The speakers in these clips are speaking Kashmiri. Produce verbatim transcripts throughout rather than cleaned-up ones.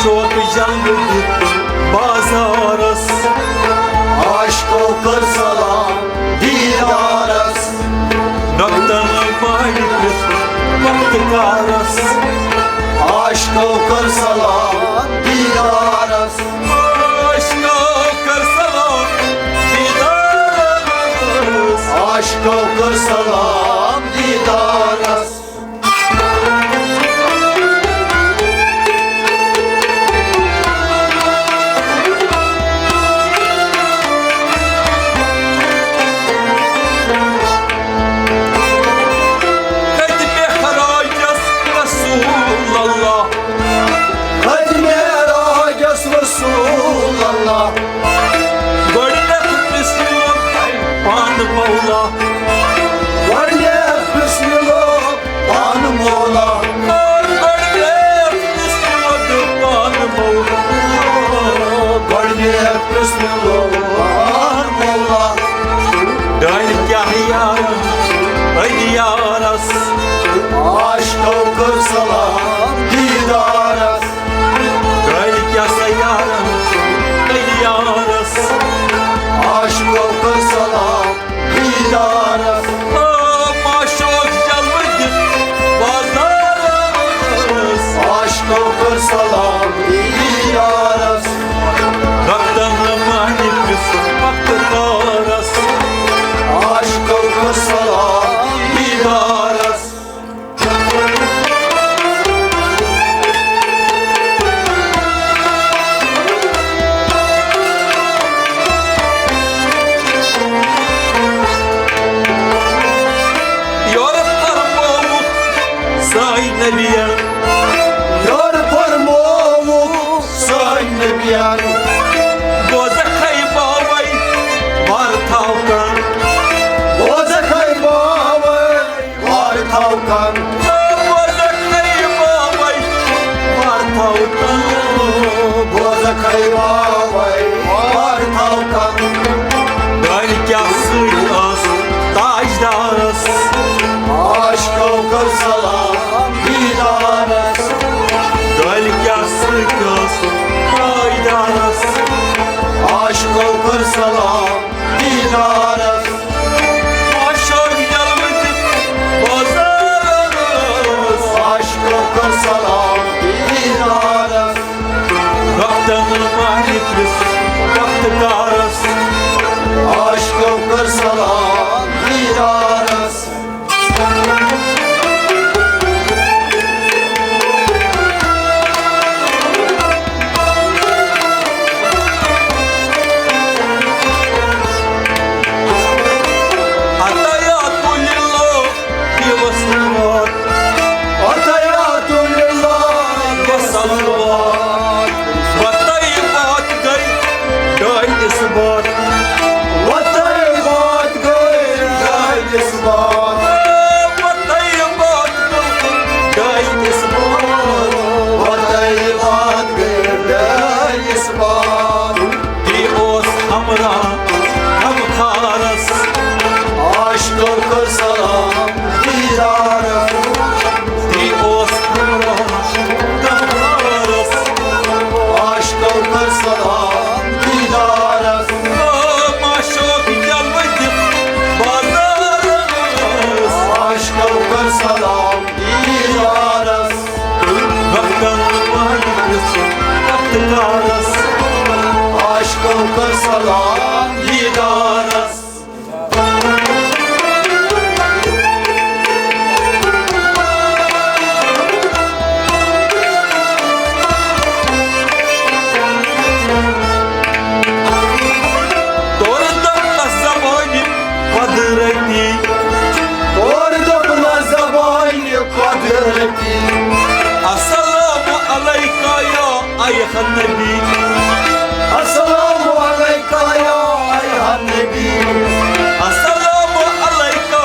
وقت جلوٕ دِتھ بازارس۔ عاشقو کٔر سلام دیٖدارس۔ نۄقطن پارِ پرٛٮ۪تھ وقتہٕ کارس۔ عاشقو کٔر سلام دیٖدارس۔ عاشقو کٔر سلام دیٖدارس۔ عاشقو کٔر سلام دیٖدارس۔ کھٔتۍ معراجس رسول اللہ۔ کھٔتۍ معراجس رسول اللہ۔ گۄڈٕنیتھ پرٛژھنووُکھ پانہٕ مولا۔ گۄڈٕنیتھ پرٛژھنووُکھ پانہٕ مولا۔ گۄڈٕنیتھ پرٛژھنووُکھ پانہٕ مولا۔ گۄڈٕنیتھ پرٛژھنووُکھ پانہٕ مولا۔ ڈٲلۍ کیٛاہ یارن أدۍ یارس۔ عاشقو کٔر سلام دیٖدارس۔ ڈٲلۍ کیٛاہ سا یارن أدۍ یارس۔ عاشقو کٔر سلام دیٖدارس۔ آ، معشوق جلوٕ دِتھ بازارس۔ عاشقو کٔر سلام دیٖدارس۔ وقتن مانہِ پرٛژھ وقتہٕ کارس۔ عاشقو کٔر سلام دیٖدارس۔ یورٕ فرمووُکھ سٲنۍ نبیَن۔ یورٕ فرمووُکھ سٲنۍ نبیَن۔ بوزکھَے باوَے وارٕ تھاو کَن۔ بوزکھَے باوَے وارٕ تھاو کَن۔ بوزکھَے باوَے وارٕ تھاو کَن۔ بوزکھَے باوَے وارٕ تھاو کَن۔ ڈٲلۍ کیٛاہ سۭتۍ ٲس تاجدارس۔ عاشقو کٔر سلام دیٖدارس۔ ڈٲلۍ کیٛاہ سۭتۍ ٲس تاجدارس۔ عاشقو کٔر سلام دیٖدارس۔ عاشق جلوٕ دِتھ بازارس۔ عاشقو کٔر سلام دیٖدارس۔ وقتن مانہِ پرٛژھ وقتہٕ کارس۔ عاشقو کٔر سلام دیٖدارس۔ عطیات للہ۔ یہِ وصلوات۔ عطیات للہ۔ یہِ وصلوات۔ وطیبات گٔے ڈٲلۍ اثبات۔ وطیبات گٔے ڈٲلۍ اثبات۔ وطیبات گٔے ڈٲلۍ اثبات۔ وطیبات گٔے ڈٲلۍ اثبات۔ یہِ اوس ہمراہ غمخارس۔ عاشقو کٔر سلام دیٖدارس۔ یہِ اوس ہمراہ غمخارس۔ عاشقو کٔر سلام دیٖدارس۔ او معشوق جلوٕ دِتھ بازارس۔ عاشقو کٔر سلام دیٖدارس۔ وقتن وقتس وقتہٕ کارس۔ عاشقو کٔر سلام دیٖدارس۔ تورٕ دوٚپنس زبانہِ قۄدرتی۔ تورٕ دوٚپنس زبانہِ قۄدرتی۔ السلام علیکہ یا ایھا النبی۔ السلام علیکہ یا ایھا النبی۔ السلام علیکہ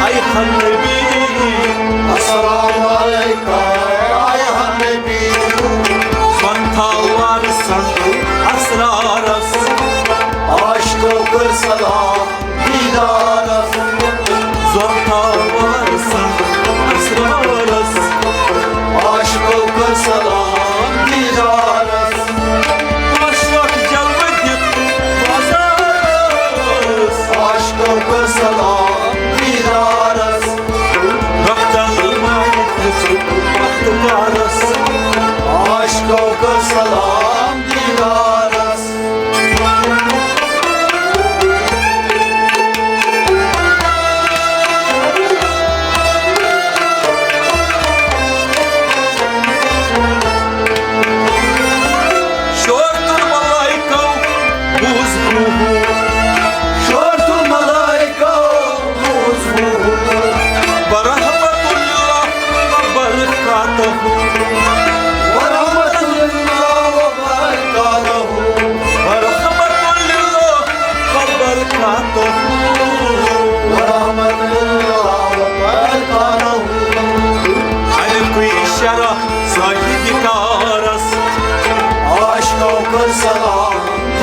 ایھا النبی۔ السلام علیکہ ایھا النبی۔ سۄن تھاو وارثن اسرارس۔ عاشقو کٔر سلام دیٖدارس۔ سۄن تھاو وارثن اسرارس۔ عاشقو کٔر سلام دیٖدارس۔ کٔر سلام دیدارس۔ شور تُل ملائکو بوٗز روحو۔ شور تُل ملائکو بوٗز روحو۔ ورحمت اللہ وبرکاتہ۔ ورحمت اللہ وبرکاتہ۔ ورحمت اللہ وبرکاتہ۔ ورحمت اللہ وبرکاتہ۔ اَمہِ کُے شرح صاحب کارس۔ عاشقو کٔر سلام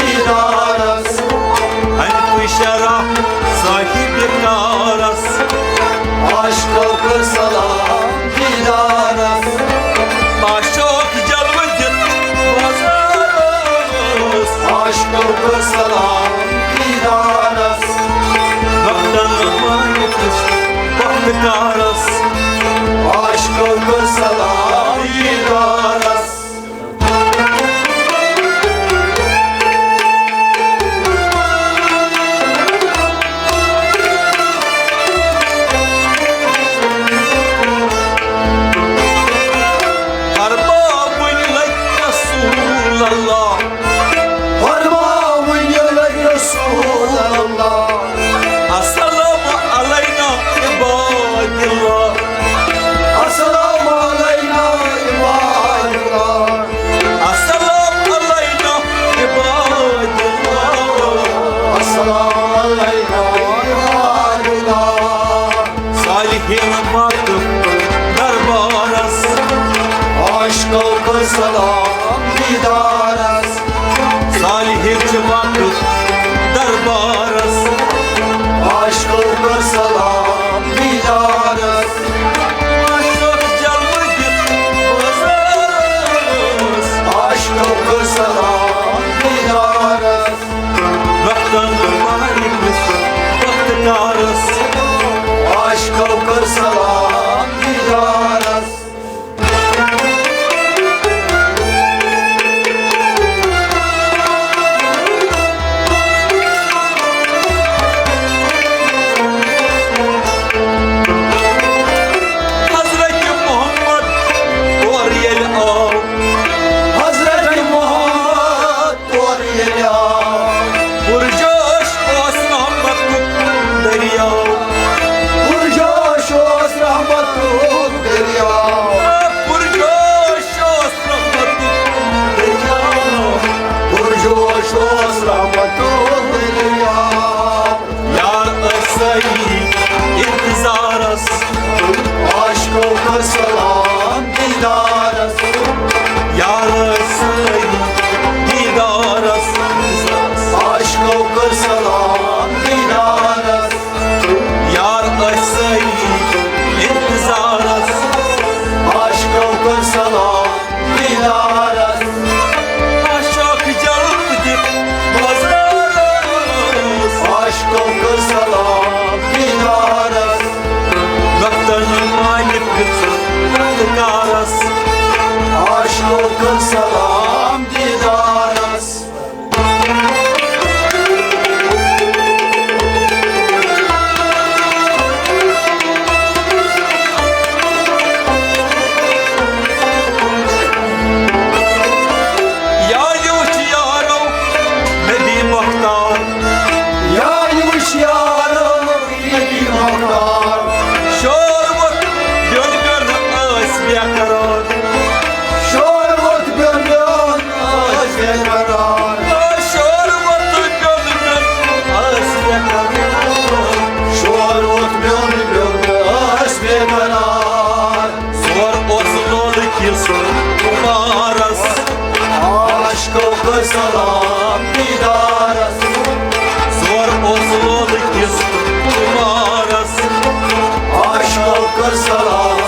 دیدارس۔ اَمہِ کُے شرح صاحب کارس۔ عاشقو کٔر سلام دیدارس۔ عاشق جلوٕ دِتھ بازارس۔ عاشقو کٔر سلام دیدارس۔ وقتن مٲنِتھ وقت کارس۔ عاشقو کٔر سلام دیدارس۔ فرماوٕنۍ لگہِ رسول اللہ۔ فرماوٕنۍ لگہِ رسول اللہ۔ السلام علینا عباد اللہ۔ السلام علینا عباد اللہ۔ السلام علینا عباد اللہ۔ السلام علینا عباد اللہ۔ صالحین واتہٕ دربارس۔ عاشقو کٔر سلام دیدارس۔ صالحین چھِ واتہٕ دربارس۔ عاشقو کٔر سلام دیدارس۔ عاشق جلوٕ دِتھ بازارس۔ عاشقو کٔر سلام دیدارس۔ وقتن مالکس وقت کارس۔ عاشقو کٔر سلام دیدارس۔ حضرت محمد اور ییٚلہِ آو۔ حضرت محمد تورٕ ییٚلہِ آو۔ پُرجوش اوس رحمتُک دٔریاو۔ پُرجوش اوس رحمتُک دٔریاو۔ پُرجوش اوس رحمتُک دٔریاو۔ پُرجوش اوس رحمتُک دٔریاو۔ یار ٲسۍ سٲری انتظارس۔ عاشقو کٔر سلام دیدارس۔ یار ٲسۍ سٲری دیدارس۔ عاشقو کٔر سلام دیدارس۔ یار ٲسۍ سٲری انتظارس۔ عاشقو کٔر سلام دیدارس۔ عاشق جلوٕ دِتھ بازارس۔ عاشقو کٔر سلام دیدارس۔ وقتن مالکس وقت کارس۔ عاشقو کٔر سلام دیدارس۔ یار وٕچھ یارو نبی مختار۔ یار وٕچھ یارو نبی مختار۔ شور ووٚتھ بیوٚن بیوٚن ٲسۍ بے قرار۔ شور ووٚتھ بیوٚن بیوٚن ٲسۍ بے قرار۔ شور ووٚتھ بیوٚن بیوٚن ٲسۍ بے قرار۔ شور ووٚتھ بیوٚن بیوٚن ٲسۍ بے قرار۔ زور اوس لولہٕ کِس خُمارس۔ عاشقو کٔر سلام دیدارس۔ زور اوس لولہٕ کِس خُمارس۔ عاشقو کٔر سلام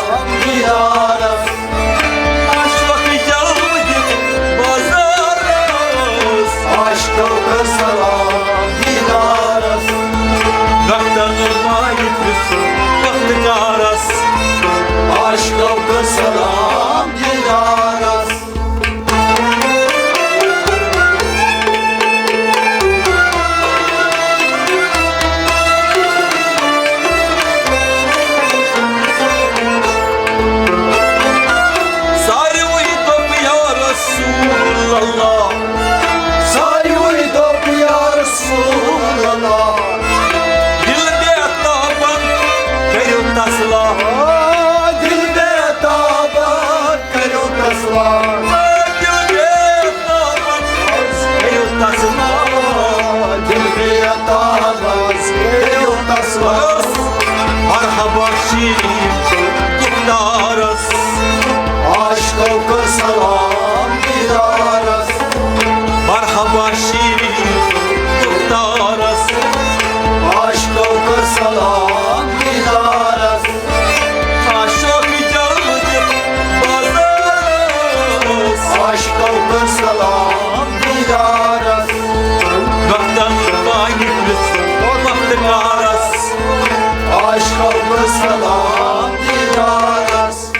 دیدارس۔ عاشق جلوٕ دِتھ بازارس۔ عاشقو کٔر سلام دیدارس۔ وقتن مالکس وقت کارس۔ عاشقو کٔر سلام دیدارس۔ عاشقو کٔر سلام دیدارس۔ وقتن وانہِ پرٛژھ وقت کارس۔ عاشقو کٔر سلام دیدارس۔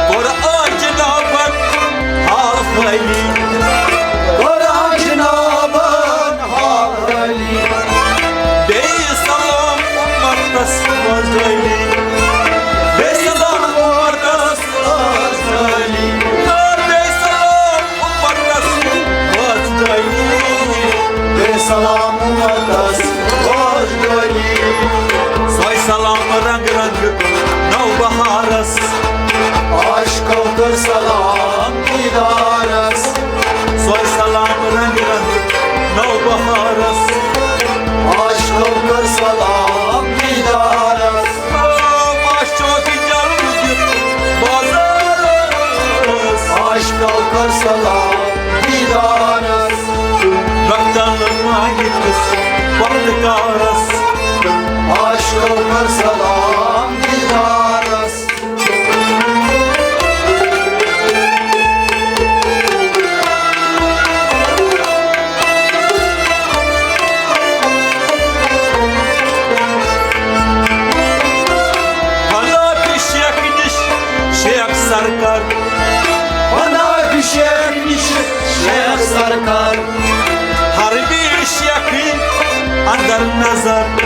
قرآن جنابن حال خٲلی۔ قرآن جنابن حال خٲلی۔ بیٚیہِ سلام امتس منٛز ڈٲلی۔ بیٚیہِ سلام امتس منٛز ڈٲلی۔ بیٚیہِ سلام امتس منٛز ڈٲلی۔ بیٚیہِ سلام امتس منٛز ڈٲلی۔ سۄے سلام رنگ رنگ نو بہارس۔ عاشقو کٔر سلام دیدارس۔ سۄے سلام رنگ رنگ نو بہارس۔ عاشقو کٔر سلام دیدارس۔ آ، ماشوق جلوٕ دِتھ بازارس۔ عاشقو کٔر سلام دیدارس۔ رفتن مانگتس وقت کارس۔ عاشقو کٔر سلام دیدارس۔ پناہ شیخ نِش شیخ سرکار۔ پناہ شیخ نِش شیخ سرکار۔ ہر بیش شیخی اندر نظر۔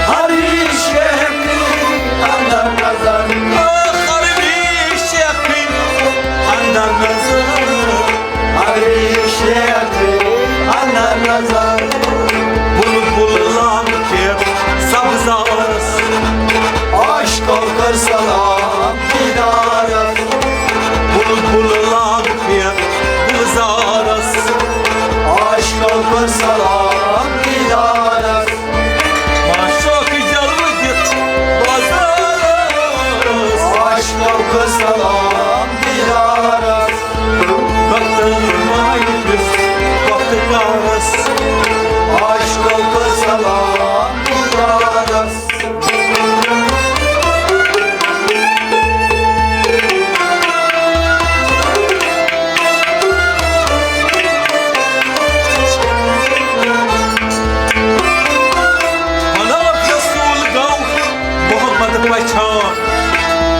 ہر بیش شیخی اندر نظر۔ ہر بیش شیخی اندر نظر۔ ہر بیش شیخی اندر نظر۔ بلبل لاگ پھیر سبزارس۔ عاشقو کر سلام دیدارس۔ بلبل لاگ پھیر گلزارس۔ عاشقو کر سلام دیدارس۔ معشوق جلوٕ دِتھ بازارس۔ عاشقو کر سلام دیدارس۔ وقتن مایِس وقت کارس۔ عاشقو کر سلام دیدارس۔ پناہ رسول گو محمد پچھان۔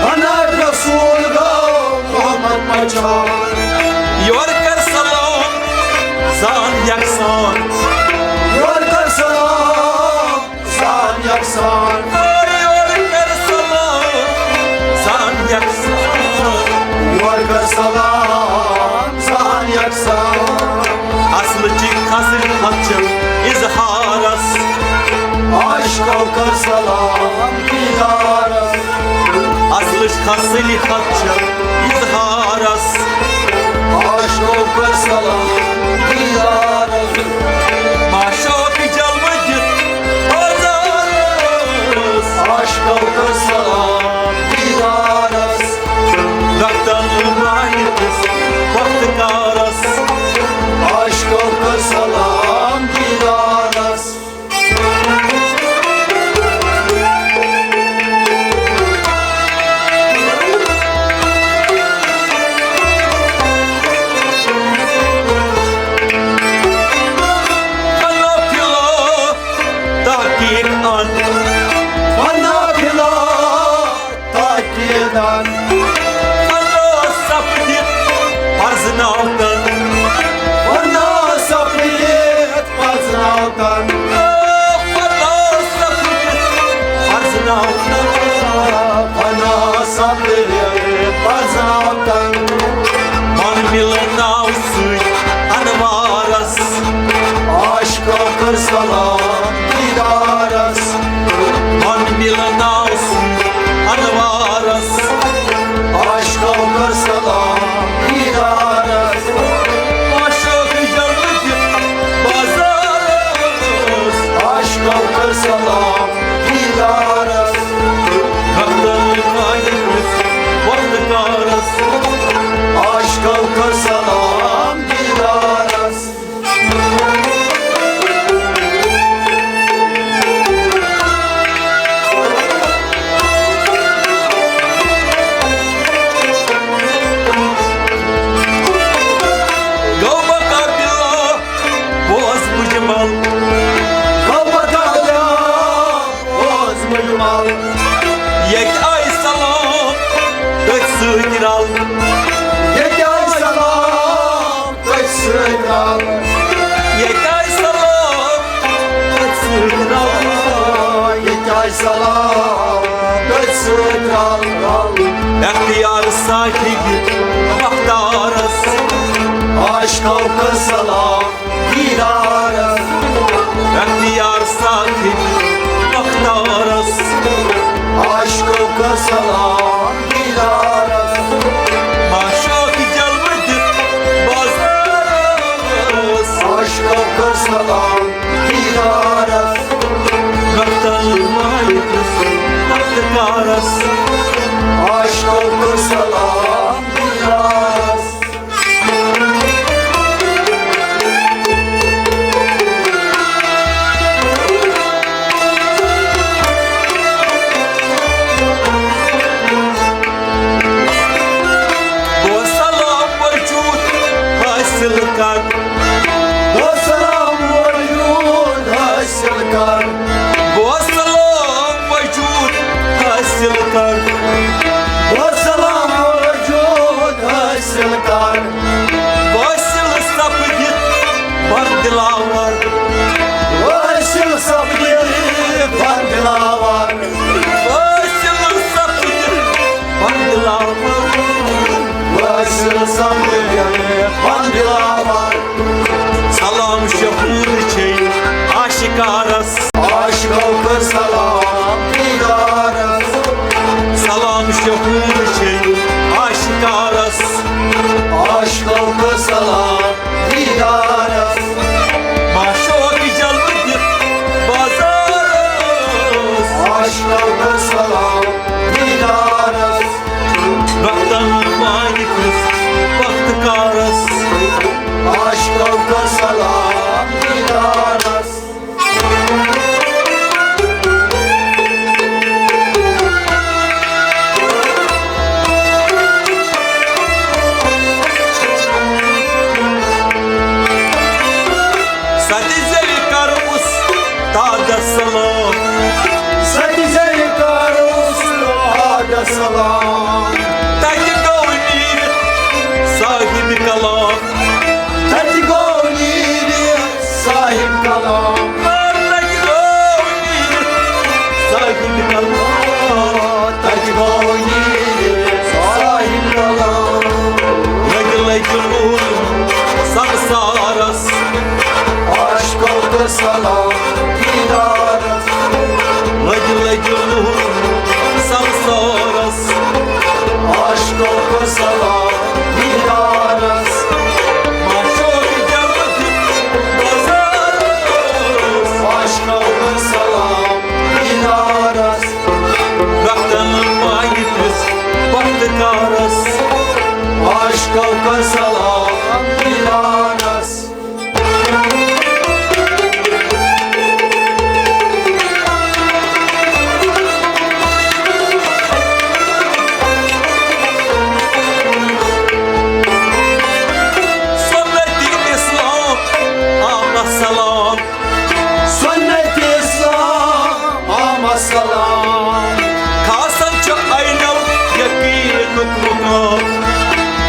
پناہ رسول گو محمد پچھان۔ یور کر سلام زان یکسان۔ یور کر سلام زان یکسان۔ یور کر سلام زان یکسان۔ یور کر سلام زان یکسان۔ اصل چی خاصل حق چل اظہارس۔ عاشقو کر سلام دیدارس۔ اصل خاصل حق چل اظہارس۔ عاشقو کر سلام دیدارس۔ معشوق جلوٕ دِتھ بازارس۔ عاشقو کر سلام دیدارس۔ رفتن مایتس وقت کارس۔ عاشقو کر سلام دیدارس۔ فنا فلا تحقیق ان۔ فنا فلا تحقیق ان۔ فنا سپدِتھ پرزناوتن۔ فنا سپدِتھ پرزناوتن۔ فنا سپدِتھ پرزناوتن۔ فنا سپدِتھ پرزناوتن۔ من مِلناو سۭتۍ انوارس۔ عاشقو کر سلام دیدارس۔ من مِلناو سۭتۍ انوارس۔ عاشقو کر سلام دیدارس۔ عاشق جلوٕ دِتھ بازارس۔ عاشقو کر سلام دیدارس۔ وقتن مایِس وقت کارس۔ عاشقو کر سلام سۭتۍ رل۔ ییٚتہِ آیہِ سلام تٔتھۍ سۭتۍ رل۔ ییٚتہِ آیہِ سلام تٔتھۍ سۭتۍ رل۔ ییٚتہِ آیہِ سلام تٔتھۍ سۭتۍ رل۔ اختیار صاحب مختارس عاشقو کٔر سلام دیدارس۔ اختیار صاحب مختارس عاشقو کٔر سلام دیدارس۔ معشوق جلوٕ دِتھ بازارس۔ عاشقو کٔر سلام دیدارس۔ وقتن مالکس وقت کارس۔ عاشقو کٔر سلام دیدارس۔ بہٕ سلام وجود حٲصِل کر۔ بہٕ سلام وجود حٲصِل کر۔ بہٕ سلام وجود حٲصِل کر۔ بہٕ سلام وجود حٲصِل کر۔ وٲصِل سپدِتھ بر دلاور۔ وٲصِل سپدِتھ بر دلاور۔ وٲصِل سپدِتھ بر دلاور۔ وٲصِل سپدِتھ بر دلاور۔ سلام شہود چھے عاشقارس۔ عاشقو کٔر سلام دیدارس۔ سلام شہود چھے عاشقارس۔ عاشقو کٔر سلام دیدارس۔ معشوق جلوٕ دِتھ بازارس۔ عاشقو کٔر سلام دیدارس۔ وقتن مالکس وقت کارس۔ عاشقو کٔر سلام دیدارس۔ ستہِ زیوِ کر اُستادس سلام۔ ستہِ زیوِ کر اُستادس سلام۔ تتہِ گوٚو نیٖرِتھ صاحب کلام۔ تتہِ گوٚو نیٖرِتھ صاحب کلام۔ تتہِ گوٚو نیٖرِتھ صاحب کلام۔ تتہِ گوٚو نیٖرِتھ صاحب کلام۔ لگہِ لگہِ نوٗر سمسارس۔ عاشقو کٔر سلام دیدارس۔ لگہِ لگہِ نوٗر سمسارس۔ عاشقو کٔر سلام دیدارس۔ معشوق جلوٕ دِتھ بازارس۔ عاشقو کٔر سلام دیدارس۔ رفتن مالکس وقت کارس۔ عاشقو کٔر سلام دیدارس۔ سنت اسلام آمد سلام۔ سنت اسلام آمد سلام۔ کھسان چھُ عین الیقینُک مقام۔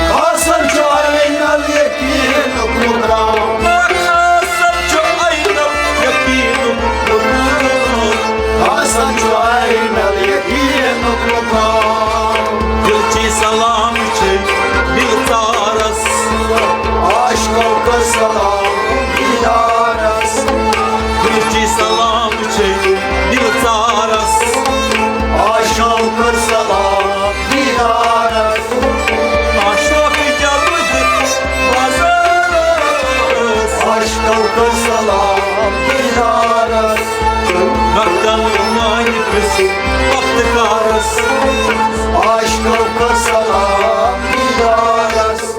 کھسان چھُ عین الیقینُک مقام۔ کھسان چھُ عین الیقینُک مقام۔ کھسان چھُ عین الیقینُک مقام۔ دِل چی سلام چھِ دِل ژارس۔ عاشقو کٔر سلام دیدارس۔ دِل چی سلام چھِ دِل ژارس۔ عاشقو کٔر سلام دیدارس۔ عاشق جلوٕ دِتھ بازارس۔ عاشقو کٔر سلام دیدارس۔ وقتن مالکس وقت کارس۔ عاشقو کٔر سلام دیدارس۔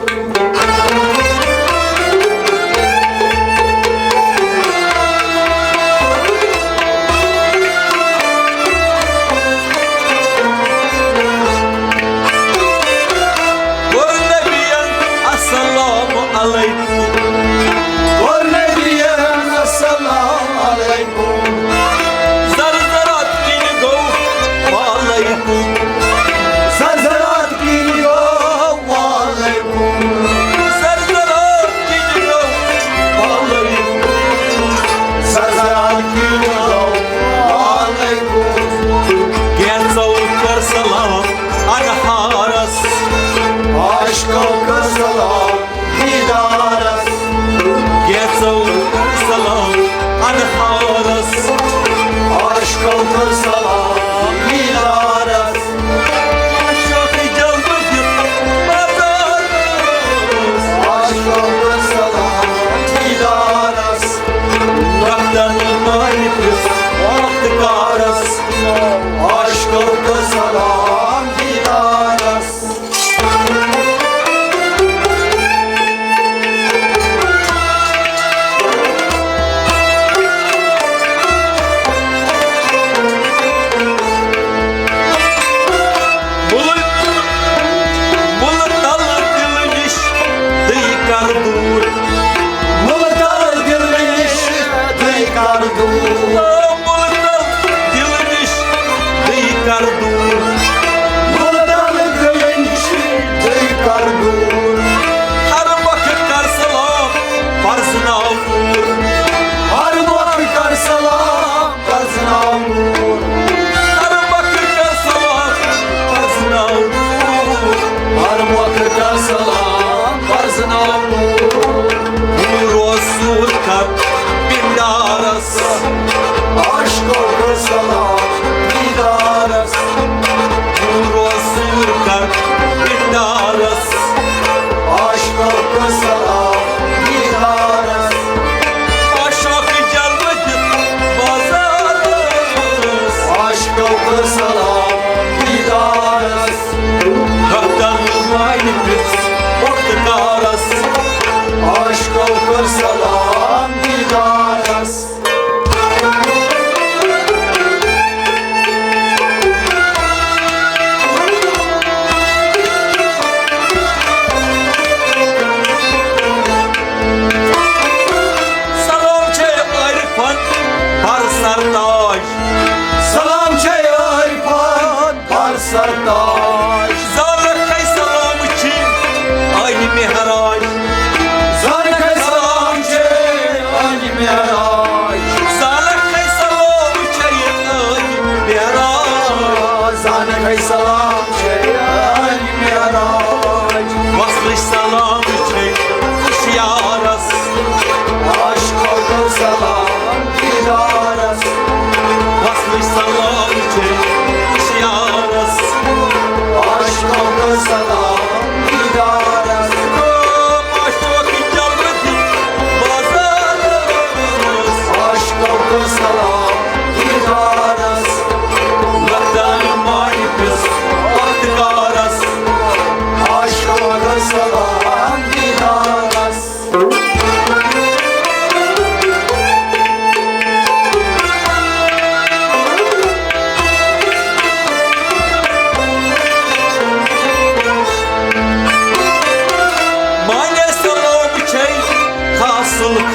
کوٚر نبیَن السلام علیکم۔ کوٚر نبیَن السلام علیکم۔ زرزرات کِنۍ گوٚو وعلیکم۔ زرزرات کِنۍ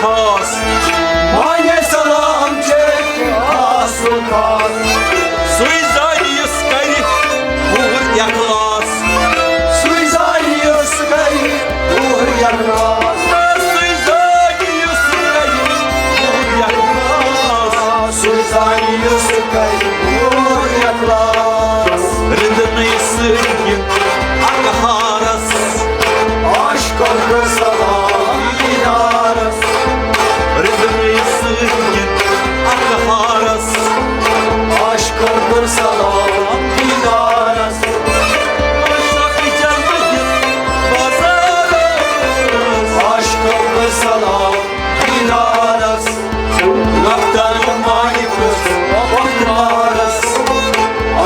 خاص۔ مانے سلام چھے خاص و خاص۔ سُے زانہِ یُس کرِ پوٗرٕ اخلاص۔ سُے زانہِ یُس کرِ پوٗرٕ اخلاص۔ سُے زانہِ یُس کرِ پوٗرٕ اخلاص۔ سُے زانہِ یُس کرِ پوٗرٕ اخلاص۔ رِدنٕے سۭتۍ اقہارس۔ عاشقو کٔر سلام دیدارس۔ رِدنٕے سۭتۍ اقہارس۔ عاشقو کٔر سلام دیدارس۔ عاشقو کٔر سلام دیدارس۔ لۄکٹن مالکس وقتارس۔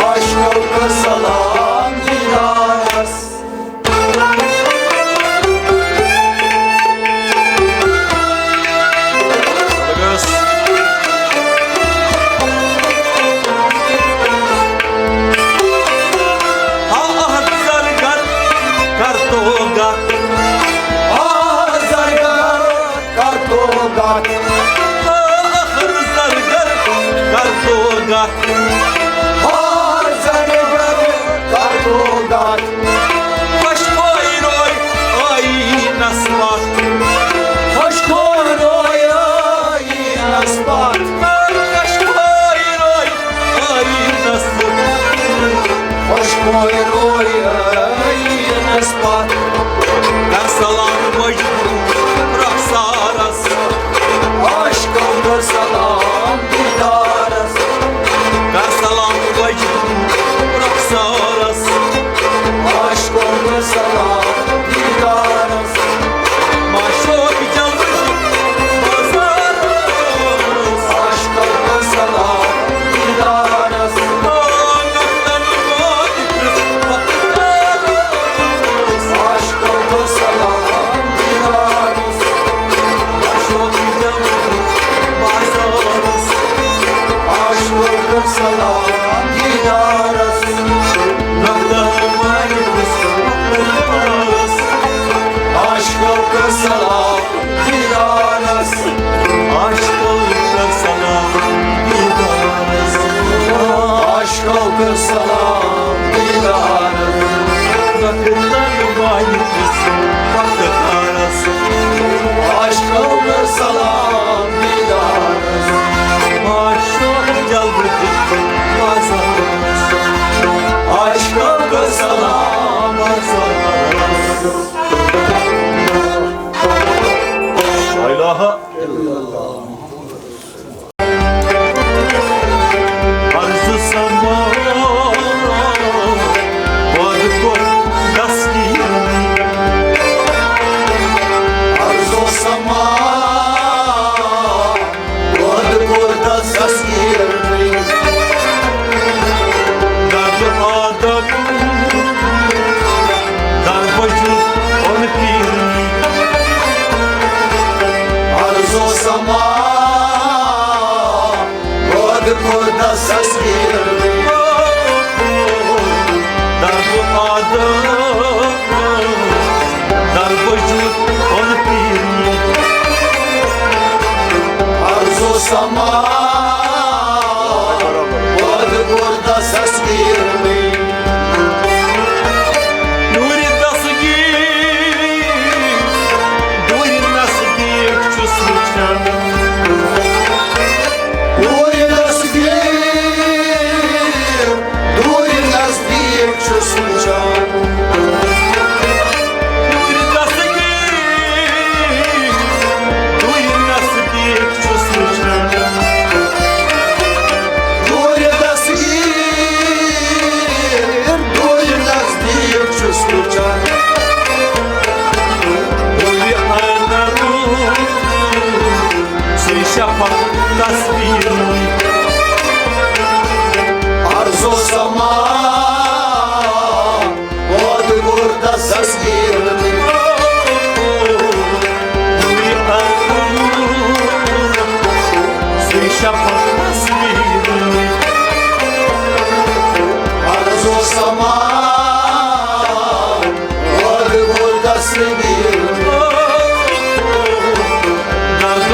عاشقو کٔر سلام دیدارس۔ ہا احد زرگر کر تو گت۔ ہا احد زرگر کر تو گت۔ ہا احد زرگر کر تو گت۔ ہا احد زرگر کر تو گت۔ خۄش کویہِ روے آیینس پتھ۔ خۄش کویہِ روے آیینس پتھ۔ خۄش کویہِ روے آیینس پتھ۔ خۄش کویہِ روے آیینس پتھ۔ کر سلام مجنون رخسارس۔ عاشقو کر سلام دیدارس۔ کر سلام مجنون رخسارس۔ عاشقو کر سلام دیدارس۔ معشوق جلوٕ بازارس۔ عاشقو کر سلام دیدارس۔ عاشقو کٔر سلام دیدارس۔ عاشقو کٔر سلام دیدارس۔ عاشقو کٔر سلام دیدارس۔ عاشقو کٔر سلام دیدارس۔ عاشقو کٔر سلام دیدارس۔ لۄکٕٹۍ لۄکٕٹۍ وایہِ پرٛژھ وقت کارس۔ عاشقو کٔر سلام دیدارس۔ عاشق جلوٕ دِتھ بازارس۔ عاشقو کٔر سلام بازارس۔ لا الہ الا اللہ۔ عرض سما وعد کوٚر دستگیر۔ عرض سما وعد کوٚر دستگیر۔ درد آدم در وجود اون پیرنی۔ عرض سما وعد کوٚر دستگیر۔ درد آدم در وجود اون پیرنی۔ عرض سما وعد کوٚر دستگیر۔ نوٗرِ دستگیر، دوٗرِ نزدیٖک چھُس وٕچھان۔ دوٗرِ دستگیر، دوٗرِ نزدیٖک چھُس وٕچھان۔ دوٗرِ دستگیر، دوٗرِ نزدیٖک چھُس وٕچھان۔ دوٗرِ دستگیر، دوٗرِ نزدیٖک چھُس وٕچھان۔ دوٗرِ اندرٕ سُے شفق تصویر۔ عرض و سما وعد کوٚر دستگیر۔ سُے شفق تصویر۔ عرض و سما وعد کوٚر دستگیر۔ نہ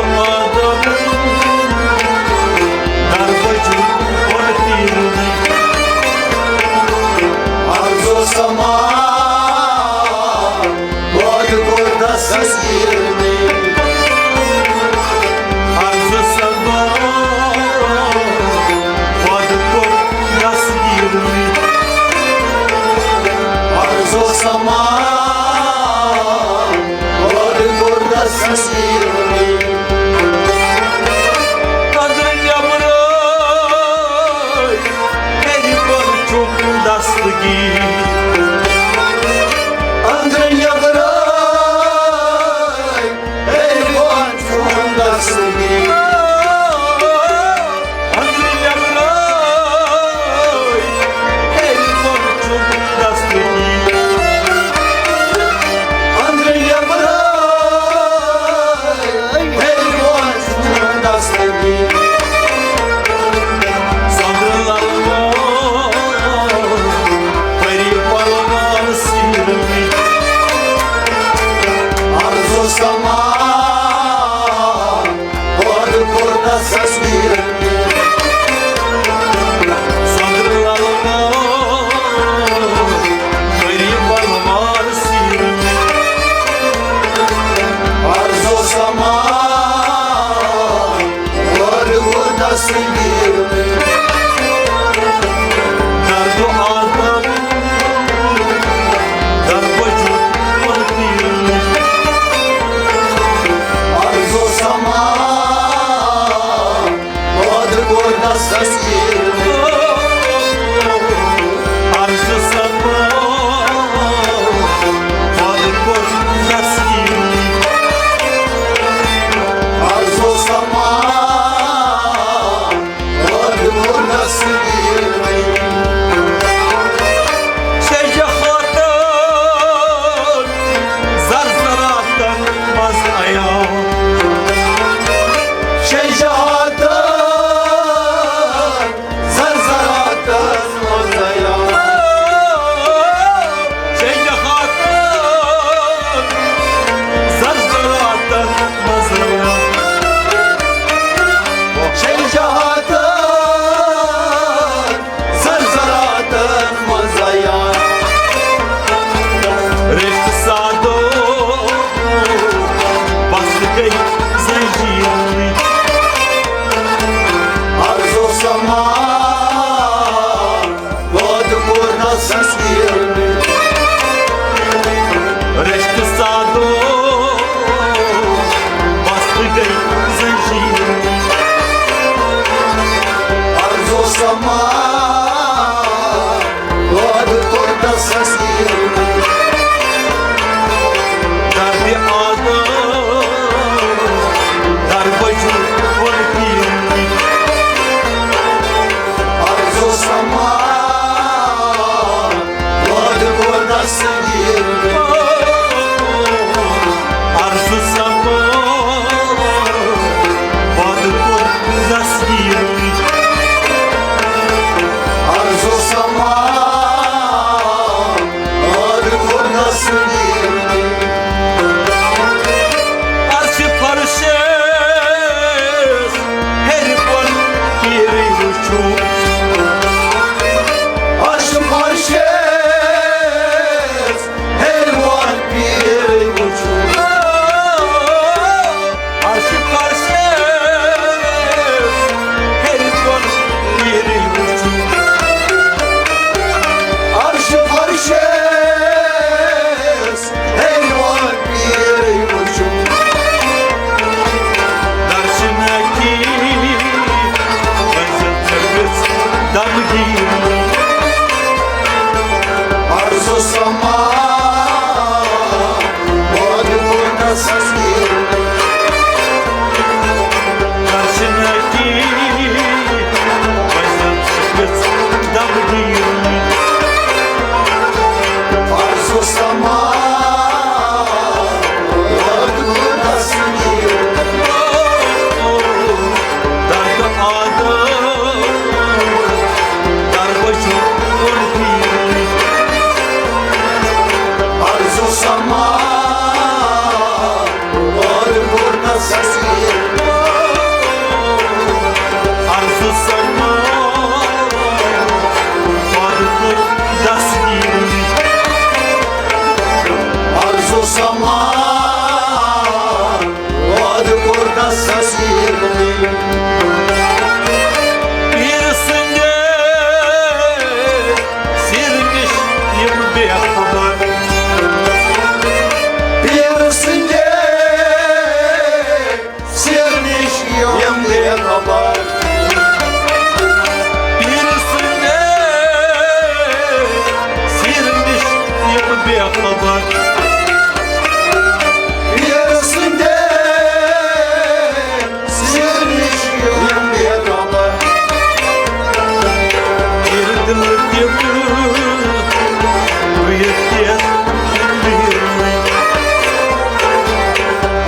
یِم بے خبر۔ پیٖرٕ سٕنٛدِ سیٖرٕ نِش یِم بے خبر۔ پیٖرٕ سٕنٛدِ سیٖرٕ نِش یِم بے خبر۔ پیٖرٕ دِلہٕ تِم گٔیہِ تیز أمیٖر۔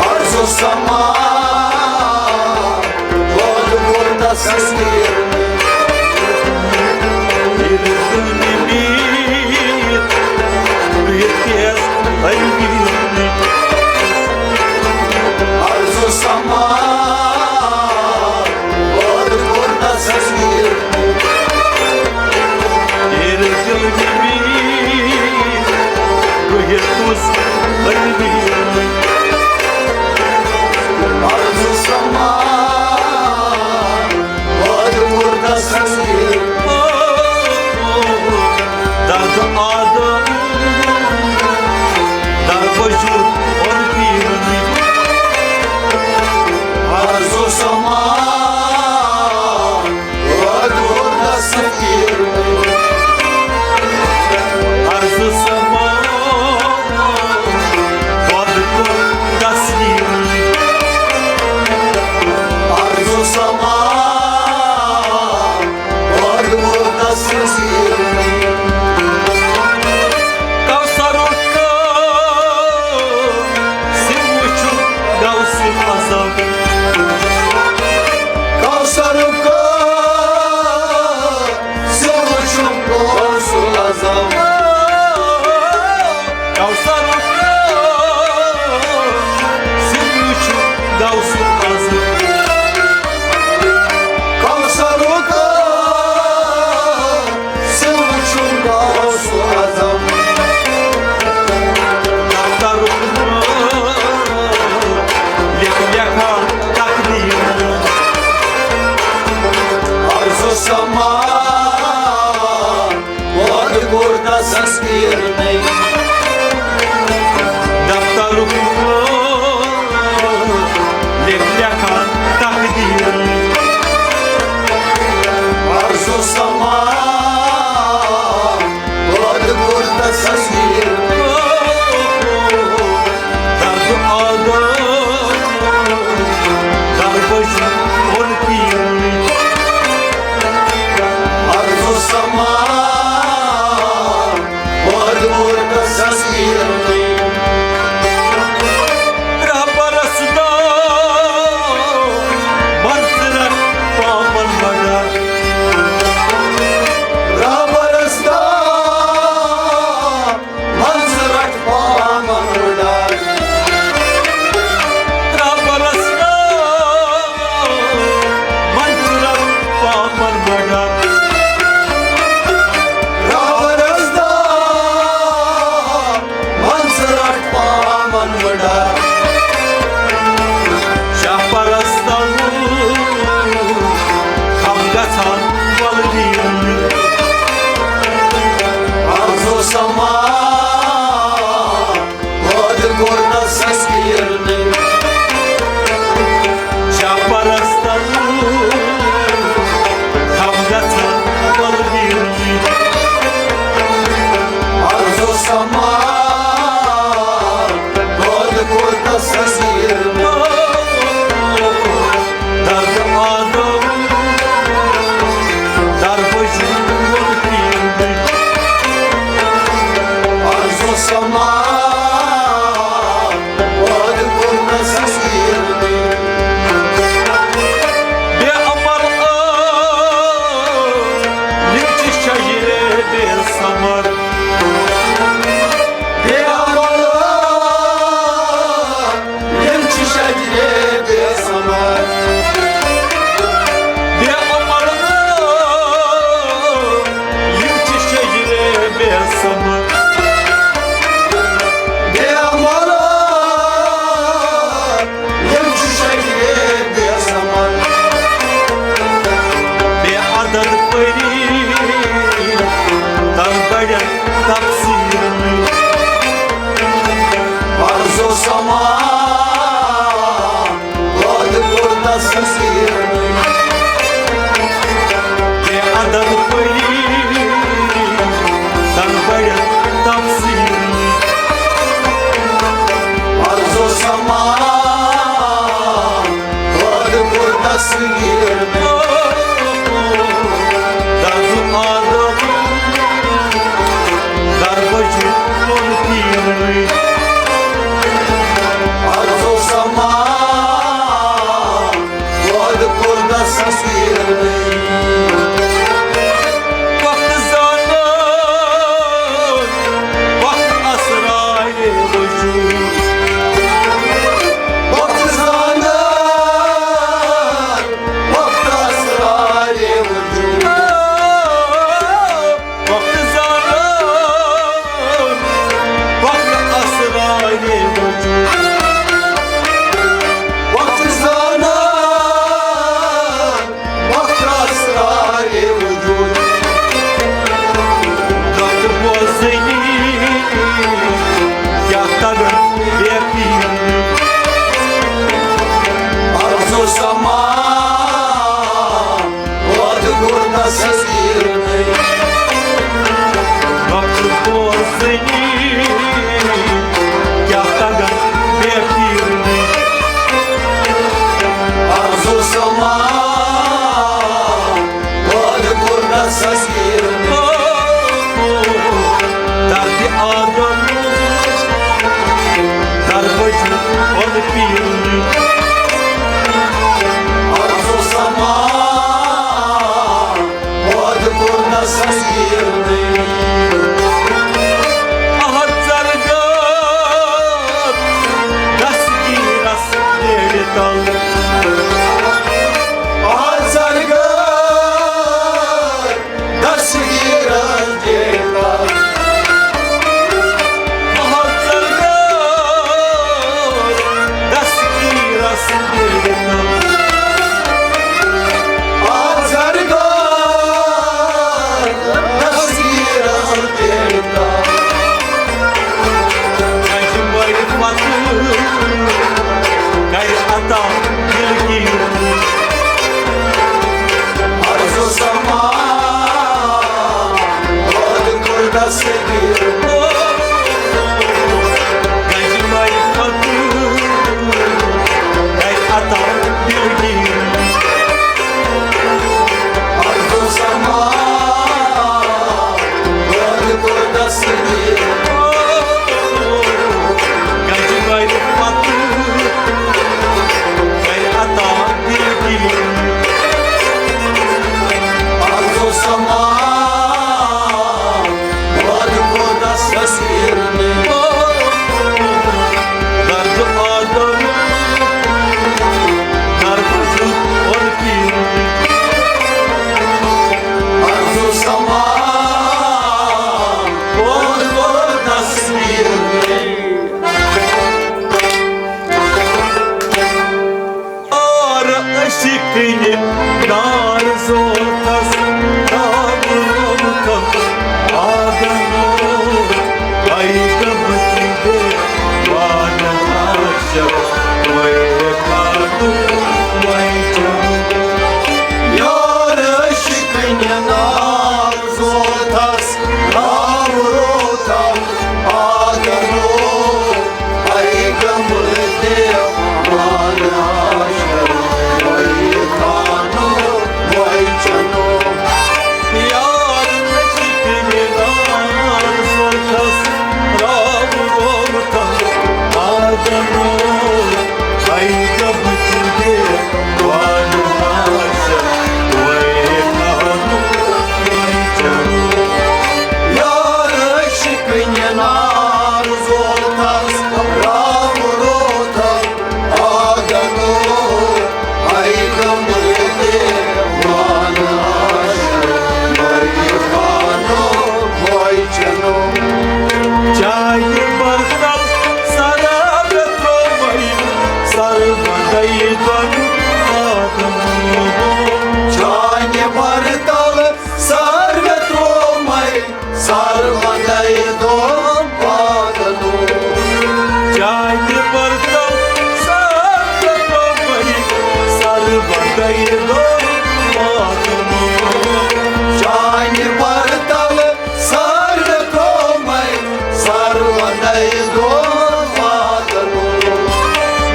عرض و سما وعدٕ کوٚر تصویر۔ ییٚلہِ دُنیا بیٖٹھ، بیٖٹھ یَس أمیٖر۔ عرض و سما وعدٕ کوٚر تصویر۔ ییٚلہِ دُنیا بیٖٹھ، بیٖٹھ یَس أمیٖر۔ عرض و سما وعدٕ کوٚر تصویر۔ درد آدم، درد وجود اور پیرنی۔ عرض و سما وعدٕ کوٚر تصویر۔ عرض و سما تصویر۔ درد آدم، درد چھُ کُن پیٖرنٕے۔ عرض و سما، وعد کوٚر تصویر۔ وقت زانان، وقت اسرار وجود۔ وقت زانان، وقت اسرار وجود۔ وقت زانان، وقت اسرار وجود۔ وقت زانان، وقت اسرار وجود۔ درد بوزنی، کیٛاہ تگن بے پیٖر۔ عرض و سما، وعد کوٚر تصویر۔ وقت بوزنی، کیٛاہ تگن بے پیٖرنٕے۔ عرض و سما، وعد کوٚر تصویر۔ درد آدم، درد چھُ کُن پیٖرنٕے۔ عرض و سما، وعد کوٚر تصویر۔ احد زرگر، دستگیرس بیرِ تل۔ احد زرگر، دستگیرس بیرِ تل۔ احد زرگر، دستگیرس بیرِ تل۔ احد زرگر، دستگیرس بیرِ تل۔ گژھِ معرفت، کرِ عطا دلگیر۔ عرض و سما، وعد کوٚر تصویر۔ گژھِ معرفت، کرِ عطا دلگیر۔ عرض و سما، وعد کوٚر تصویر۔ گژھِ معرفت، کرِ عطا دلگیر۔ عرض و سما، وعد کوٚر تصویر۔ درد آدم، درد چھُ کُن پیٖرنٕے۔ عرض و سما، وعد کوٚر تصویر۔ نار عشقٕنہِ نار زوتس، نار زوتس آدم۔ اے غمکۍ دیوانہٕ عاشق، وے خانہٕ، وے چنہٕ۔ یار عشقٕنہِ نار زوتس، نار زوتس آدم۔ اے غمکۍ دیوانہٕ عاشق، وے خانہٕ، وے چنہٕ۔ یار عشقٕنہِ نار زوتس، نار زوتس آدم۔ اے غمکۍ دیوانہٕ عاشق، وے خانہٕ، وے چنہٕ۔ یار عشقٕنہِ نار زوتس، نار زوتس آدم۔ اے غمکۍ دیوانہٕ عاشق، وے خانہٕ، وے چنہٕ۔ چانہِ بر تل سرا مےٚ ترٛوومَے، سر بدے دۄن پادن۔ چانہِ بر تل سر مےٚ ترٛوومَے، سر بدے دۄن پادن۔ چانہِ بر تل سر مےٚ ترٛوومَے، سر بدے دۄن پادن۔ چانہِ بر تل سر مےٚ ترٛوومَے، سر بدے دۄن پادن۔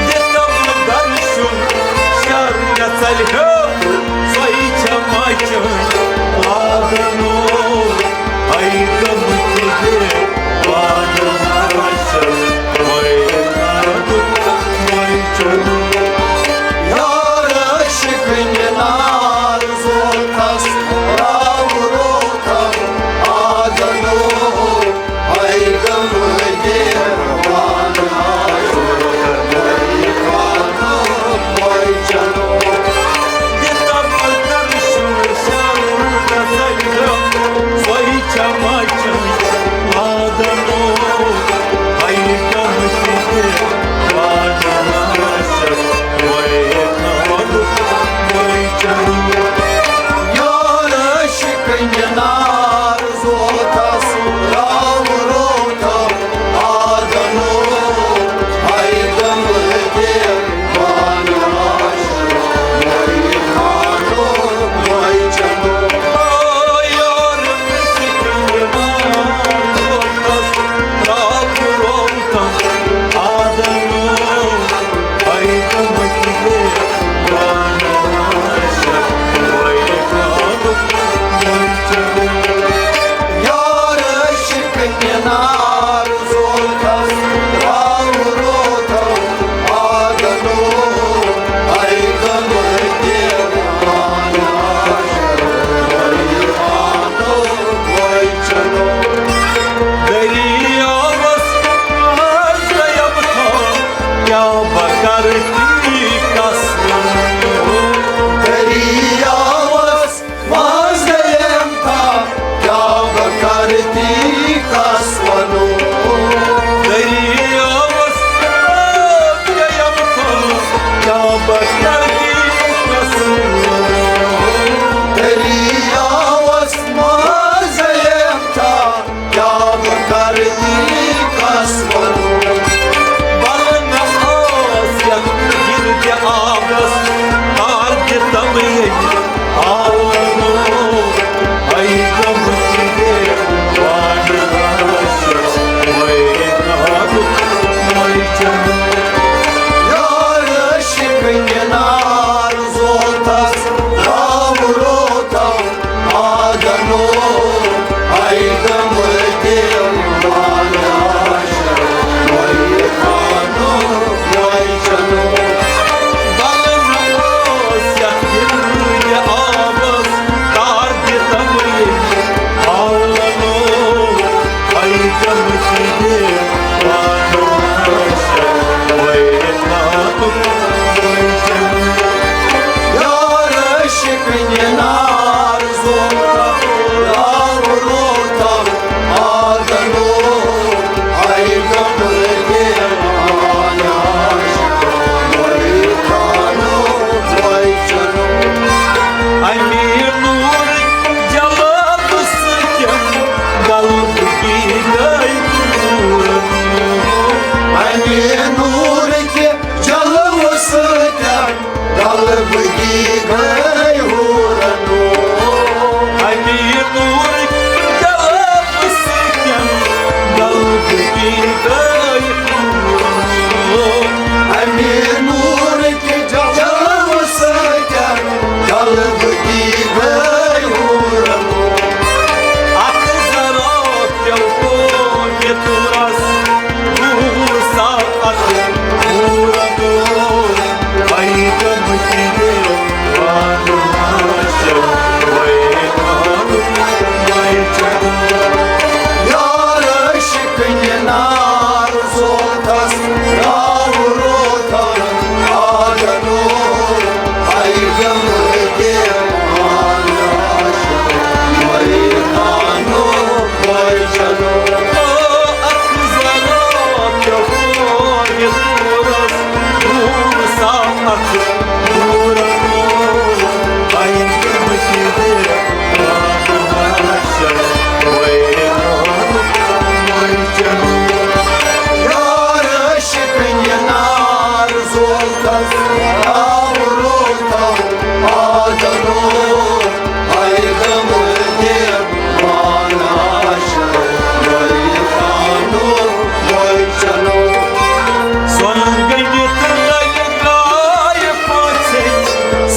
دِتم درشُن شر مےٚ ژےٚ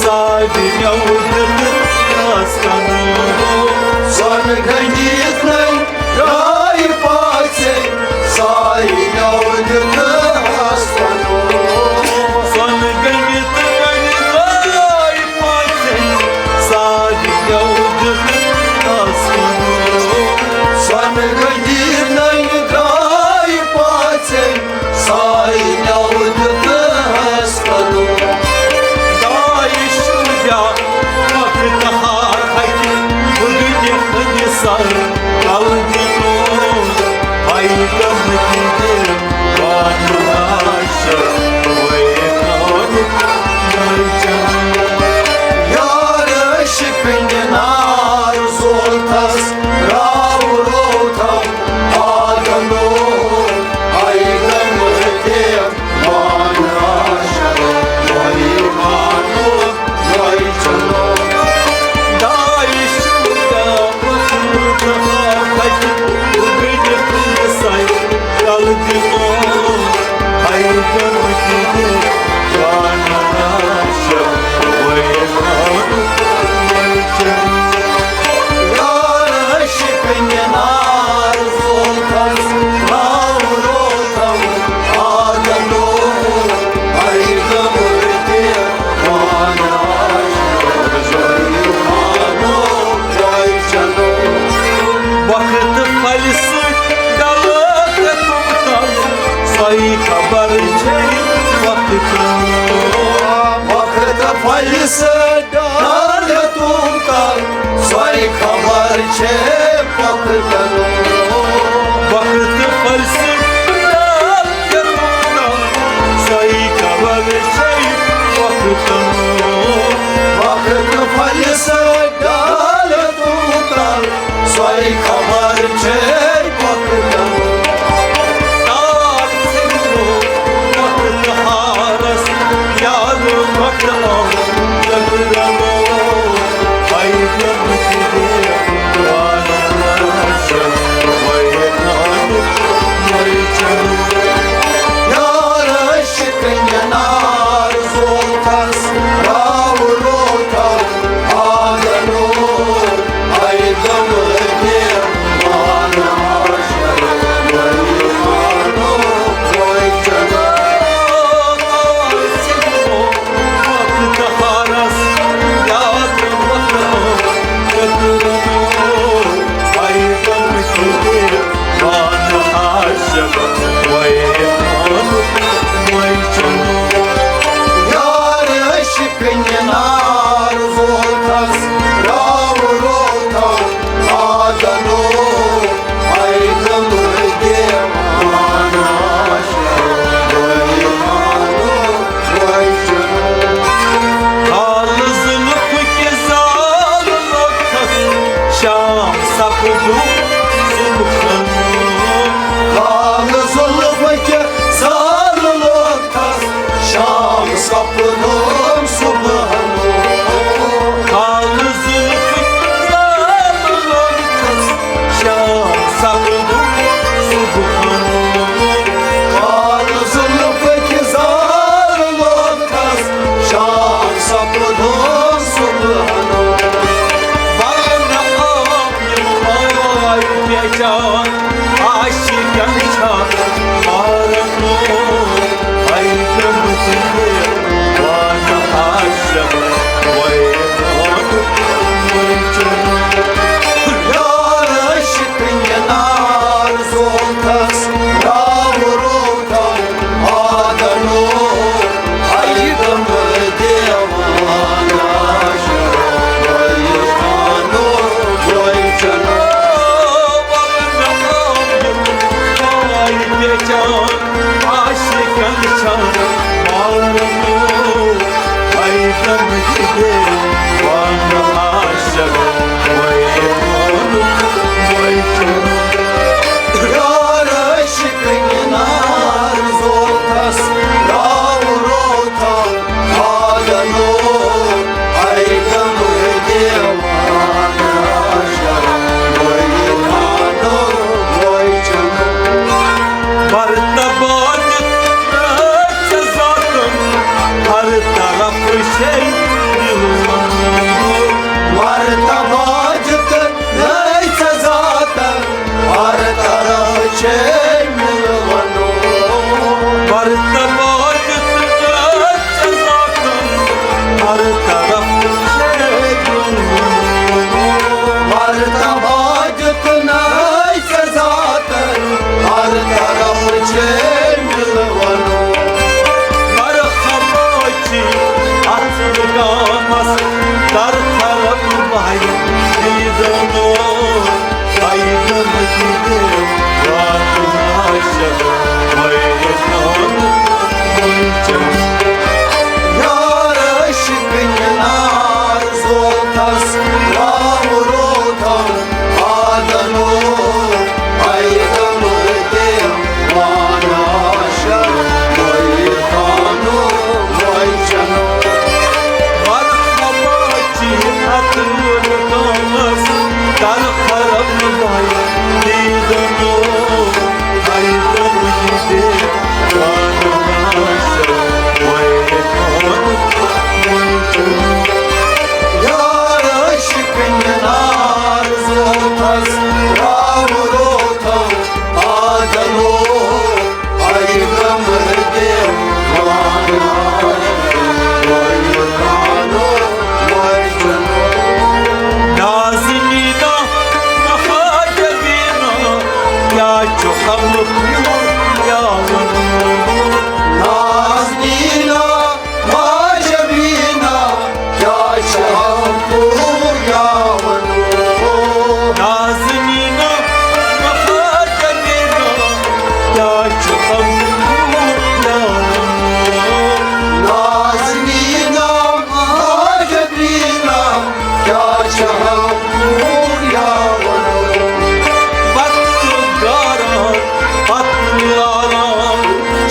سارنیو دیُت رس کنو۔ سۄنہٕ گٔنٛڈِتھ نٔے درٛاے پاژھے، سارنیو دیُت رس کنو۔ سۄنہٕ گٔنٛڈِتھ نٔے درٛاے پاژھے، سارنیو دیُت رس کنو۔ سۄنہٕ گٔنٛڈِتھ نٔے درٛاے پاژھے، سارنیو دیُت ہس کنو۔ داعش بیا وقت ہا ہکہِ بُدنہِ ہٕنٛدِ سر کل دِنو۔ اے غم تہِ دِل وانہٕ عاشق وے خانُک ملچن۔ یار عشقٕنۍ نار زولتس راو روتم آدنو۔ اے غم تہِ وقت پھلہِ سۭتۍ غلط تُمتن، سۄے خبر چھے وقتن۔ وقت پھلہِ سۭتۍ غلط تُمتن، سۄے خبر چھے وقتن۔ وقت پھلہِ سۭتۍ غلط تُمتن، سۄے خبر چھے وقتن۔ وقت پھلہِ سۭتۍ غلط تُمتن، سۄے خبر چھے وقتن۔ تار ژھٕنو وقت ہارس، یاد وقت آو جگرنو۔ اے غم تہِ دِل وانہٕ عاشق وے خانُک نازنینا، مہاجبینا، کیا چھُ غمُک یاوَن؟ نازنینا، مہاجبینا، کیا چھُ غمُک یاوَن؟ نازنینا، مہاجبینا، کیا چھُ غمُک یاوَن؟ نازنینا، مہاجبینا، کیا چھُ غمُک یاوَن؟ وقت گاران، پتہٕ لاران،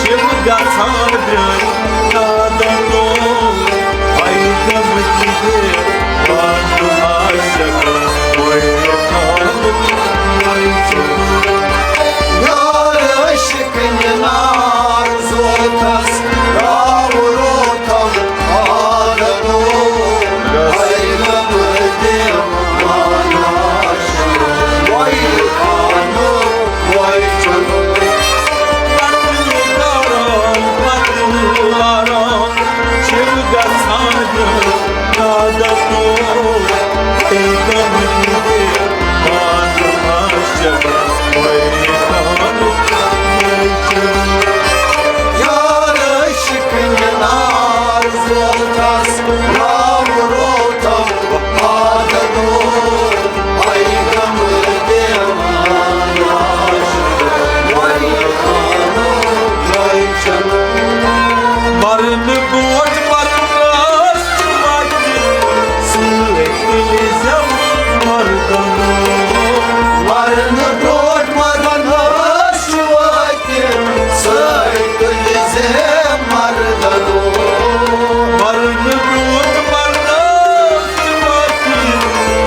چھِم گژھان برٛونٛہہ نادنو۔ اے غم تہِ دے، وَن عاشق، وَے خانُک، وَے چنو۔ یار عاشق نار زوتس، راو روتم آدنو۔ اے غم دے، وَن عاشق، وَے خانُک، وَے چنو۔ پتہٕ لاران، پتہٕ لاران، چھِم گژھان برٛونٛہہ نادنو۔ اے غم دے، وَن عاشق، وَے خانُک، وَے چنو۔ یار عاشق نار زوتس، راو روتم آدنو۔ اے غم دے، وَن عاشق، وَے خانُک، وَے چنو۔ مرنہٕ برٛونٛٹھ مرنَس چھُ وَتہِ سۭتۍ تُلہِ زٮ۪و مردنو۔ مرنہٕ برٛونٛٹھ مرنَس چھُ وَتہِ سۭتۍ تُلہِ زٮ۪و مردنو۔ مرنہٕ برٛونٛٹھ مرنَس چھُ وَتہِ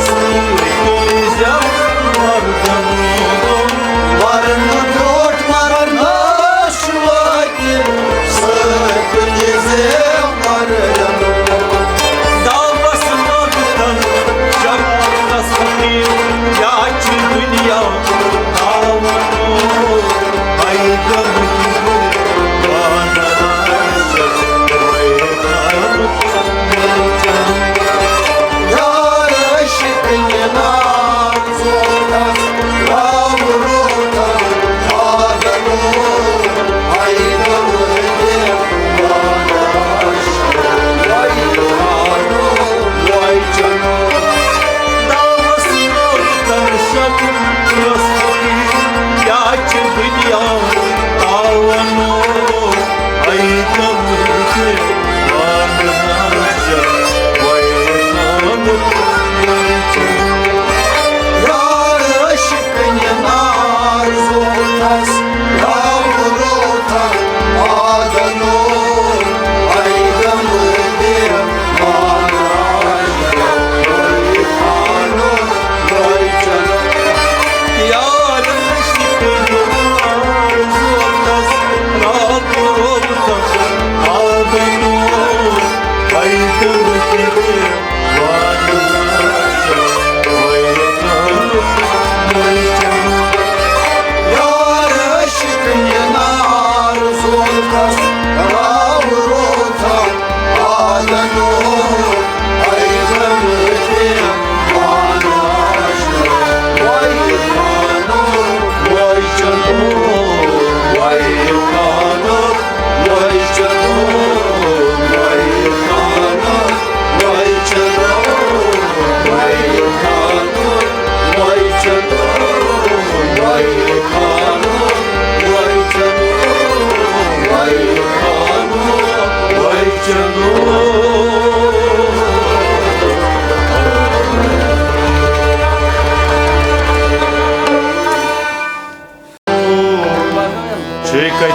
سۭتۍ تُلہِ زٮ۪و مردنو۔ مرنہٕ برٛونٛٹھ مرنَس چھُ وَتہِ سۭتۍ تُلہِ زٮ۪و مردنو۔ دابس وقتن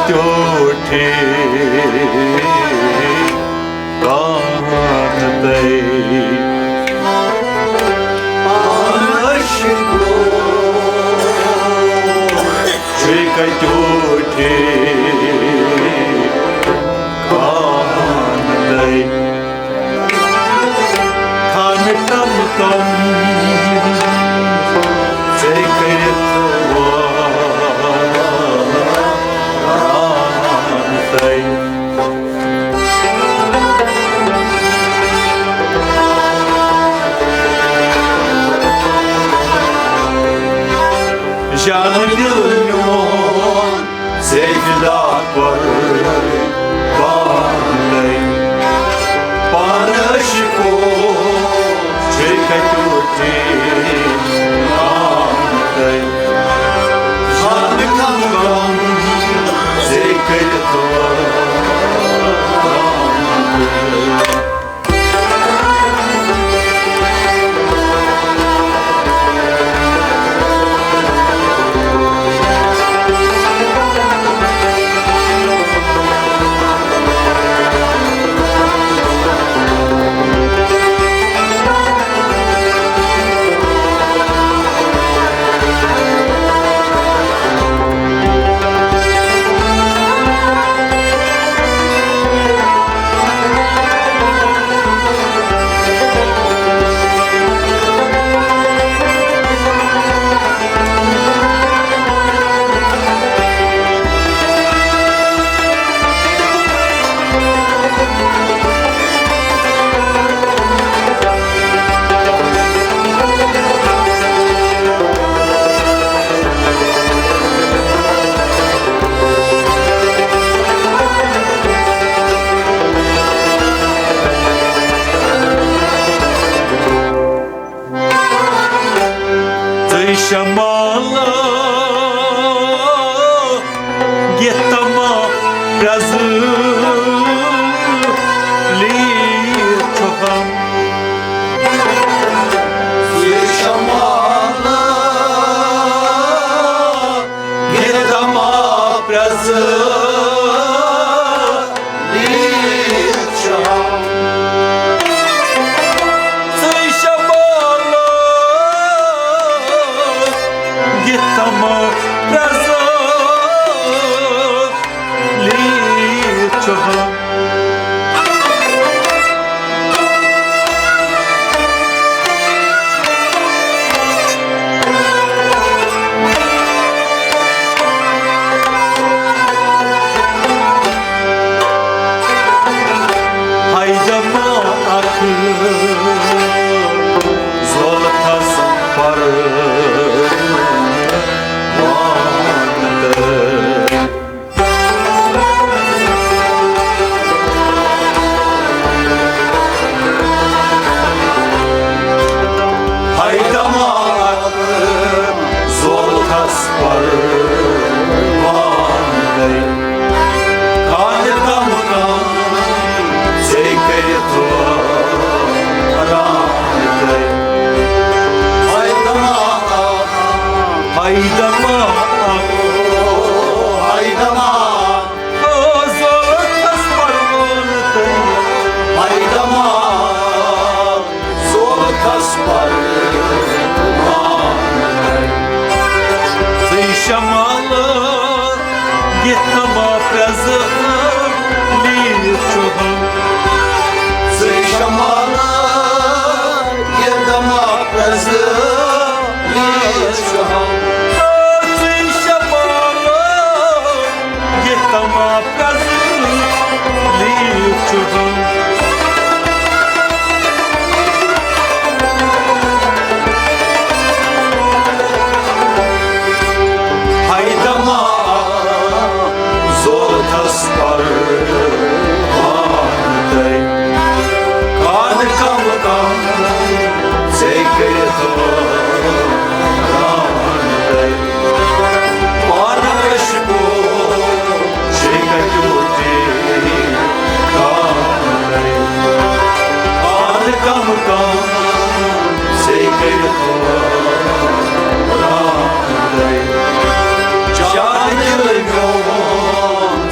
ٹوٹھے کانتَے۔ عاشقو، چھے کتیو ٹھے کانتَے۔ خانہٕ کم کم ژے کٔرِتھ وانتَے۔ جان دل میون ژے فدا کوٚر پانے۔ پانہٕ عشقو چھے کتیو ٹھے آمتَے۔ جان کم کم ژے کٔرِتھ وانتَے۔ ژٕ شمالہ گیتما پرزٕ لیٖر چھُ ہم۔ ژٕ شمالہ گیتما پرزٕ لیٖر چھُ ہم۔ ژٕ شمالہ گیتما پرزٕ لیٖر چھُ ہم۔ ہاے دما اکھ زولتھس پر وانتہٕ۔ ہاے دما اکھ زولتھس پر وانتہٕ۔ خانہٕ کم کم ژے کٔرِتھ رانتہٕ۔ ہاے دما اکھ، ہاے دما اکھ، ہاے دما اکھ۔ او زولتھس پر وانتہٕ۔ ہاے دما زولتھس پر وانتہٕ۔ ژٕے شمالہ گیتما پرزٕ لیٖر چھُ ہم۔ ژٕے شمالہ گیتما پرزٕ لیٖر چھُ ہم۔ ژٕے شمالہ گیتما پرزٕ لیٖر چھُ ہم۔ ہاے دما زولتھس پر وانتہٕ۔ خانہٕ کم کم ژے کٔرِتھ رانتہٕ۔ پانہٕ عشقو چھے کتیو ٹھے کانتہٕ۔ خانہٕ کم کم ژے کٔرِتھ رانتہٕ۔ جان دل میون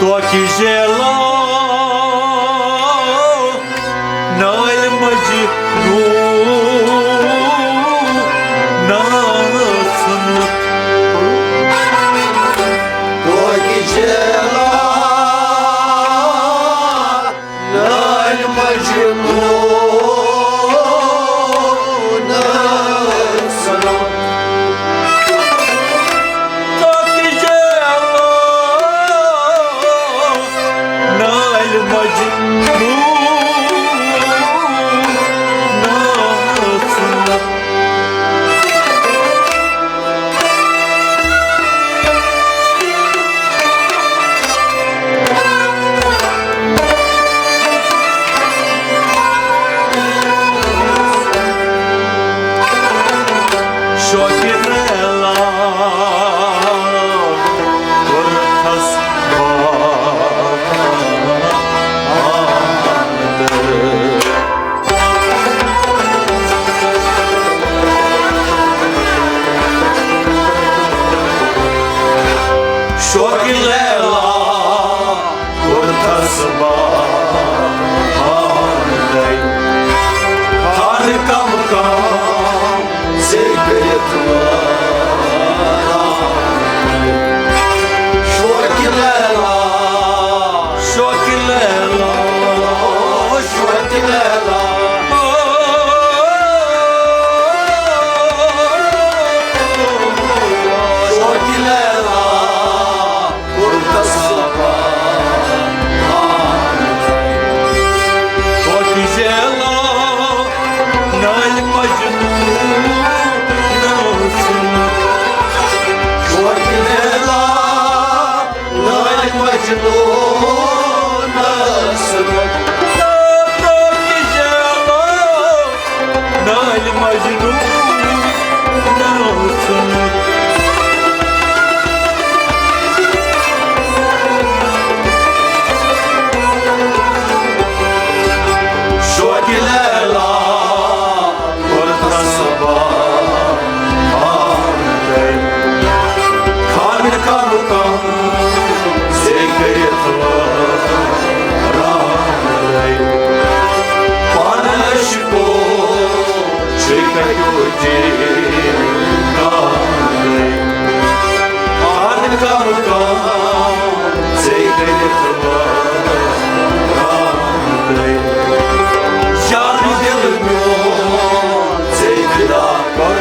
توکہِ جیلا نالہِ مجنوٗنہ ژھُنُتھ۔ توکہِ جیلا نالہِ مجنوٗنہ ژھُنُتھ۔ توکہِ جیلا نالہِ مجنوٗنہ ژھُنُتھ۔ شوقہِ لیلا کوٚرتھس بند۔ شوقہِ لیلا کوٚرتھس بند۔ خانہٕ کم کم زے کٔرِتھ وٲران۔ شوقہِ لیلا، شوقہِ لیلا، شوقہِ لیلا۔ شوقہِ لیلا کوٚرتھس بند۔ توکہِ جیلا نالہِ مجنوٗنہ ژھُنُتھ۔ توکہِ جیلا نالہِ مجنوٗنہ ژھُنُتھ۔ توکہِ جیلا نالہِ مجنوٗنہ ژھُنُتھ۔ شوقہِ لیلا کوٚرتھس بند۔ خانہٕ کم کم زے کٔرِتھ وٲران۔ پانہٕ عشقو چھُ کتیو چیٖز گانے۔ پانہٕ کم کم زے کٔرِتھ وٲران۔ جان دِل میون زے فدا کوٚر۔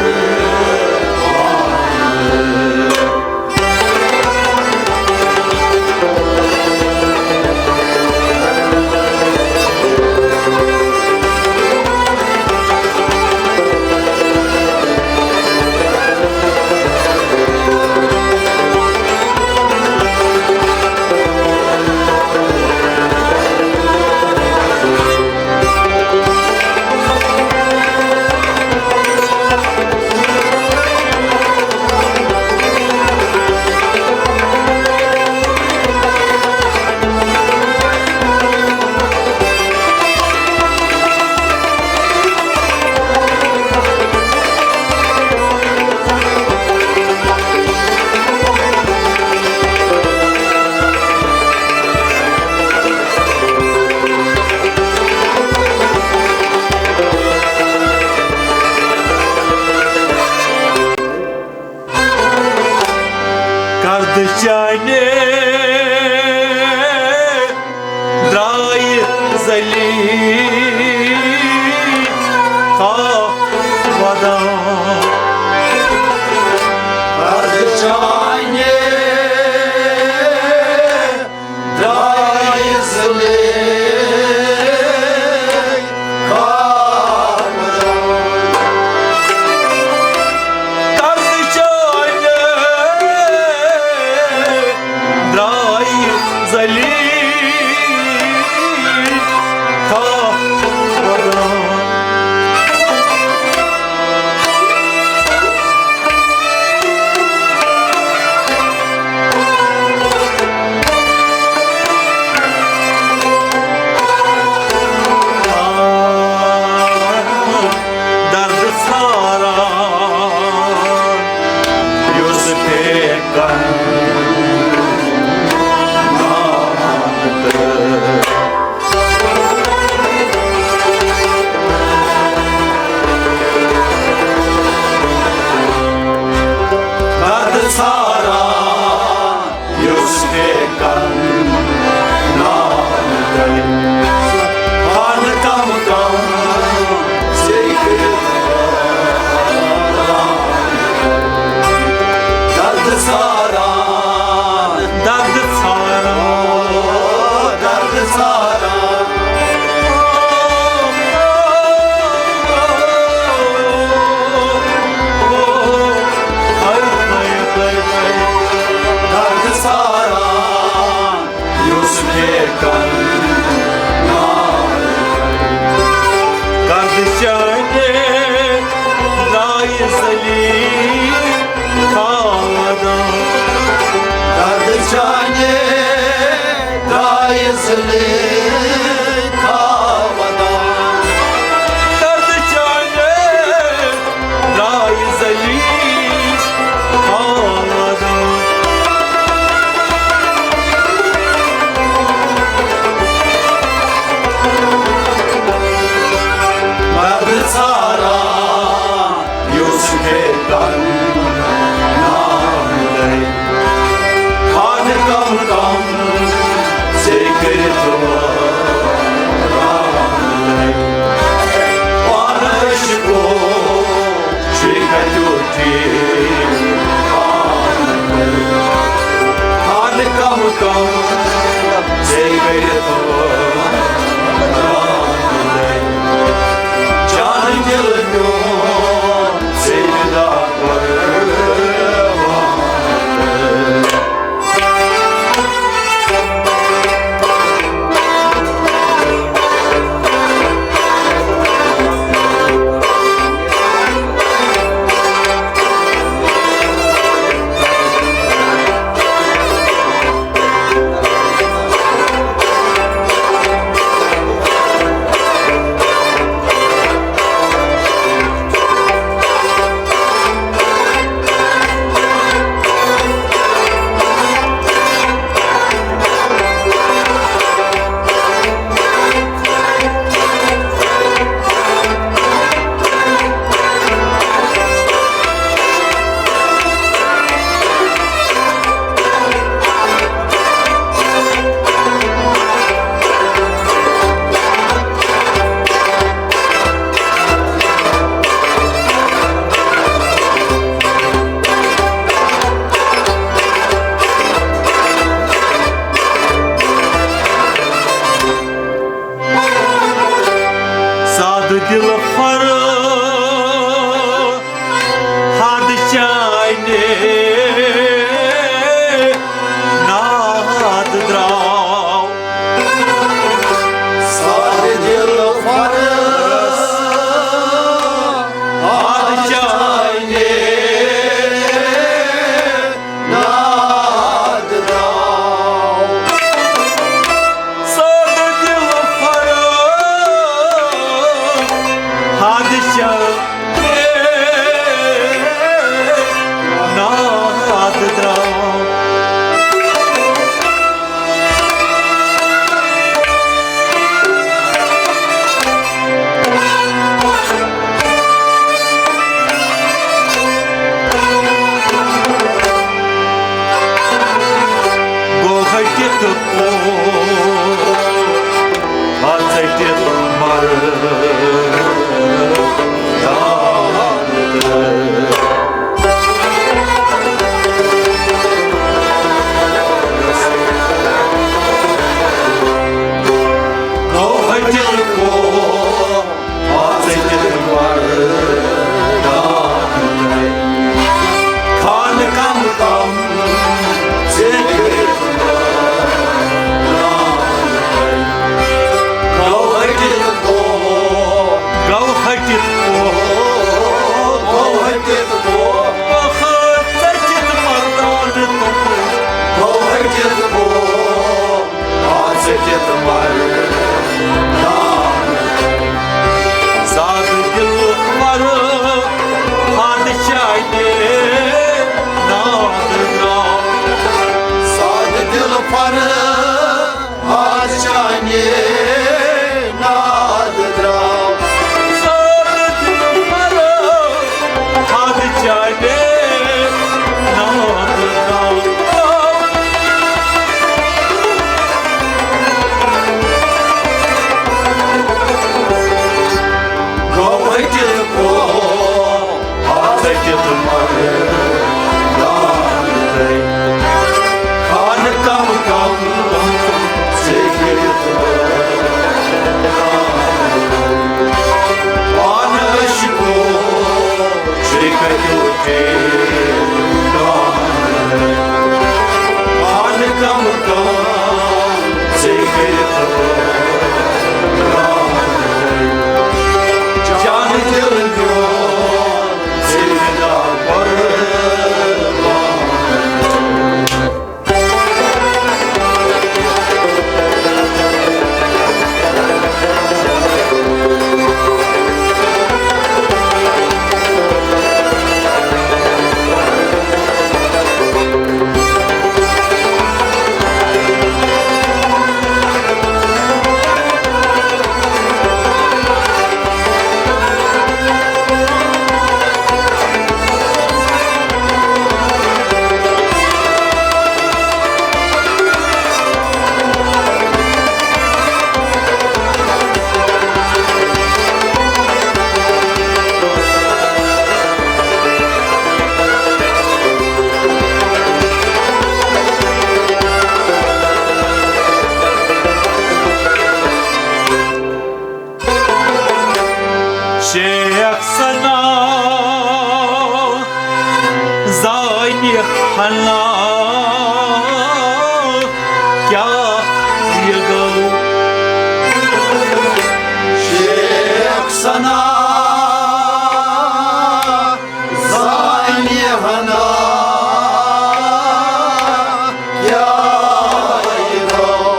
کردٕ چانہِ درٛایہِ ذلیل خاک ودان۔ کردٕ چانہِ درٛایہِ ذلیل خاک ودان۔ کردٕ چانہِ درٛایہِ ذلیل خاک ودان۔ درد ژھاران یُس پھیکن۔ چانہِ درٛایہِ زلیخا ودان۔ درد چانہِ درٛایہِ زلیخا ودان۔ مگر ژھاران یوسفے تن نام لے۔ خانہ کم کم سے کٔرِتھ رام لے۔ پانہٕ عشقو چھُے کتیُتھ ٹھیٖک۔ خانہ کم کم سے کٔرِتھ رام لے۔ جان دل میون سے جدا قربان۔ سادٕ دِل فرحاد چانہِ ناد درٛاو۔ سادٕ دِل فرحاد چانہِ ناد درٛاو۔ سادٕ دِل فرحاد چانہِ ناد درٛاو۔ گوٚو ۂٹِتھ پوٚو، ہا ژٔٹِتھ مَرٕ۔ گوٚو ۂٹِتھ پوٚو، خانہ کم کم سے کیٛاہ یہِ گوٚو؟ شیخ ثنا زانہِ ہنا کیٛاہ یہِ گوٚو؟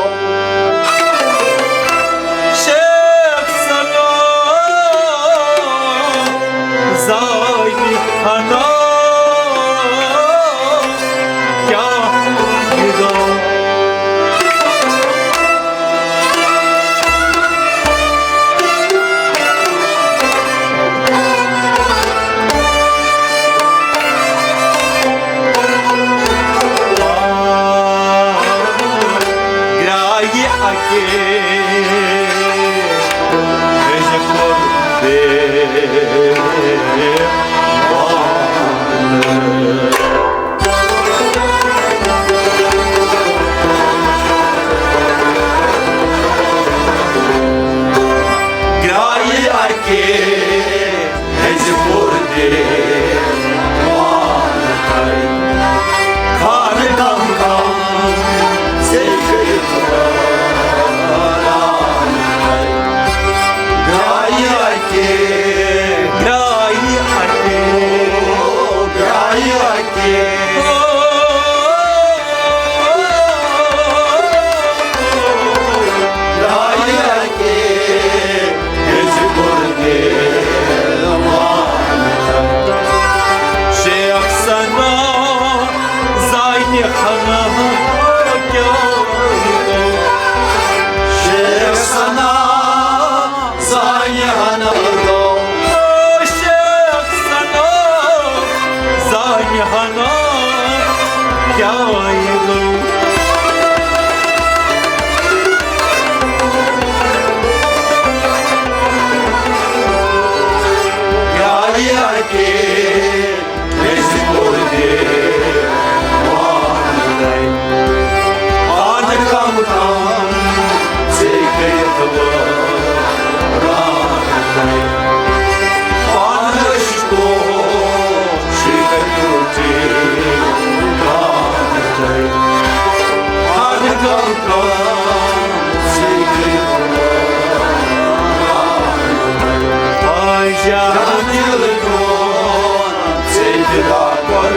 شیخ ثنا زانہِ ہنا کیٛاہ یہِ گوٚو؟ گرٛایہِ اَکے وِزِ کوٚر بے وانہٕ۔ گرٛایہِ اَکے ہیٚژِ پوٚر دِتھ پانہٕ تھَے۔ خانہٕ کم کم ژےٚ کٔرِتھ وٲران تھَے۔ گرٛایہِ اَکے، گرٛایہِ اَکے، گرٛایہِ اَکے۔ شیخ ثنا زانہِ ہنا کیٛاہ گوٚو؟ شیخ ثنا زانہِ ہنا گوٚو۔ شیخ ثنا زانہِ ہنا کیٛاہ گوٚو؟ گرٛایہِ اَکے ہیٚژِ پوٚر دِتھ پانہٕ تھَے۔ پانہٕ کم کم ژےٚ کٔرِتھ وٲران تھَے۔ پانہٕ ٲسۍ کوٗشِش کٔرِتھ ٹھیٖک پانہٕ تھَے۔ پانہٕ کم کم ژےٚ کٔرِتھ وٲران تھَے۔ آ جان، دِل میون ژےٚ فدا کوٚر۔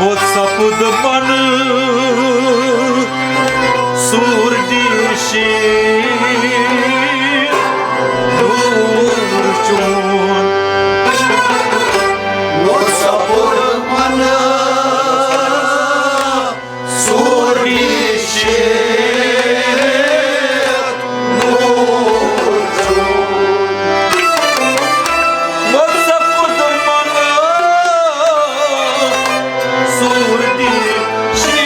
بہٕ سپُد منہٕ سوٗر دیٖشی نوٗر چون۔ بہٕ سپُد منہٕ سوٗر دیٖشی نوٗر چون۔ بہٕ سپُد منہٕ سوٗر دیٖشی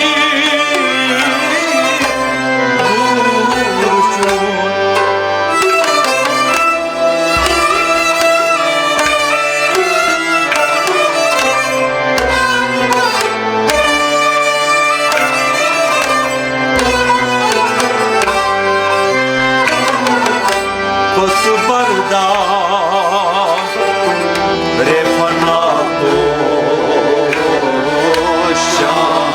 نوٗر چون۔ کُس بردار رے فنا کو شان۔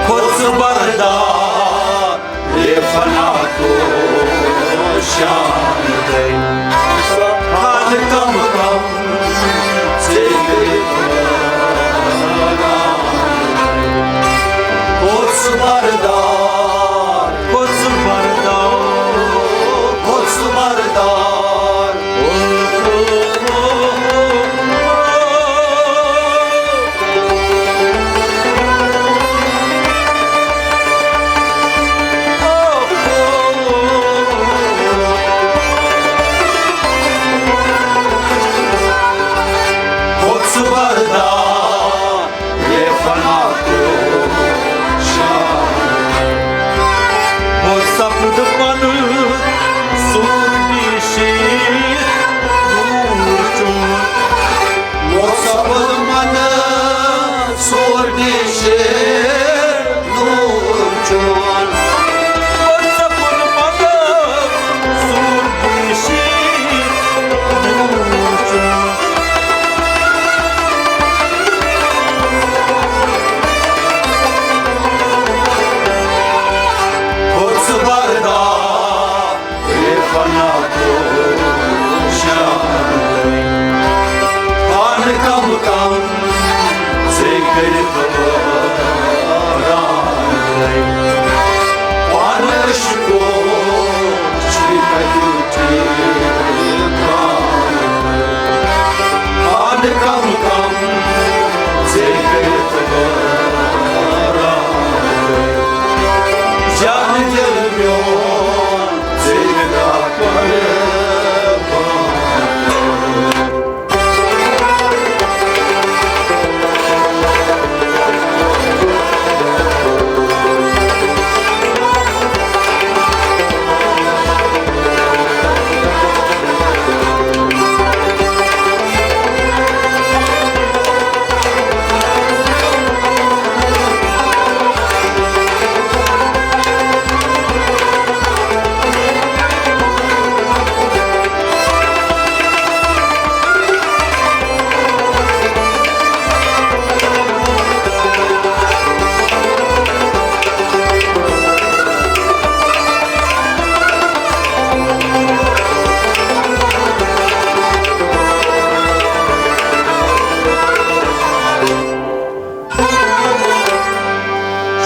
کُس بردار رے فنا کو شان۔ خانہٕ کم کم ژےٚ گٔے۔ بردار، کھوژ بردار، کھوژ بردار۔ کھوژ بردار۔ یہ فنا کو شان۔ وہ سپد من سور نشین نور چون۔ وہ سپد من سور نشین نور چون۔ وہ سپد من سور نشین نور چون۔ کھوژ بردار، اے فنا کو شان۔ پان کم کم سے کٔرِتھ ران۔ پان عشقو چھُ کتہِ ٹھیک۔ پان کم کم سے کٔرِتھ ران۔ جان دل میون، ژےٚ گا قربان۔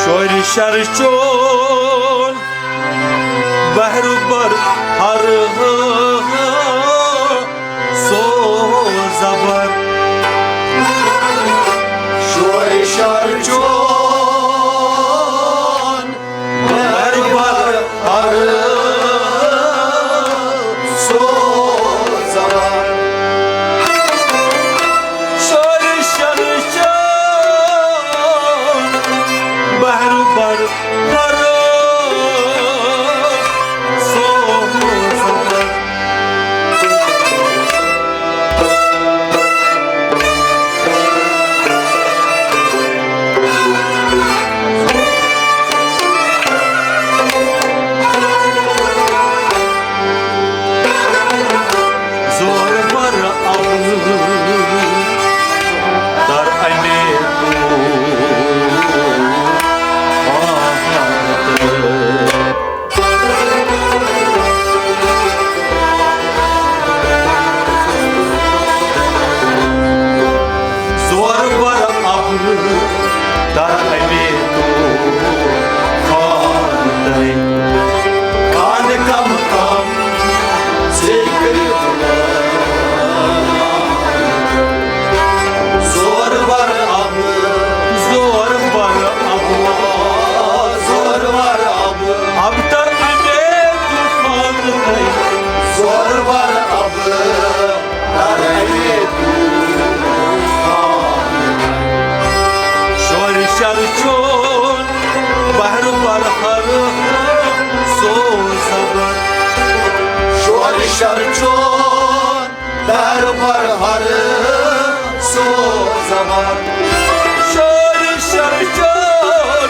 شورِ شر چون بحر بر ہر سو زبر۔ شورِ شر چون بحر بر ہر سو زبر۔ شورِ شر چون بحر بر ہر سو زبر۔ زور بر ابر در انے تو آفت۔ زور بر ابر در انے تو خان دے۔ خان کم کم سے کر زور بر ابر، زور بر ابر، زور بر ابر۔ اب تر انے طوفان ہے۔ زور بر ابر، تر انے طوفان۔ شورِ شر چون بحر بر ہر سو زبر۔ شورِ شر چون بحر بر ہر سو زبر۔ شورِ شر چون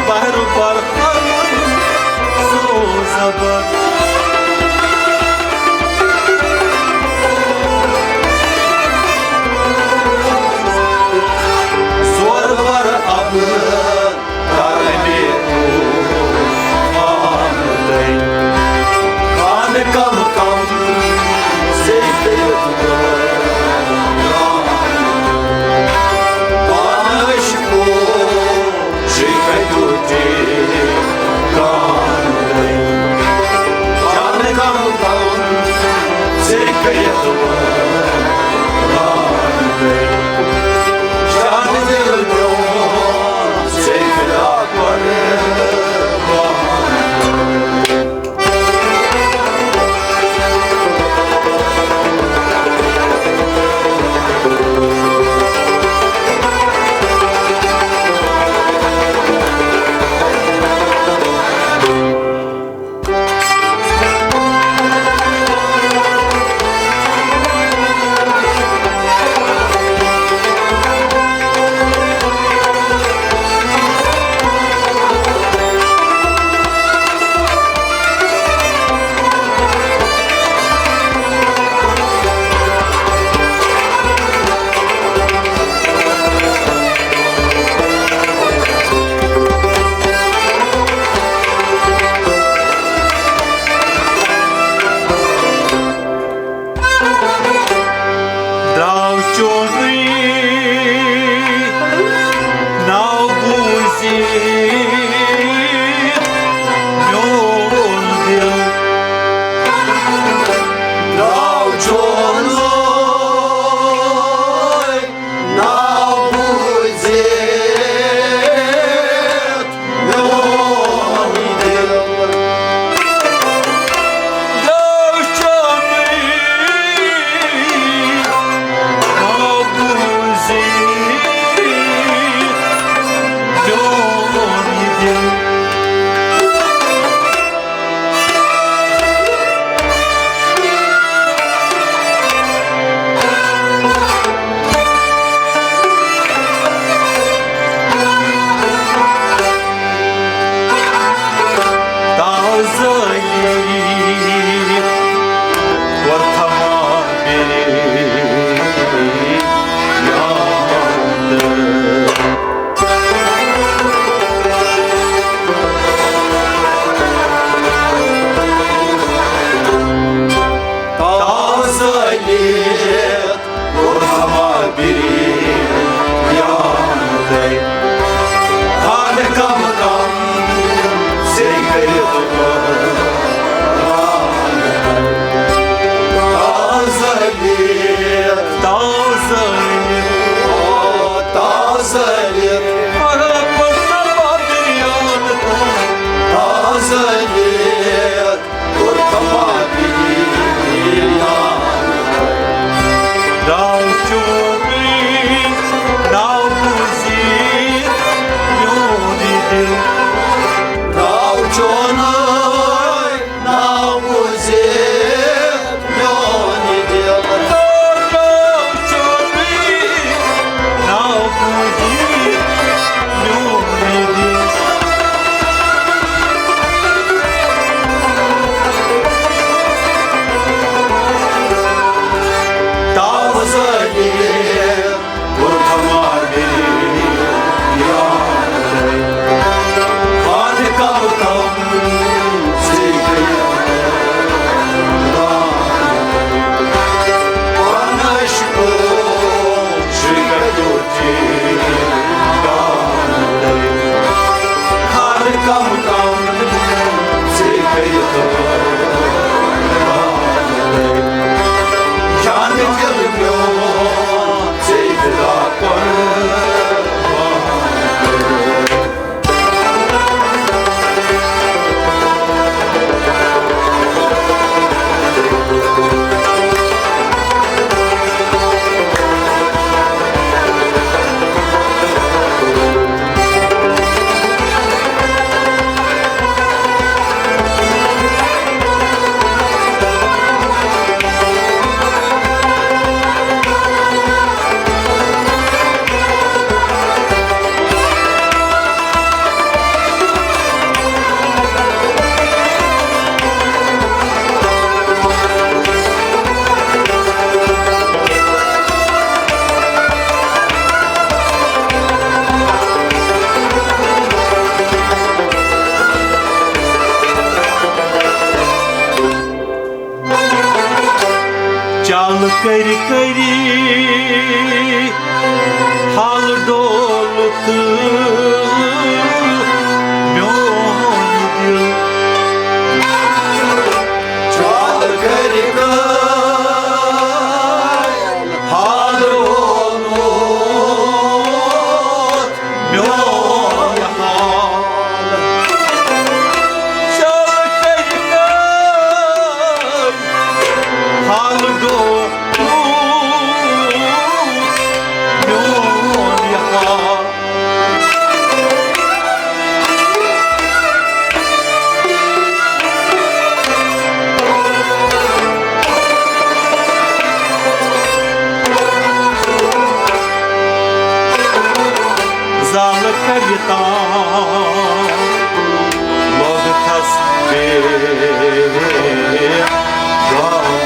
بحر بر ہر سو زبر۔ زور بر ابر، کر انے تو خان دے۔ خان کم کم سے دل پانش کو میون دل درٛاو چونُے ناو بوٗزِتھ میون دل۔ درٛاو چونُے ناو بوٗزِتھ میون دل۔ تازگی کوٚر تھما بیٚیہِ یاد۔ تازٕ لیت کوٚر ہما بری یاد۔ خانہٕ کم کم سے کٔرِتھ تازٕ لیت، تازٕ لیت، تازٕ لیت۔ تازٕ لیت۔ کوٚر تھما بیٚیہِ یاد۔ درٛاو چونُے ناو بوٗزِتھ میون دل۔ درٛاو چونُے ناو بوٗزِتھ میون دل۔ درٛاو چونُے ناو بوٗزِتھ میون دل۔ تازٕ لیت کوٚر تھما بیٚیہِ یاد۔ خانہٕ کم کم سے گٔیہِ پانش کو شکایت خانہٕ کم کم سے گٔیہِ جان دل میون۔ چل کری کری حال ڈول تہٕ میون دل۔ چل کری کری حال ڈول میون یہِ حال۔ چل کٔرۍ کٔرۍ حال ڈوٹھ میون یہِ حال۔ زالہٕ کَرِ تام لوٚگ تھَس بے گانہٕ۔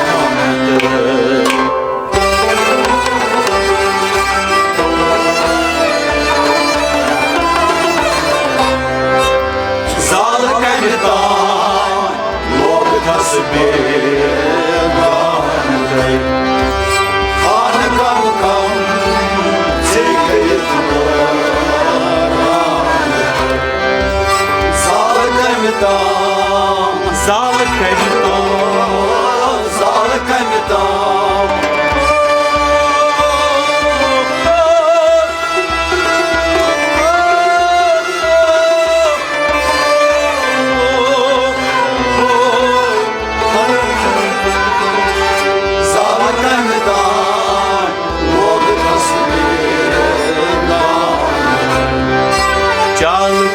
زالہٕ کَرِ تام لوٚگ تھَس بے گانہٕ۔ خانہٕ کم کم ژے کٔرِتھ وٲران۔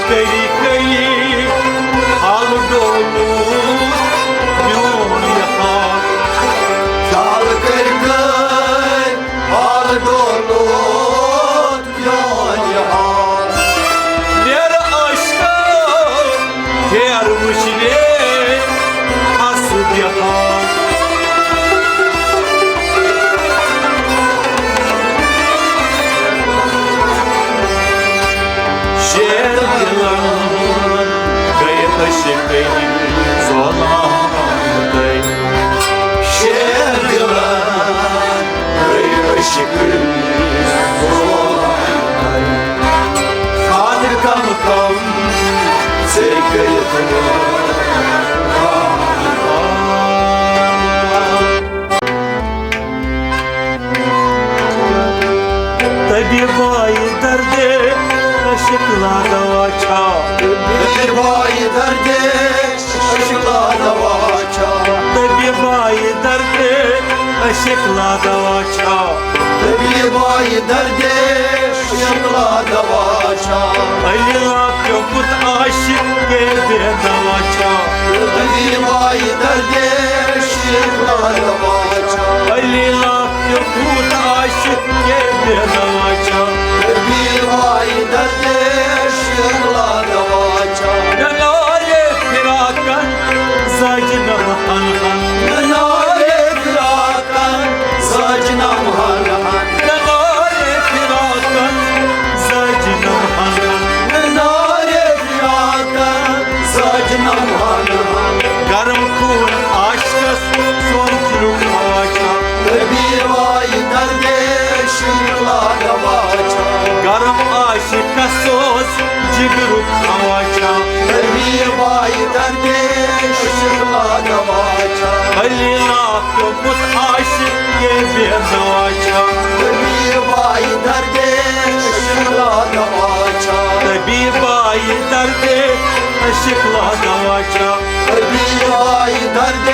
کٔری کٔری حال ڈولوت میون یہِ حال۔ حال کٔرۍ کٔرۍ حال ڈولوت میون یہِ حال۔ نیر عشقا، ہیر وٕچھنے حسب حال۔ شیر دلن گٔے عشقٕنۍ ظلمتَے۔ شیر دلن گٔے عشقٕنۍ ظلمتَے۔ خانہٕ کم کم ژے گٔیَتھ وٲر۔ طبیبہ، یہِ دردِ عشق لا دوا چھا؟ طبیبہ، یہِ دردِ عشق لا دوا چھا؟ طبیبہ، یہِ دردِ عشق لا دوا چھا؟ طبیبہ، یہِ دردِ عشق لا دوا چھا؟ علی لا پیوٚمُت عاشق کے بے دوا چھا؟ طبیبہ، یہِ دردِ عشق لا دوا چھا؟ علی لا پیوٚمُت عاشق کے بے دوا چھا؟ طبیبہ، یہِ دردِ عشق لا دوا چھا؟ مےٚ نالے فراقن زاجنم ہن ہن۔ مےٚ نالے فراقن زاجنم ہن ہن۔ مےٚ نالے فراقن زاجنم ہن ہن۔ مےٚ نالے فراقن زاجنم ہن ہن۔ گرم خوٗن عاشقس سونچرُک ہوا چھا؟ طبیبہ، یہِ دردِ عشق لا دوا چھا؟ گرم عاشقس سوز جگرُک ہوا چھا؟ طبیبہ، یہِ دردِ عشق لا دوا چھا؟ علی لا پیوٚمُت عاشق کے بے دوا چھا؟ طبیبہ، یہِ دردِ عشق لا دوا چھا؟ طبیبہ، یہِ دردِ عشق لا دوا چھا؟ طبیبہ، یہِ دردِ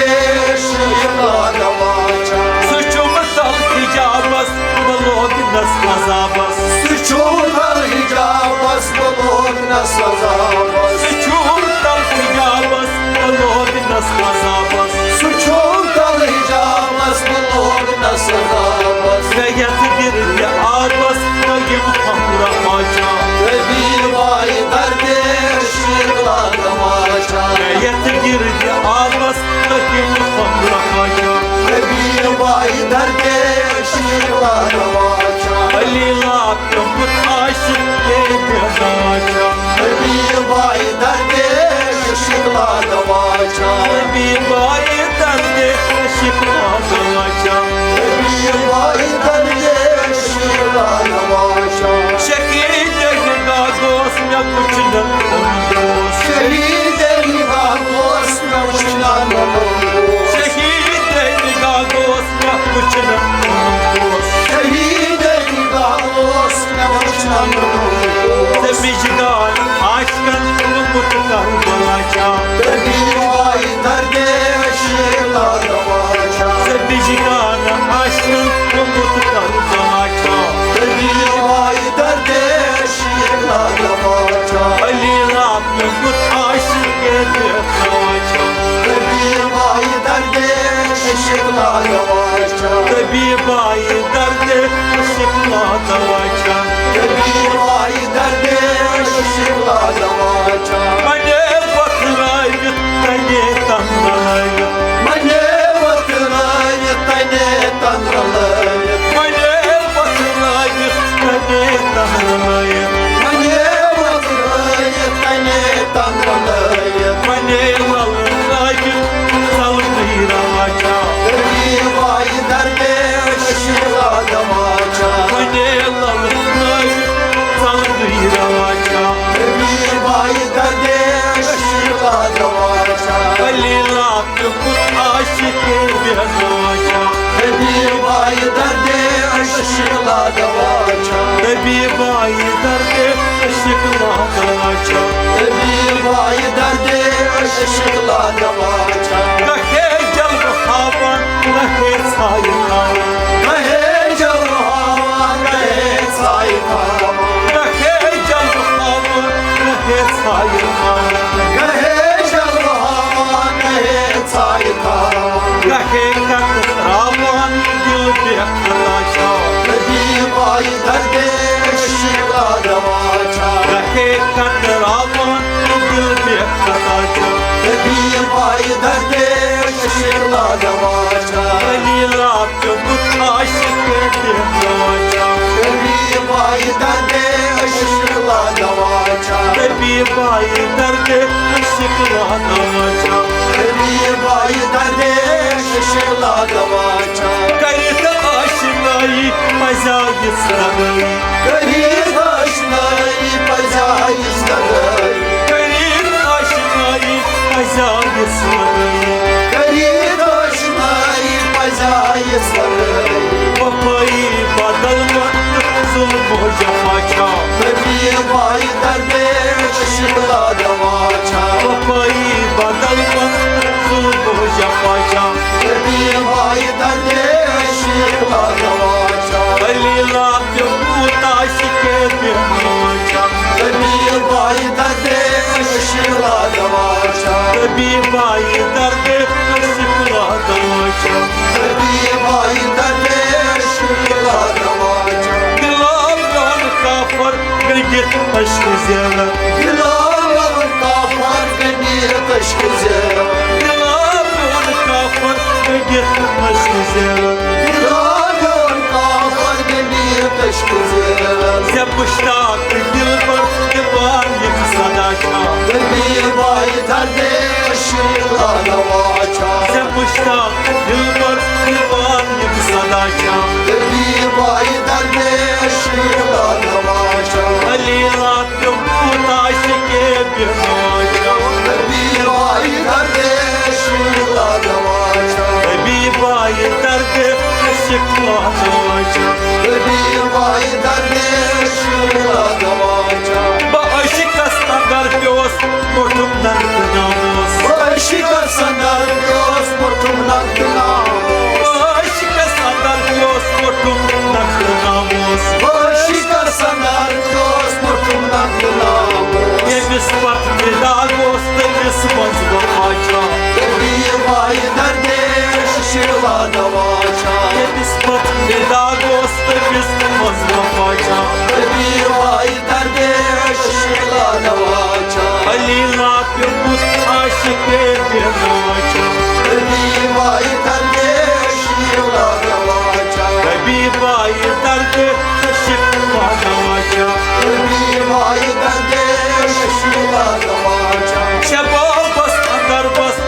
عشق لا دوا چھا؟ سُہ چھُم تل حجابس، بہٕ لوگنس عذابس۔ سُہ چھُم تل حجابس، بہٕ لوگنس عذابس۔ سُہ چھُم تل حجابس، بہٕ لوگنس عذابس۔ سُہ چھُم تل حجابس، بہٕ لوگنس عذابس۔ مےٚ یتھ گردِ آبس، دوٚیِم ہمراہ چھا؟ طبیبہ، یہِ دردِ عشق لا دوا چھا؟ مےٚ یتھ گردِ آبس، دوٚیِم ہمراہ چھا؟ طبیبہ، یہِ دردِ عشق لا دوا چھا؟ علی لا پیوٚمُت عاشق کے بے دوا چھا؟ طبیبہ، یہِ دردِ عشق لا دوا چھا؟ طبیبہ، یہِ دردِ عشق لا دوا چھا؟ طبیبہ، یہِ دردِ عشق لا دوا چھا؟ شہید نگاہ گوس مےٚ وٕچھنہٕ۔ شہید نگاہ گوس مےٚ وٕچھنہٕ۔ شہید نگاہ گوس مےٚ وٕچھنہٕ۔ شہید نگاہ گوس مےٚ وٕچھنہٕ۔ ژےٚ مِجگان عاشقن گوٚمُت کربلا چھا؟ طبیبہ، یہِ دردِ عشق لا دوا چھا؟ ژےٚ مِجگان عاشقن گوٚمُت کربلا چھا؟ طبیبہ، یہِ دردِ عشق لا دوا چھا؟ علی لا پیوٚمُت عاشق کے بے دوا چھا؟ طبیبہ، یہِ دردِ عشق لا دوا چھا؟ طبیبہ، یہِ دردِ عشق لا دوا چھا؟ طبیبہ، یہِ دردِ عشق لا دوا چھا؟ منے وتھرٲوِتھ، تنے تنگ لٲوِتھ۔ منے وتھرٲوِتھ، تنے تنگ لٲوِتھ۔ منے وتھرٲوِتھ، تنے تنگ لٲوِتھ۔ منے وتھرٲوِتھ، تنے تنگ لٲوِتھ۔ منے وتھرٲوِتھ، ژلگٕے روا چھا؟ طبیبہ، یہِ دردِ عشق لا دوا چھا؟ منے وتھرٲوِتھ، ژلگٕے روا چھا؟ طبیبہ، یہِ دردِ عشق لا دوا چھا؟ علی لا پیوٚمُت عاشق بے دوا چھا؟ طبیبہ، یہِ دردِ عشق لا دوا چھا؟ طبیبہ، یہِ دردِ عشق لا دوا چھا؟ طبیبہ، یہِ دردِ عشق لا دوا چھا؟ کہے جلوٕ ہاوان، کہے ژھایہِ تھاوان۔ کہے جلوٕ ہاوان، کہے ژھایہِ تھاوان۔ کہے جلوٕ ہاوان، کہے ژھایہِ تھاوان۔ گہے جلوٕ ہاوان، گہے ژھایہِ تھاوان۔ گہے کتراوان، دل بے خطا چھا۔ طبیب آئی دردِ عشق کا دوا چھا۔ گہے کتراوان، دل بے خطا چھا۔ طبیب آئی دردِ عشق کا دوا چھا۔ دلیل آپ جو بت عاشق بے دوا چھا۔ طبیب آئی دردِ عشق کا دوا چھا۔ طبیب آئی دردِ عشق کا دوا چھا۔ طبیب آئی دردِ عشق کا دوا چھا۔ کٔرِتھ آشنایی پزیایس لگٲیی۔ کٔرِتھ آشنایی پزیایس لگٲیی۔ کٔرِتھ آشنایی پزیایس لگٲیی۔ کٔرِتھ آشنایی پزیایس لگٲیی۔ وفٲیی بدل وقت ظلم و جفا چھا۔ طبیب آئی دردِ عشق کا دوا چھا۔ وفٲیی بدل وقت ظلم و جفا چھا۔ طبیب آئی دردِ عشق کا دوا چھا۔ دلیل آپ جو بت عاشق بے دوا چھا۔ طبیب آئی دردِ عشق کا دوا چھا۔ طبیب آئی دردِ عشق کا دوا چھا۔ طبیب آئی دردِ عشق کا دوا چھا۔ دلا میون کافر گٔنڈِتھ عشق زیرہ۔ دلا میون کافر گٔنڈِتھ عشق زیرہ۔ دلا میون کافر گٔنڈِتھ عشق زیرہ۔ دلا میون کافر گٔنڈِتھ عشق زیرہ۔ ژےٚ مشتاق دلبر دِوان یِم صدا چھا۔ طبیب آئی دردِ عشق کا دوا چھا۔ ژےٚ مشتاق دلبر دِوان یِم صدا چھا۔ طبیب آئی دردِ عشق کا دوا چھا۔ علی رات کوٗت عاشقِ بے نوا چھا۔ طبیب آئی دردِ عشق کا دوا چھا۔ طبیب آئی دردِ عشق کا دوا چھا۔ طبیب آئی دردِ عشق کا دوا چھا۔ بہٕ عشقس اندر پیوس، موٚٹھُم ننٛگ تہٕ ناموس۔ بہٕ عشقس اندر پیوس، موٚٹھُم ننٛگ تہٕ ناموس۔ بہٕ عشقس اندر پیوس، موٚٹھُم ننٛگ تہٕ ناموس۔ بہٕ عشقس اندر پیوس، موٚٹھُم ننٛگ تہٕ ناموس۔ ییٚمِس پتھ فدا گوس، تٔمِس منٛز وفا چھا۔ طبیب آئی دردِ عشق کا دوا چھا۔ ییٚمِس پتھ فدا گوس، تٔمِس منٛز وفا چھا۔ طبیب آئی دردِ عشق کا دوا چھا۔ علی رات پیوٚمُت عاشقِ بے نوا چھا۔ طبیب آئی دردِ عشق کا دوا چھا۔ طبیب آئی دردِ عشق کا دوا چھا۔ طبیب آئی دردِ عشق کا دوا چھا۔ شبابس اندر بس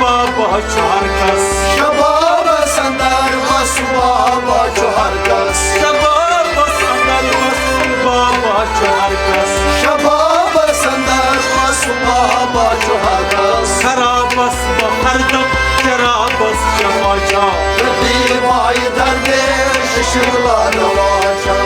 بابا چھُ ہر کس۔ شبابس اندر بس بابا چھُ ہر کس۔ شبابس اندر بس بابا چھُ ہر کس۔ شبابس اندر بس بابا چھُ ہر کس۔ خرابس بہٕ ہردم شرابس شفا چھا۔ طبیب آئی دردِ عشق کا دوا چھا۔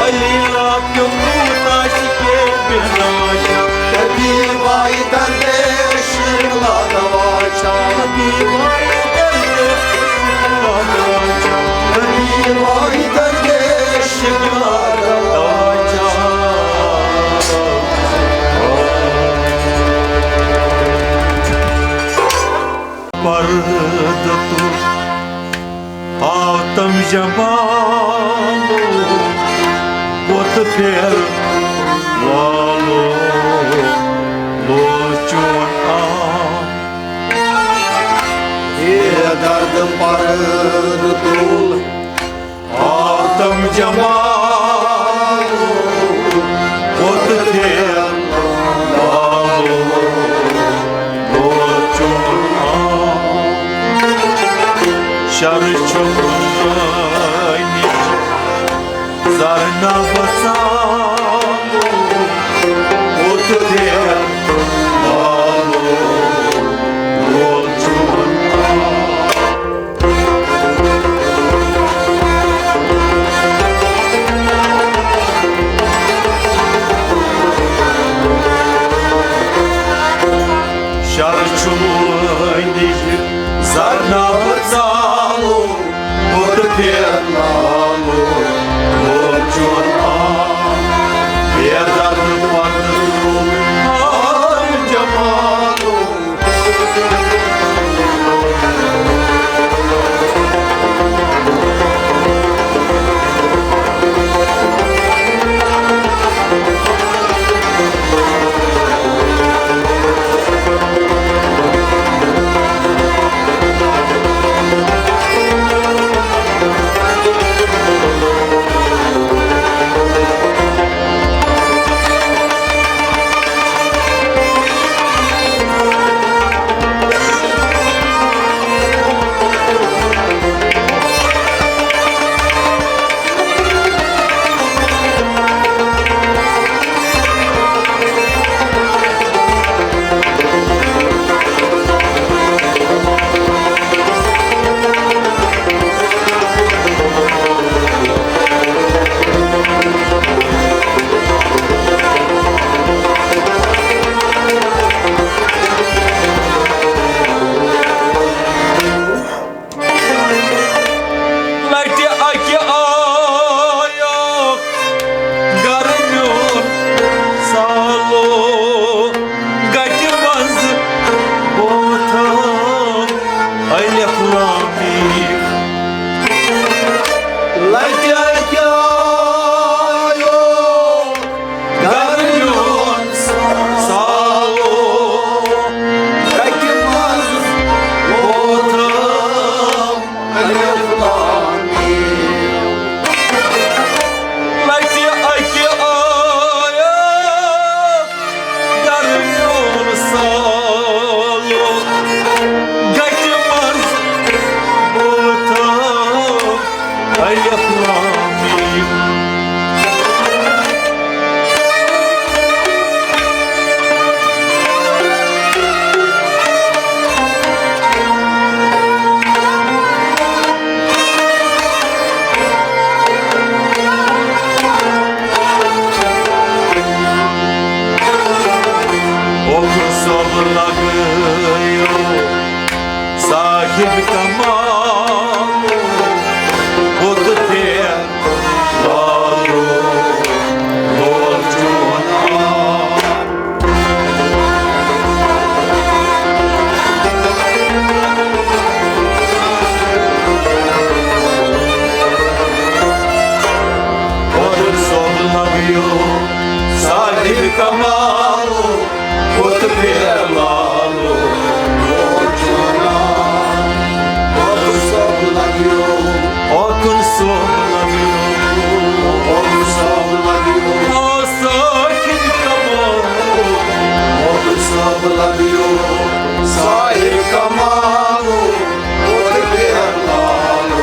علی آپ کیوں کوتاہ کے بنا، کبھی وائی دردے عشق لا دوا چا، کبھی وائی دردے عشق لا دوا چا، کبھی وائی دردے عشق لا دوا چا۔ پردٕ تُل آو تم جمالو، بُتھ پھیر لالو، لوچون آو۔ ہے درد پردٕ تُل، آو تم جمالو، بُتھ پھیر لالو، لوچون آو۔ شر چھُ نِش زرنہ بژالو، بُتھ پھیر لالو، لوچون آو۔ شر چھُ وٲنِج زرناوٕ ژالو، بُتھ پھیر لالو، لوچون آو۔ بے درد پتہٕ روٗد آب جمالو۔ لٹہِ اکہِ آیکھ گرٕ میون سالو، گٹہِ منٛز بوتھم الف لام میم۔ لٹہِ اکہِ آیکھ گرٕ میون سالو، گٹہِ منٛز بوتھم الف لام میم۔ لٹہِ اکہِ آیکھ گرٕ میون سالو، گٹہِ منٛز بوتھم الف لام میم۔ اوکُن صٲب لگٲیِو صاحب کمال، بُتھ پھیر لالو، لول چون آو۔ اوکُن صٲب لگٲیِو صاحب کمال، بُتھ پھیر لالو، لول چون آو۔ اوکُن صٲب لگٲیِو، اوکُن صٲب لگٲیِو، اوکُن صٲب لگٲیِو، او صاحب کمال۔ اوکُن صٲب لگٲیِو صاحب کمال، بُتھ پھیر لالو،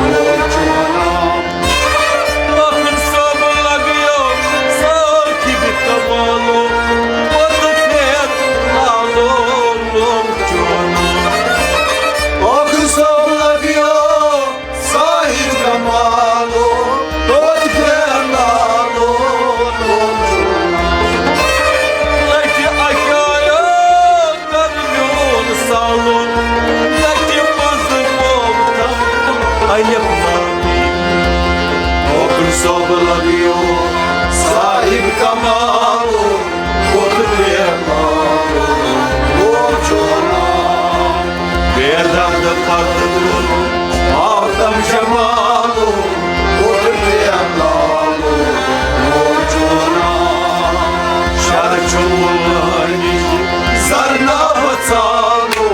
لول چون آو۔ اوکُن صٲب لگٲیِو صاحب کمال، بُتھ پھیر لالو۔ صٲب لبیو صاحب کمالو، کوٚت پیمالو، او چونا۔ بے درد پتہٕ تُل ماتم جمالو، کوٚت پیمالو، او چونا۔ شر چھُ مُلٲنی زرنا بژالو۔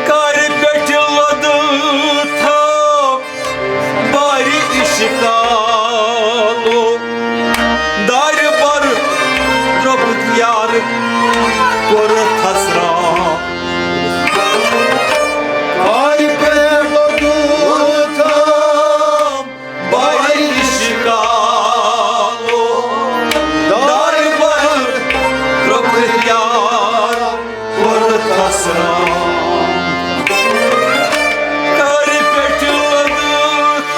کارِ پٮ۪ٹھِ لوٚدُتھ بارِ عشقالو، دارِ بر درٛوٚپُت یار کوٚر تھسرا۔ کارِ پٮ۪ٹھِ لوٚدُتھ بارِ عشقالو، دارِ بر درٛوٚپُت یار کوٚر تھسرا۔ کارِ پٮ۪ٹھِ لوٚدُتھ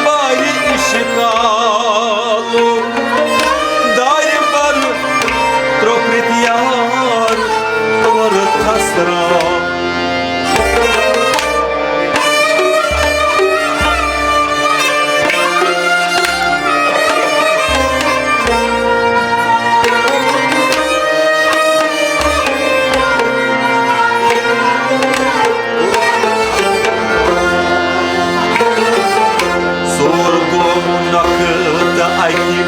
بارِ عشقالو، دارِ بر درٛوٚپُت یار کوٚر تھسرا۔ سور گوٚو نۄقطہٕ اَکہِ،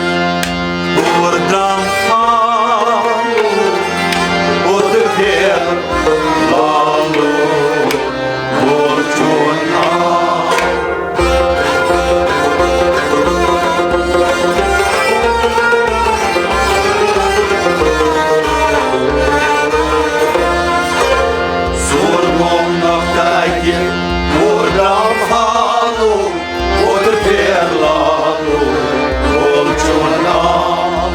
اور درٛام فالو، اوٚت پھیر لالو، وول چون ناو۔ سور گوٚو نۄقطہٕ اَکہِ، اور درٛام فالو، اوٚت پھیر لالو، وول چون ناو۔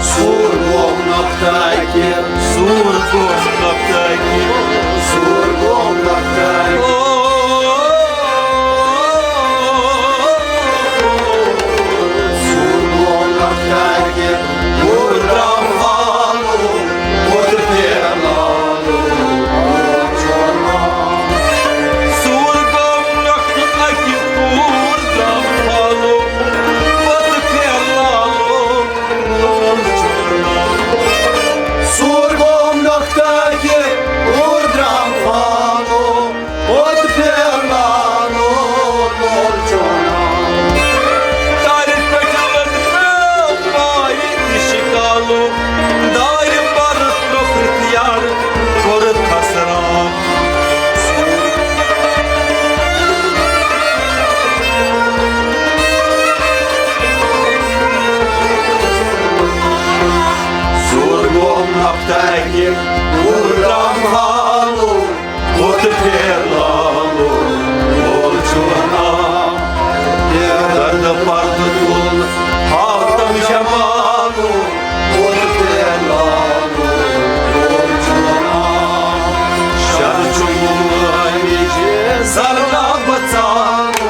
سور گوٚو نۄقطہٕ اَکہِ، سور گوٚو نۄقطہٕ اَکہِ، سور گوٚو نۄقطہٕ اَکہِ۔ او، سور گوٚو نۄقطہٕ اَکہِ، اور درٛام فالو، اوٚت پھیر لالو، وول چون ناو۔ سور گوٚو نۄقطہٕ اَکہِ، اور درٛام فالو، اوٚت پھیر لالو، وول چون ناو۔ سور گوٚو نۄقطہٕ اَکہِ، اور درٛام فالو، اوٚت پھیر لالو، وول چون ناو۔ دارِ پٮ۪ٹھِ لوٚدُتھ بارِ عشقالو، دارِ بر درٛوٚپُت یار کوٚر تھسرا۔ سور گوٚو نۄقطہٕ اَکہِ، اور درٛام فالو، اوٚت پھیر لالو، وول چون ناو۔ بے درد پردٕ تُل ماتم جمالو، اوٚت پھیر لالو، وول چون ناو۔ شر چھُ مُلٲنی زرنا بژالو۔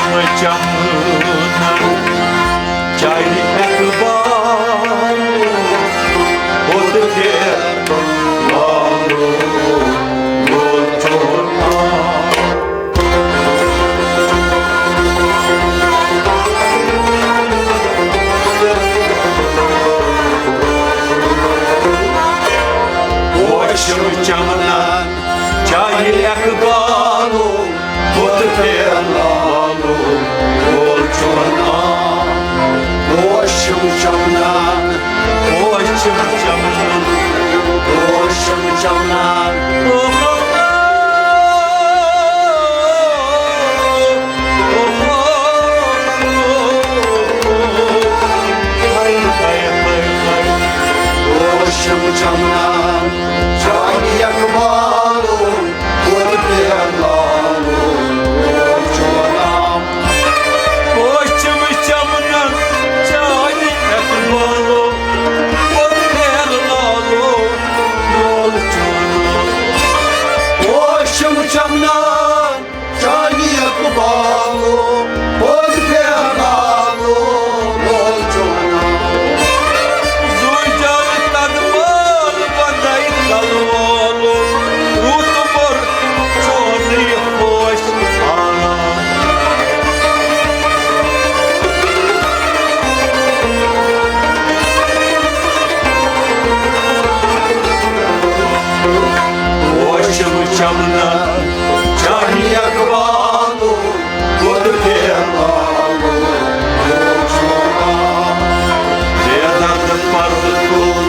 چمنن چاہے اقبال ہوت پھر لالو گول چون آ۔ پوشم چمنن چاہے اقبالو ہوت پھر لالو گول چون آ۔ پوشم چمنن، پوشم چمنن، پوشم چمنن۔ پوشم چمنن چاہے اقبالو ہوت پھر لالو گول چون آ۔ پوشم چمنن چاہے اقبالو ہوت پھر لالو گول چون آ۔ پوشم چمنن چاہے اقبالو ہوت پھر لالو گول چون آ۔ زوٗ جان قدمن بندے تلوالو، روٗد بوٚر چونُے پوش آرام۔ پوشم چمنن چاہے اقبالو ہوت پھر لالو گول چون آ۔ بے درد پردٕ تُل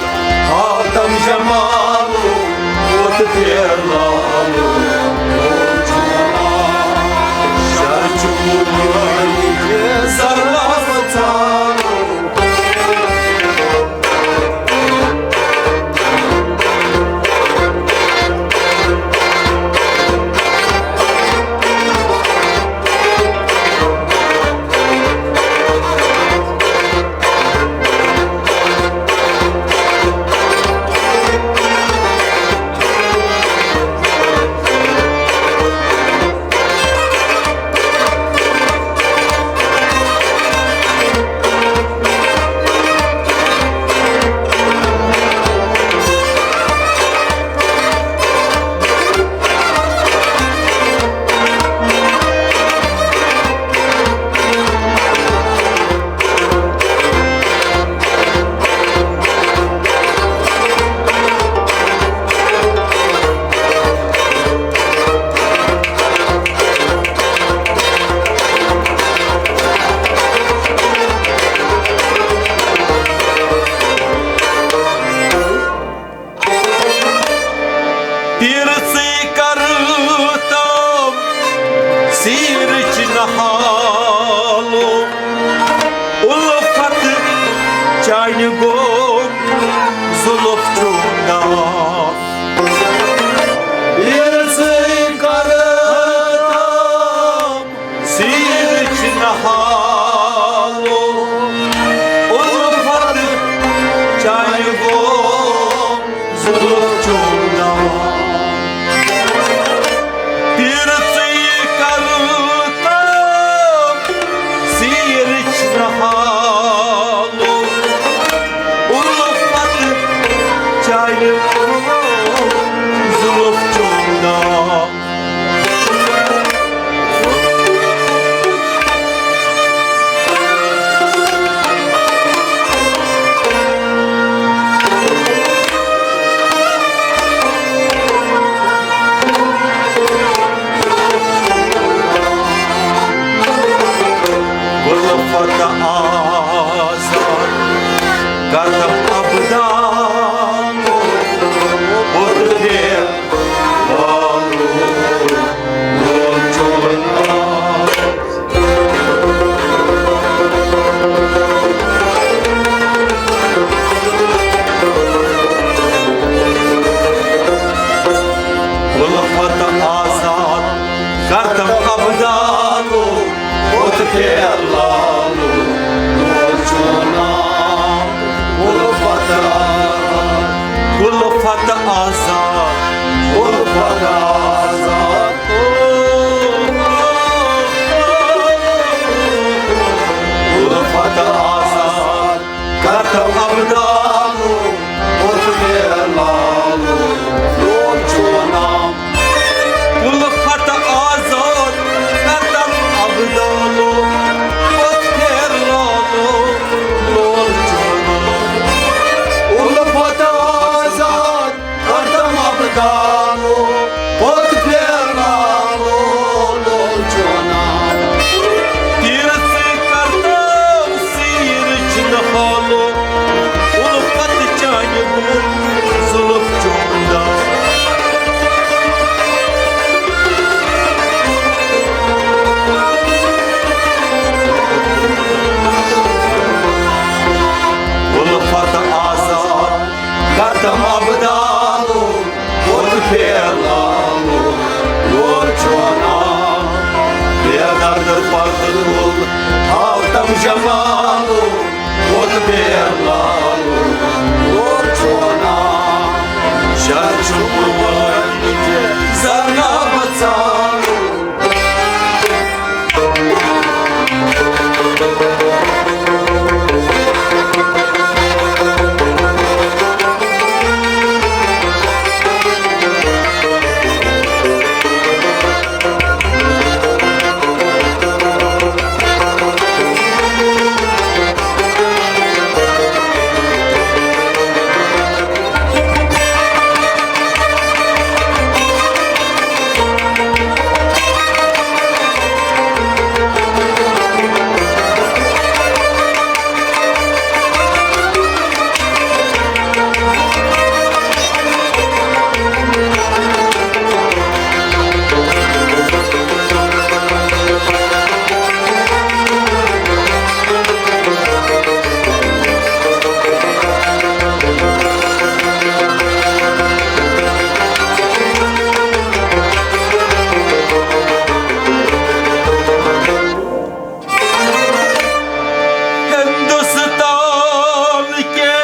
حاتم جمالو ہوت پھر لالو گول چون آ۔ شر چوٗر زرلا ژالو۔ پیٖرژٕے کرٕ تام سیٖرٕچ نہالو، اُلفت چانہِ گوٚو زُلُف چوٗنٛگا۔ پیٖرژٕے کرٕ تام سیٖرٕچ نہالو، اُلفت چانہِ گوٚو زُلُف چوٗنٛگا۔ پیٖرژٕے کرٕ تام سیٖرٕچ نہالو، اُلفت چانہِ گوٚو زُلُف چوٗنٛگا۔ اُلفت آزاد قدم ابدان، بُدھ دے والو، لول چون آ۔ اُلفت آزاد کردم ابدالو، بُدھ پھیر لالو، لول چون آ۔ اُلفت آزاد، اُلفت آزاد، اُلفت آزاد۔ ابدالو، اوٚت پھیرلاوو لول چون ناو۔ الفت آزاد کردم ابدالو، اوٚت پھیرلاوو لول چون ناو۔ الفت آزاد کردم ابدالو، اوٚت پھیرلاوو لول چون ناو۔ تیرٕ سۭتۍ کردم سیٖرٕچ نہالو، الفت چانہِ بُتھ زُلف چون داو۔ الفت آزاد کردم ابدالو، اوٚت پھیرلاوو لول چون ناو۔ بے درد پردٕ تُل، ہاو تم جمالو، اوٚت پھیرلاوو لول چون ناو۔ شر چھُ پُلوٲمۍ کہِ زرنامہٕ ژالو۔ ہندوستان کے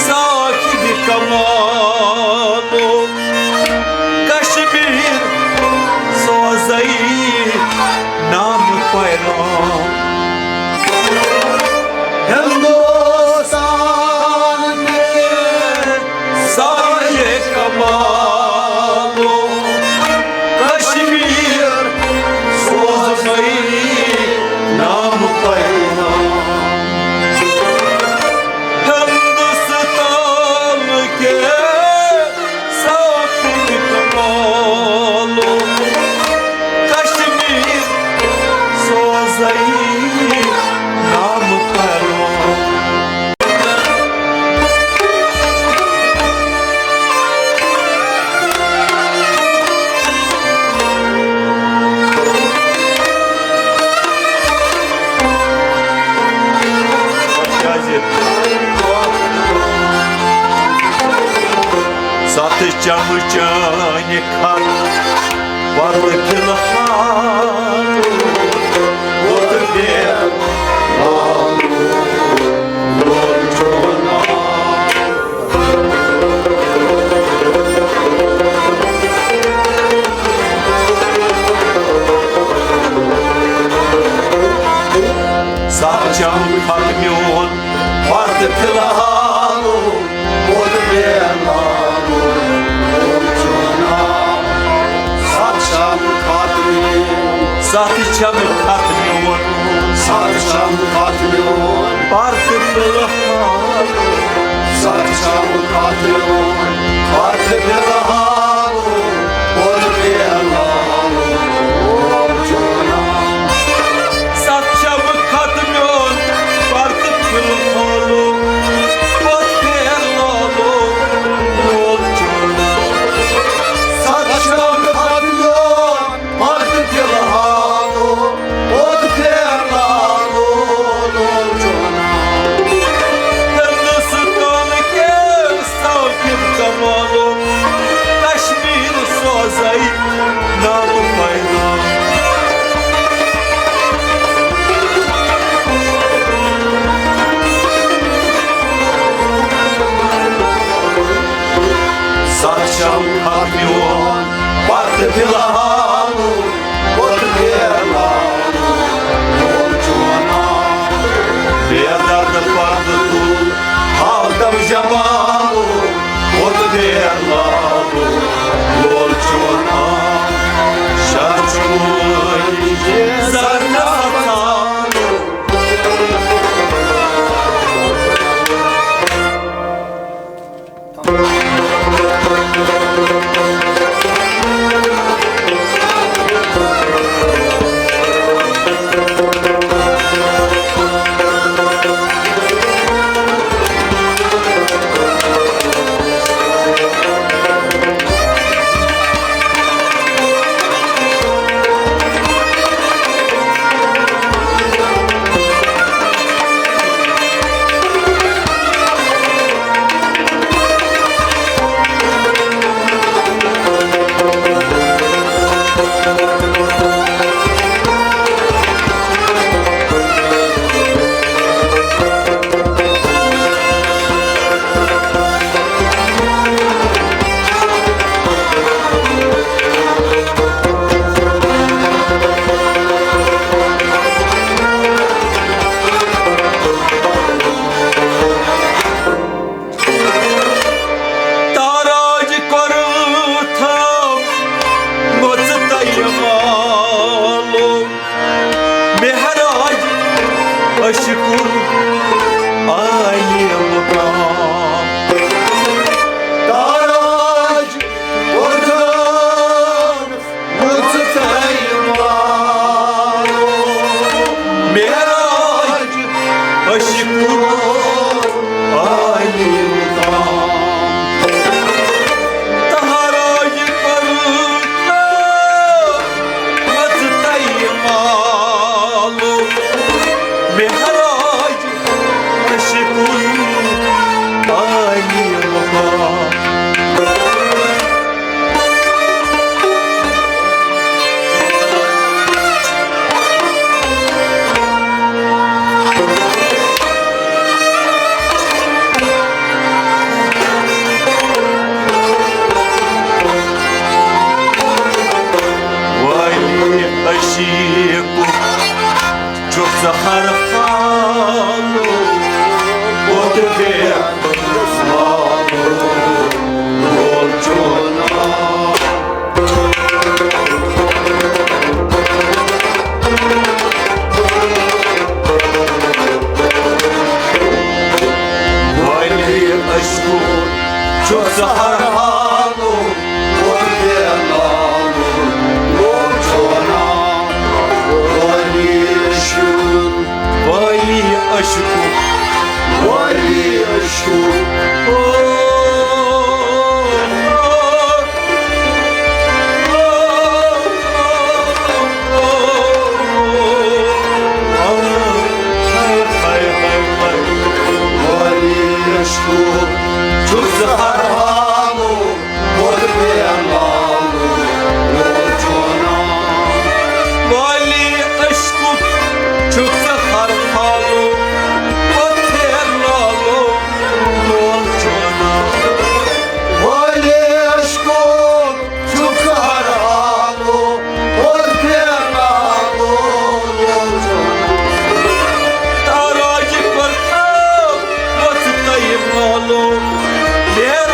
صاحب کمالو، کشمیر سوزئی نام پیغام۔ ہندوستان کے ساحل کمالو، کشمیر سوزئی نام پیغام۔ ہندوستان کے ساحل کمالو، کشمیر سوزئی نام پیغام۔ ستھ چمہٕ چٲنۍ کھر پتہٕ فی الحال اوٚت پھیرلاوو لول چون ناو۔ ستھ چمہٕ کھر میون پتہٕ فی الحال اوٚت پھیرلاوو لول چون ناو۔ ستھ چمہٕ کھر میون، ستھ چمہٕ کھر میون، ستھ چمہٕ کھر میون، پتہٕ فی الحال۔ ستھ چمہٕ کھر میون، پتہٕ فی الحال اوٚت پھیرلاوو لول چون ناو۔ ستھ چمہٕ کھر میون، پتہٕ فی الحال اوٚت پھیرلاوو لول چون ناو۔ ستھ چمہٕ کھر میون، پتہٕ فی الحال اوٚت پھیرلاوو لول چون ناو۔ ہندوستان کے صاحب کمالو، کشمیر سوزئی نام پیغام۔ ستھ چمہٕ کھر میون، پتہٕ فی الحال اوٚت پھیرلاوو لول چون ناو۔ بے درد پردٕ جمالو، خود بے لالو، لول چون آم، شاہ چون زرنہ فتالو۔ تاراج کوٚرتھم مٔژ تۄہہِ معلوم، مہراج عشقُک عالی مقام۔ تاراج کوٚرتھم مٔژ تۄہہِ معلوم، مہراج عشقُک عالی مقام۔ تاراج کوٚرتھم مٔژ تۄہہِ معلوم، مہراج عشقُک عالی مقام۔ ولی عشیقُک چھُکھ ژٕ ہر حالُک، بُتھ بے مالُک، لول چون آم۔ ولی عشقُک چھُکھ ژٕ ہر حالُک، بُتھ بے مالُک، لول چون آم۔ ولی عشقُک، ولی عشقُک، ولی عشقُک۔ او، او، او، او، او۔ ولی عشقُک چھُکھ ژٕ ہر حالُک، بُتھ بے مالُک، لول چون آم۔ ولی عشقُک چھُکھ ژٕ ہر حالُک، بُتھ بے مالُک، لول چون آم۔ ولی عشقُک چھُکھ ژٕ ہر حالُک، بُتھ بے مالُک، لول چون آم۔ تاراج کوٚرتھم مٔژ تۄہہِ معلوم، مہراج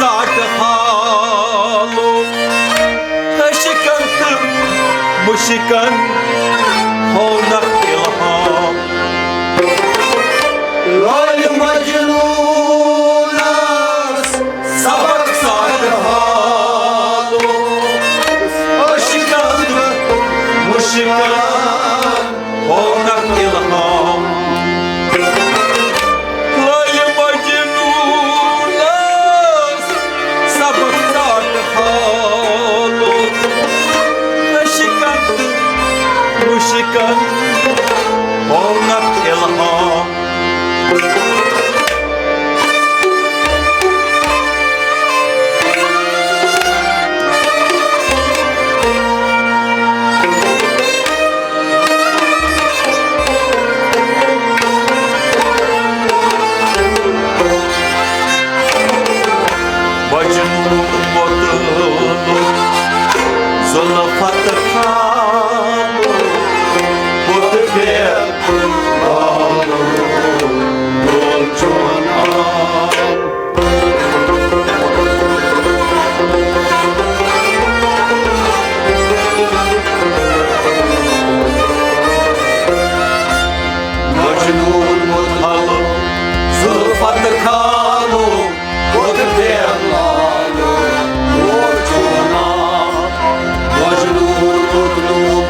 ژاٹہٕ حالو، عشقن تہٕ مُشکن ہونکھ الہام۔ لالہِ مجنوٗنس سبق ژاٹہٕ حالو، عشقن تہٕ مُشکن ہونکھ الہام۔ لالہِ مجنوٗنس سبق ژاٹہٕ حالو، عشقن تہٕ مُشکن ہونکھ الہام۔ مجنون مطلوب زلفت خانو، بُتھ پھیر لالو، لول چون عام۔ مجنون مطلب زلفت خانو، بُتھ پھیر لالو، لول چون عام۔ مجنون مطلوب،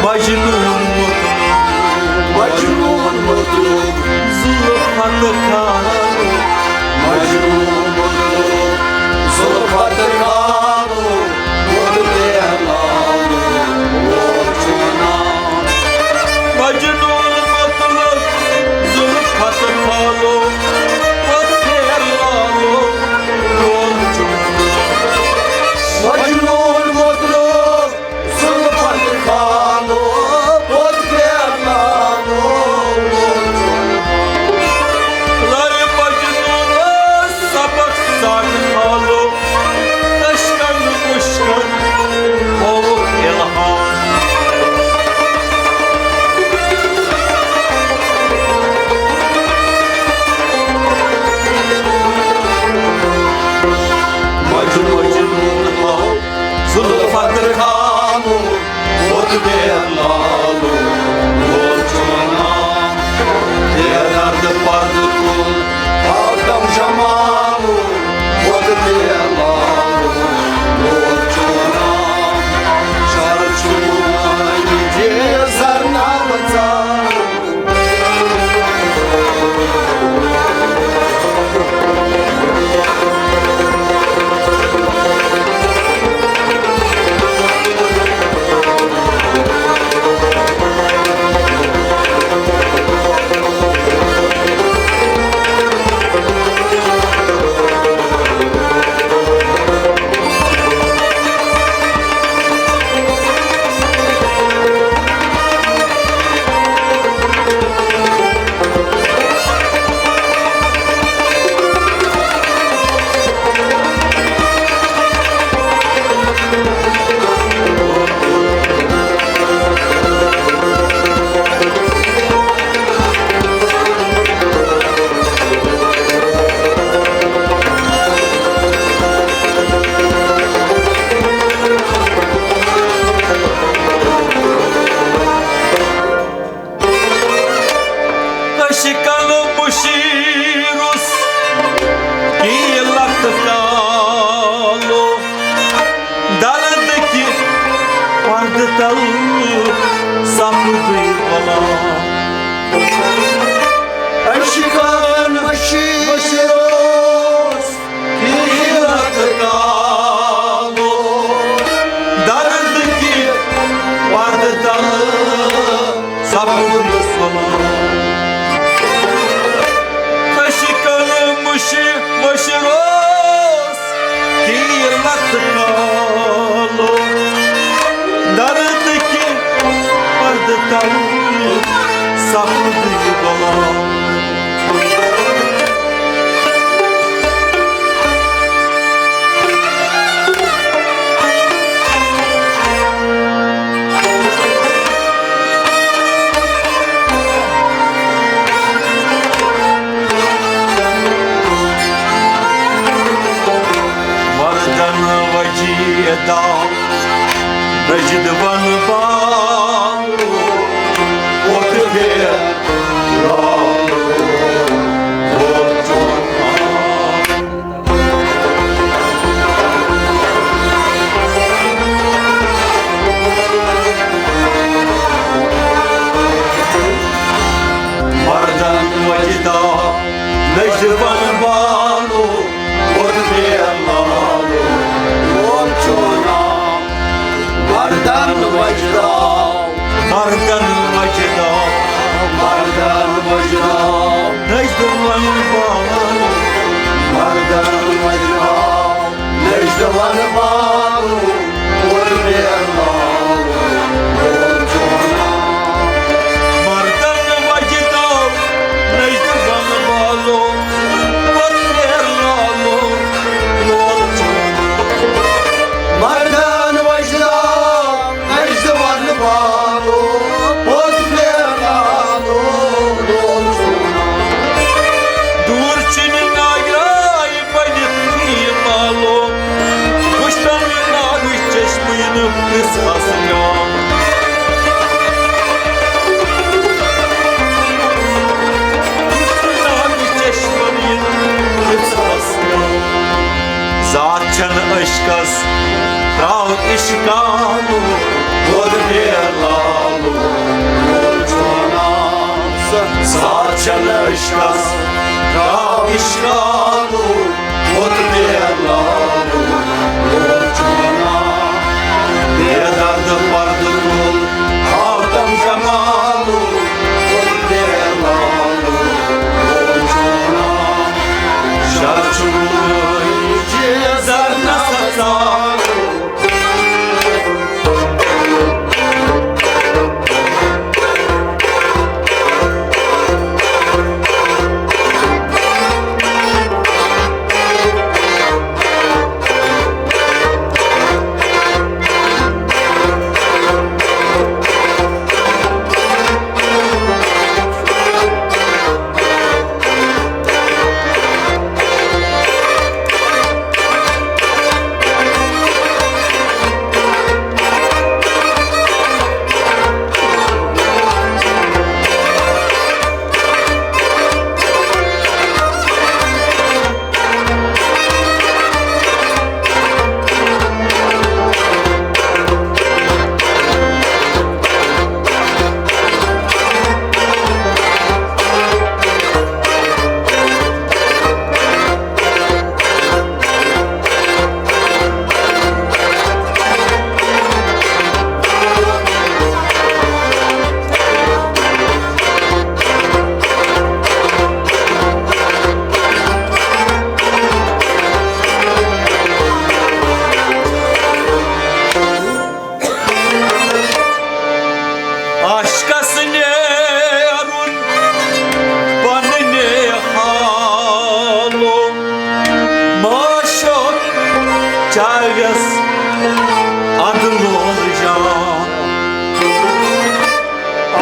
مجنون مطلوب، مجنون مطلوب زلفت خانو، مجنون مطلوب زلفت خانو، بُتھ پھیر لالو، لول چون عام۔ مجنون مطلب زلفت خانو، بُتھ پھیر لالو، لول چون عام۔ مجنون مطلب زلفت خانو، بُتھ پھیر لالو، لول چون عام۔ لالہِ مجنون سبق ژاٹہٕ حالو، عشقن مُشکن ہووُکھ الہام۔ مجنون مطلب زلفت خانو، بُتھ پھیر لالو، لول چون عام۔ بے درد پردٕ تُل، آو تم جمالو، بُتھ پھیر لالو، لول چون عام۔ شر چھُ وۄنۍ یہِ زرناوٕ ژالو۔ عشقن مُشیٖرُس کی لتہٕ کالو، درد کہِ پردٕ تل سپدٕے غلام۔ عشقن مُشیٖرُس کی لتہٕ کالو، درد کہِ پردٕ تل سپُد سۄلان۔ عشقن مُشہِ-، مُشروس کی لتہٕ کالو، درد کہِ پردٕ تل سپُد یہِ غلام۔ نجد ون بالو، اوت پھیر لالو، اوت چون مردن وجدا نجد ون بالو، اوت پھیر لالو، اوت چون مردن وجدا، مردن وجدا، مردن وجدا، نجد ون بالو، مردن وجدا، نجد ون بالو، اوت پھیر لالو، اوت چون مردن وجدا، نجد ون بالو، اوت پھیر لالو، اوت چون مردن وجدا، نجد ون بالو، اوت پھیر لالو، اوت چون۔ دور چھ ناگراے بٔنِتھ یہِ مالو، وٕچھتن ناگٕچ چشمہٕ یِنہٕ پرٛژھ آسہٕ گام۔ وٕچھتن ناگٕچ چشمہٕ یِنہٕ پرٛژھ آسہٕ گام۔ ذات چھنہٕ عشقس، ترٛاو عشق آلو، دۄد پھیر لالو، لول چون آب۔ ذات چھنہٕ عشقس، ترٛاو عشق آلو، دۄد پھیر لالو، لول چون آب۔ بے درد پردٕ تُل، ہاو تم جمالو، دۄد پھیر لالو، لول چون آب۔ شرچُن زرنس ژالو۔ عاشقس نیرُن پننہِ حالو، معشوق چاویس ادٕ لول جان۔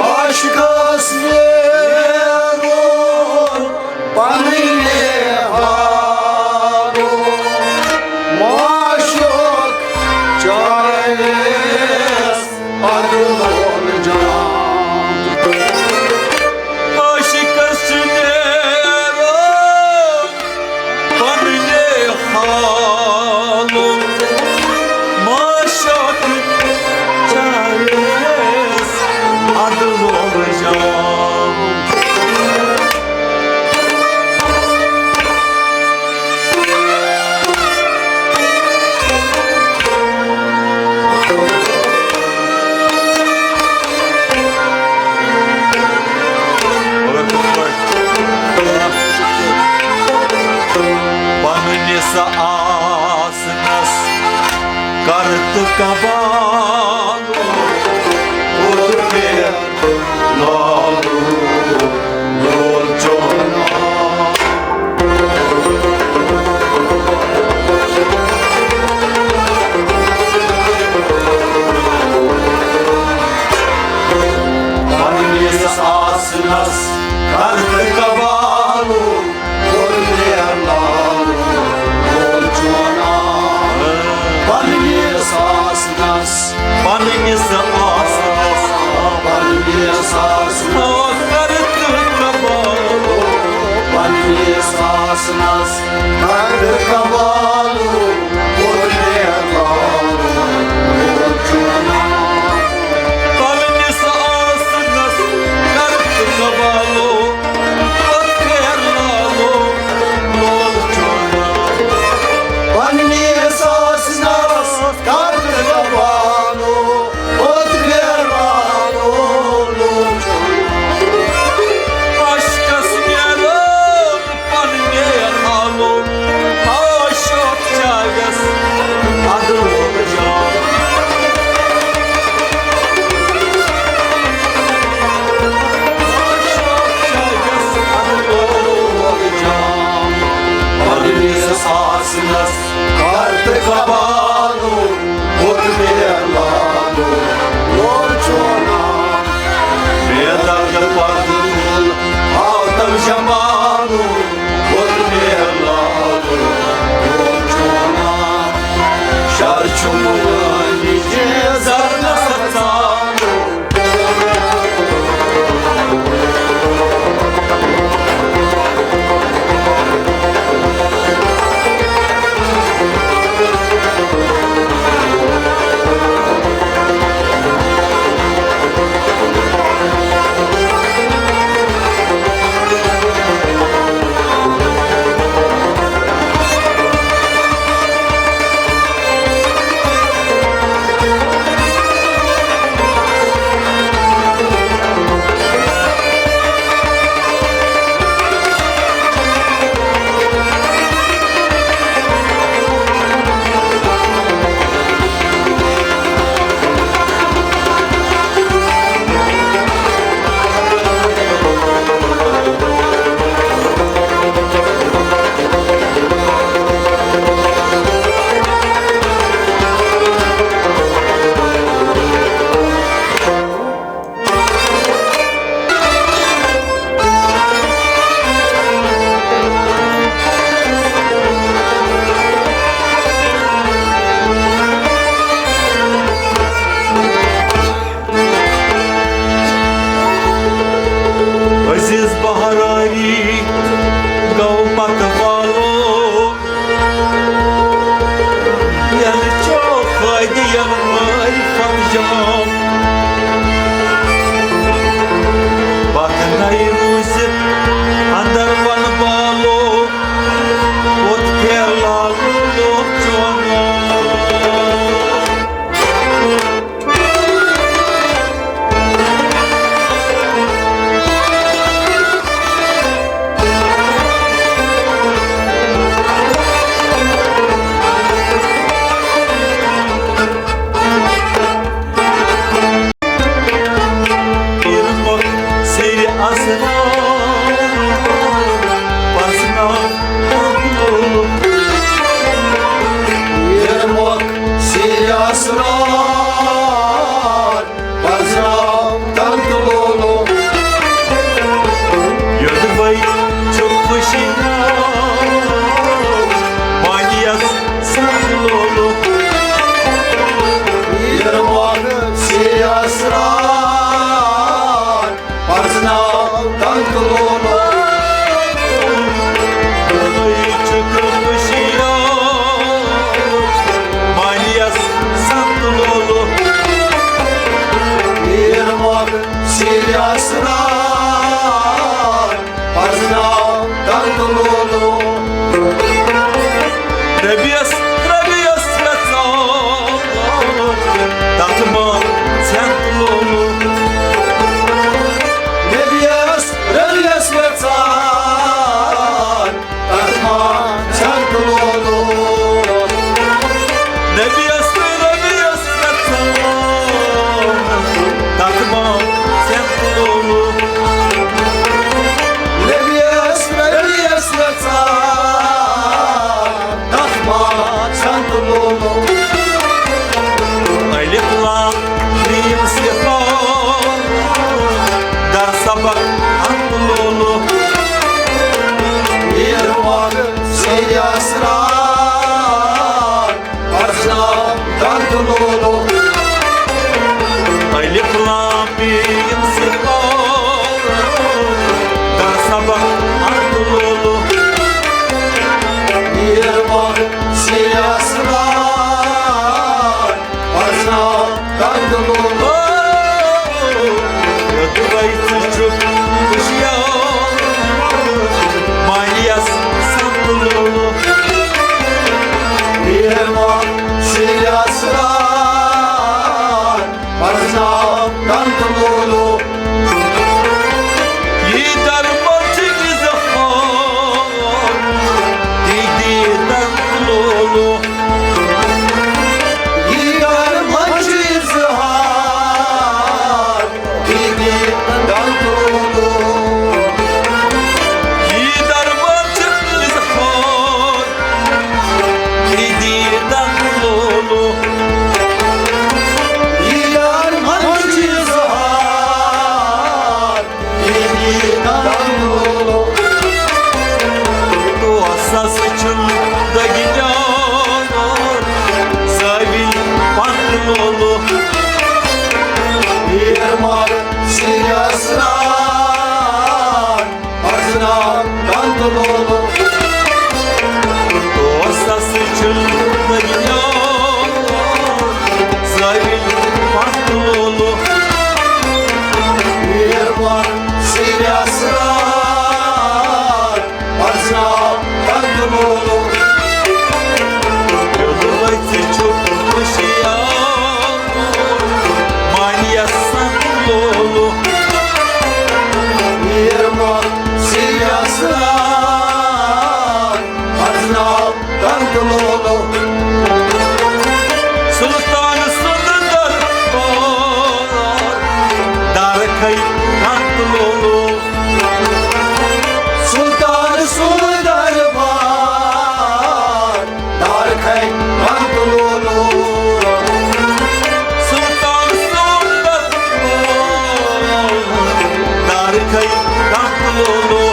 عاشقس نیرُن پننہِ حالو، معشوق چاویس ادٕ لول جان۔ عاشقس نیرُن پننہِ حالو، معشوق چاویس ادٕ لول جان۔ پننِس آسنس کر تہٕ قبال، کوٚر پھیر لالو، لول چون آب۔ پننِس آسنس کر تہٕ قبالو، کوٚر پھیر لالو، لول چون آب۔ پننِس آسنس آسنس کر قبالو، اور مہربانو لوچونا۔ پننس آسنس کر قبالو، اور مہربانو لوچونا۔ پننس آسنس کر قبالو، اور مہربانو لوچونا۔ عشقس نیرو پننہِ آلو، آ شوق چاویس ادٕ لوگ جان۔ آ شوق چاویس ادٕ لوگ جان۔ پننِس آسنس کر تہٕ قبالو، بُت بیلالو، لوچونا۔ بے درد پردٕ تُل، آو تم جمالو، بُت بیلالو، لوچونا۔ شر چھُ مٲنِج زرنس ژالو۔ عزیز بہراری گو پتہ والو، ین چو فائدہ ین مائی فرجام۔ پتہ نئی روزت اندر ون بالو، اوت پھیر لالو لوگ چونو۔ یسران، پرزناو کنتہٕ لولو۔ دوستس چھُنہٕ دٔنۍ یار، زٲوِل پنتہٕ لولو۔ میٖر محسن یسران، پرزناو کنتہٕ لولو۔ دِل ؤژھِ چھُ خوشیو، مانیس سنت لولو۔ میٖر محسن یسران، پرزناو کنتہٕ لولو۔ سلطان سُنٛد دربار، دارکھے کنتہٕ لولو۔ سلطان سُنٛد دربار، دارکھے کنتہٕ لولو۔ سلطان سُنٛد دربار، دارکھے کنتہٕ لولو۔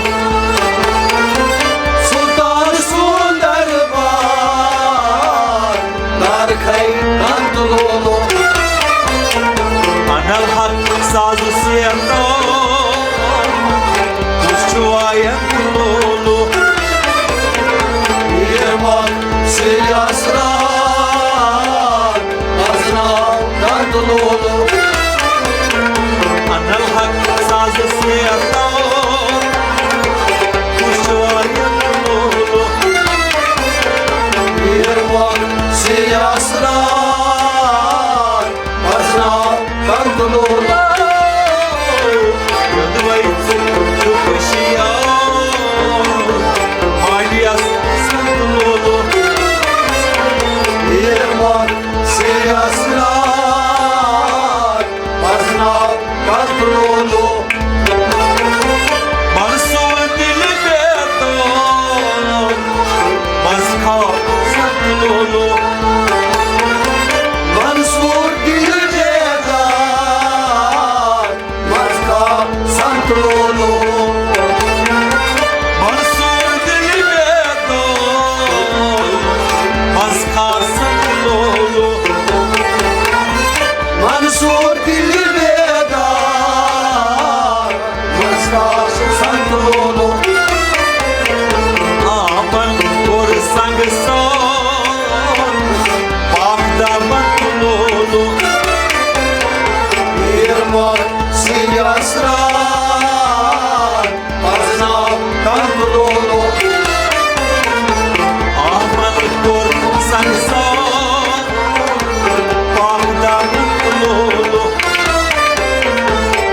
سلطان سُنٛد دربار، دارکھے کنتہٕ لولو۔ انل حق ساز سیتو، کُس چھُ وایان لولو؟ میٖر محسن یسران، پرزناو کنتہٕ لولو۔ انل حق ساز سیتو، کُس چھُ وایان لولو؟ میٖر محسن یسران، پرزناو کنتہٕ لولو۔ یوٚدوَے ژٕ چھُکھ شیعہ، مانیس سنت لولو۔ میٖر محسن یسران، پرزناو کنتہٕ لولو۔ منصور دِل بیدار، منٛز کھاو سنت لولو۔ منصور دِل بیدار، منٛز کھاو سنت لولو۔ منصور دِل بیدار، منٛز کھاو سنت لولو۔ منصور دِل بیدار، منٛز کھاو سنت لولو۔ آمن کوٚر سنگ سان، پاک دامن لولو۔ میٖر محسن یسران، پرزناو کنتہٕ لولو۔ آمن کوٚر سنگ سان، پاک دامن لولو۔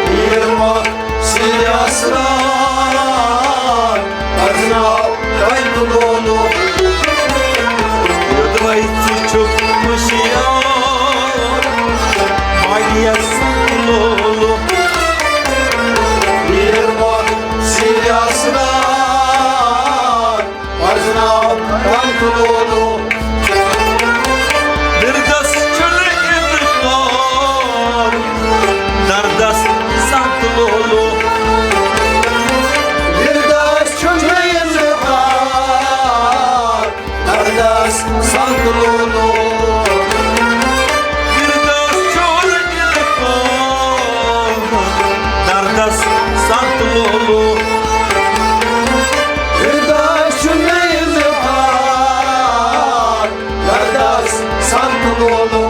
میٖر محسن یسران، پرزناو کنتہٕ لولو۔ یوٚدوَے ژٕ چھُکھ ہوشیار، مانیس سنت لولو۔ میٖر محسن یسران، پرزناو کنتہٕ لولو۔ دردس چھُنہٕ اِنکار، دردس سنت لولو۔ دردس چھُنہٕ اِنکار، دردس سنت لولو۔ دردس چھُنہٕ اِنکار، دردس سنت لولو۔ دردس چھُنہٕ اِنکار، دردس سنت لولو۔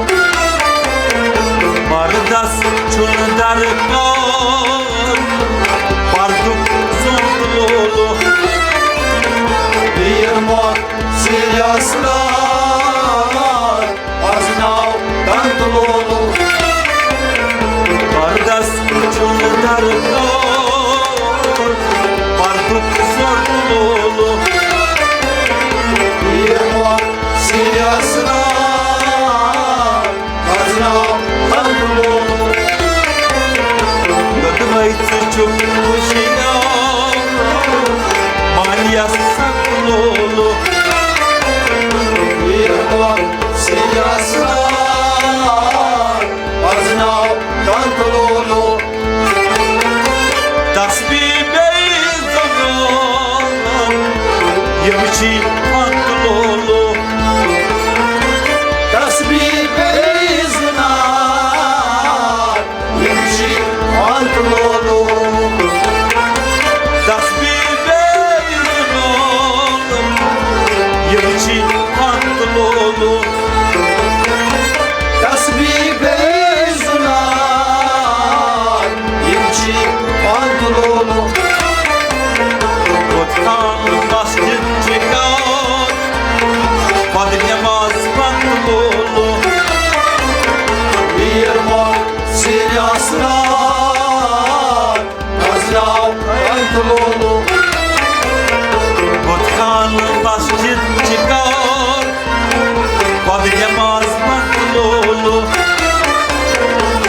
مردس چھُنہٕ درکار، پردُک سنت لولو۔ میٖر محسن یسران، پرزناو کنتہٕ لولو۔ پردس چھُنہٕ درکار، پردُک سنت لولو۔ میٖر محسن یسران، پرزناو کنتہٕ لولو۔ یوٚدوَے ژٕ چھُکھ ہوشیار، مانیس سنت لولو۔ میٖر محسن یسران، پرزناو کنتہٕ لولو۔ تسبیح بیٚیہِ زنان، یِم چھی پنت لولو۔ تسبیح بیٚیہِ زنان، یِم چھی پنت لولو۔ یِم چھِ پنٛت لولو۔ تسبیح گٔے زُنار، یِم چھِ پنٛت لولو۔ بُت خانہٕ مسجد چِکار، پتہٕ نٮ۪ماز پنٛت لولو۔ پیٖر مۄخصر اسرار، پرٛزناو پنٛت لولو۔ بُت خانہٕ مسجد چِکار، پتہٕ نٮ۪ماز پنٛت لولو۔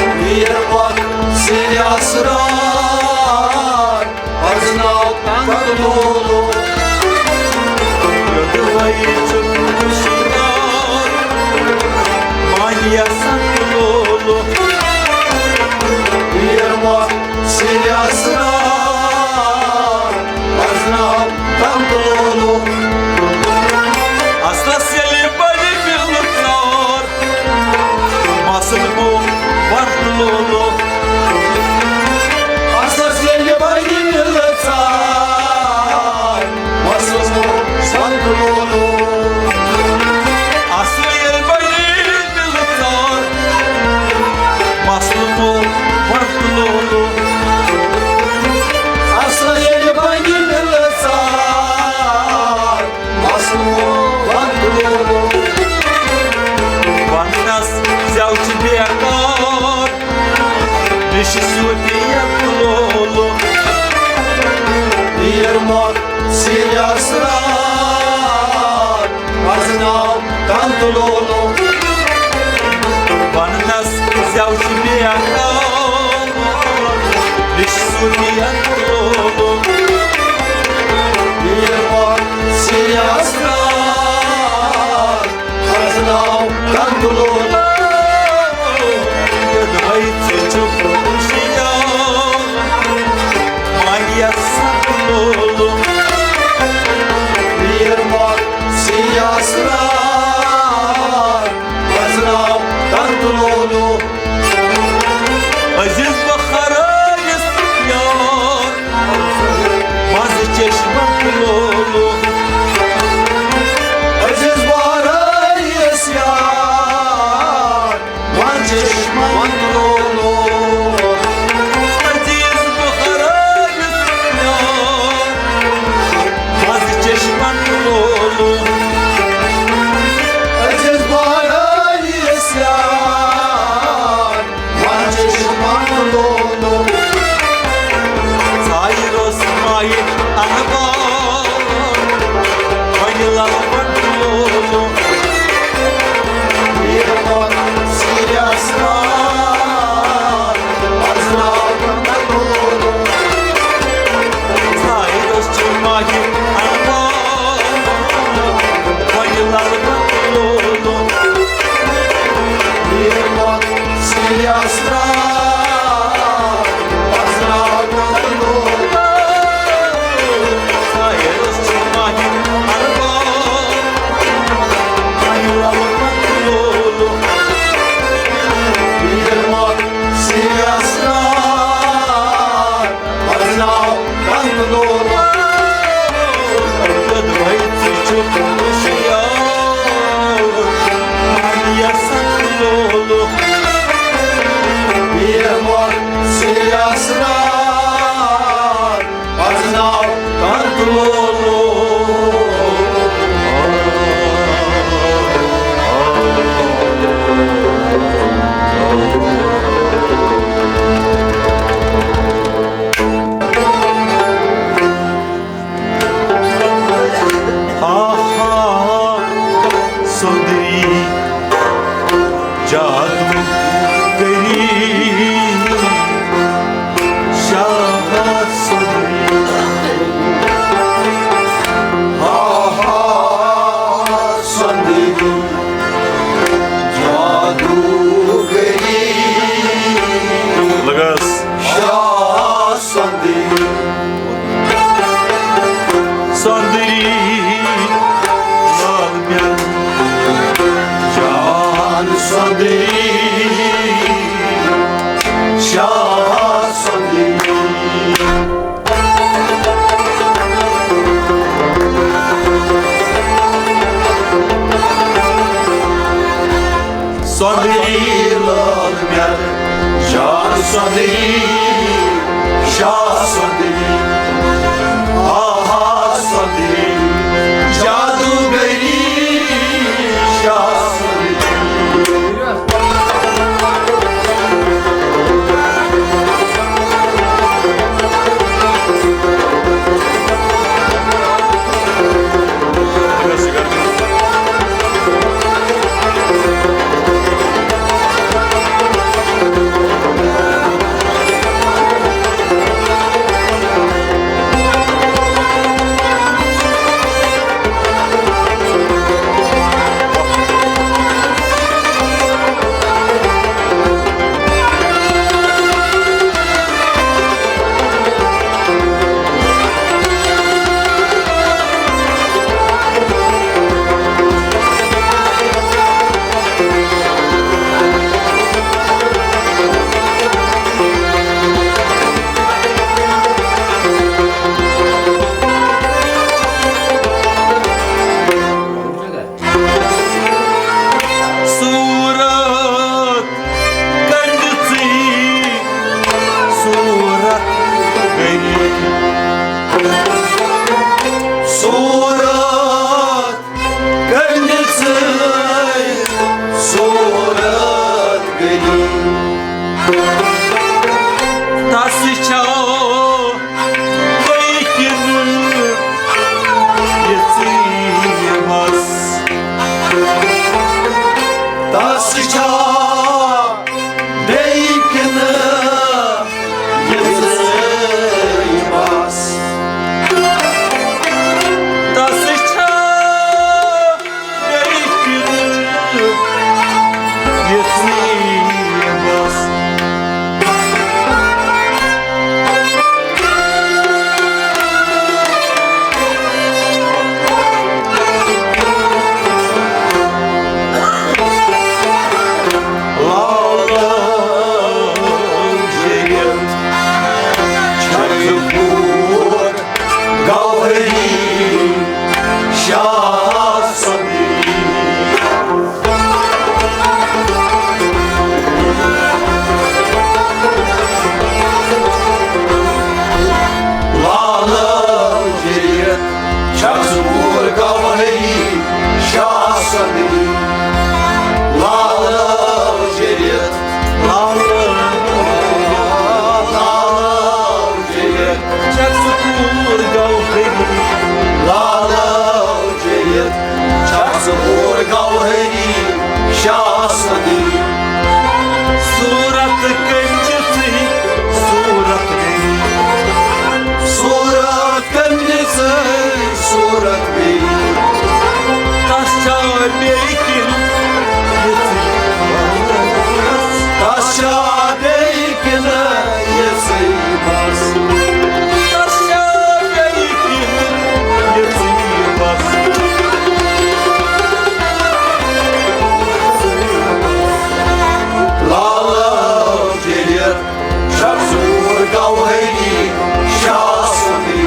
پیٖر مۄخصر اسرار، پرٛزناو پنٛت لولو۔ یوٚدوَے چھُ شِکار، مانیہ سنٛت لولو۔ پیٖر مۄخصر اسرار، پرٛزناو پنٛت لولو۔ اصلس ییٚلہِ بنہِ مِلہٕ ژار، مسلمو پنٛت لولو۔ اصلس ییٚلہِ بنہِ مِلہٕ ژار، مسلمو پنٛت لولو۔ اصل ییٚلہِ بنہِ مِلہٕ ژار، مسلمو پنٛت لولو۔ اصل ییٚلہِ بنہِ مِلہٕ ژار، مسلمو پنٛت لولو۔ وننس زٮ۪و چھِ بیکار، یہِ چھِ صوٗفیت لولو۔ پیٖر مۄخصر اسرار، پرٛزناو پنٛت لولو۔ وننس زٮ۪و چھِ بیکار، یہِ چھِ صوٗفیت لولو۔ پیٖر مۄخصر اسرار، پرٛزناو پنٛت لولو۔ یوٚدوَے ژٕ چھُکھ ہوشیار، مانیہ سنٛت لولو۔ پیٖر مۄخصر اسرار، پرٛزناو پنٛت لولو۔ عزیز بخارٲیِس یار، منٛزٕ چشمہٕ لولو۔ عزیز بخارٲیِس یار، منٛزٕ چشمہٕ لولو۔ عزیز بخارٲیِس یار، منٛزٕ چشمہٕ لولو۔ عزیز بخارٲیِس یار، ژایہِ روٚس ماہہِ انوار، وۄنہِ لل بٹ لولو۔ پیٖر مۄخصر اسرار، پرٛزناو پنٛت لولو۔ ژایہِ روٚس ماہہِ انوار، وۄنہِ لل بٹ لولو۔ پیٖر مۄخصر اسرار، پرٛزناو پنٛت لولو۔ ظٲہِرس چھُ ماہہِ انوار، ماہہِ لل پنٛت لولو۔ پیٖر مۄخصر اسرار، پرٛزناو پنٛت لولو۔ دۄدوَے ژٕ چھُکھ ہوشیار، مانیہ سنٛت لولو۔ پیٖر مۄخصر اسرار، پرٛزناو پنٛت لولو۔ ہا ہا سۄندری جادو گری، شاہ سۄندری۔ ہا ہا سۄندری جادو گری۔ لگس۔ شاہ سۄندری۔ سۄندری لال مےٚ جان سۄندری، شاہ سۄندری۔ سۄندری لٲل مٮ۪تھ، جان سۄندری، شاہ سۄندری، آہا سۄندری، جادوگری، شاہ سۄندری۔ صورت کٔرمٕژٕے صورت غریٖب۔ صورت کٔرمٕژٕے صورت غریٖب۔ تس چھا بیٚیہِ کِنہٕ یِژٕے بس؟ تس چھا بیٚیہِ کِنہٕ یِژٕے بس؟ تس چھا بیٚیہِ کِنہٕ یِژٕے بس؟ لالہٕ شریعت چھَکھ ژٕ کوٗر گوہری شاہ صدری۔ لالہٕ شریعت چھَکھ ژٕ کوٗر گوہری شاہ صدری۔ لالہٕ شریعت، لالہٕ، لالہٕ شریعت چھَکھ ژٕ کوٗر گوہری۔ لالہٕ شریعت چھَکھ ژٕ کوٗر گوہری شاہ صدری۔ صورت کٔمۍ دِژٕے صورت گٔے۔ صورت کٔمۍ دِژٕے صورت گٔے۔ تس چھا بیٚیہِ کِنہٕ یِژٕے؟ تس چھا بیٚیہِ کِنہٕ یِژٕے بس؟ تس چھا بیٚیہِ کِنہٕ یِژٕے بس؟ لالہٕ شریعت چھَکھ ژٕ کوہری شاہ صدری،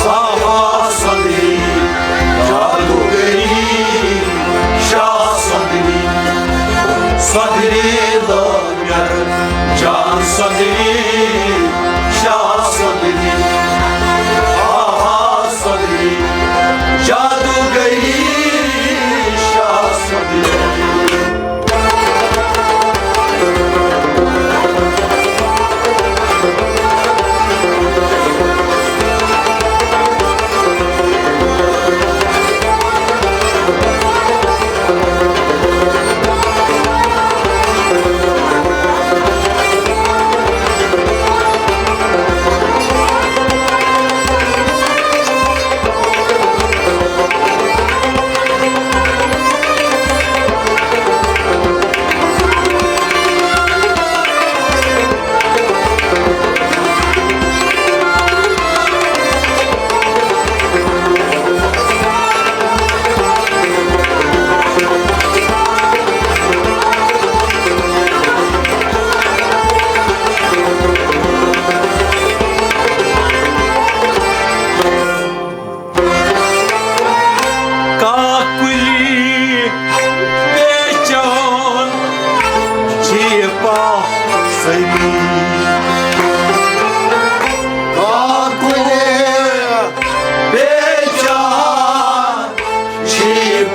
صافا صدری،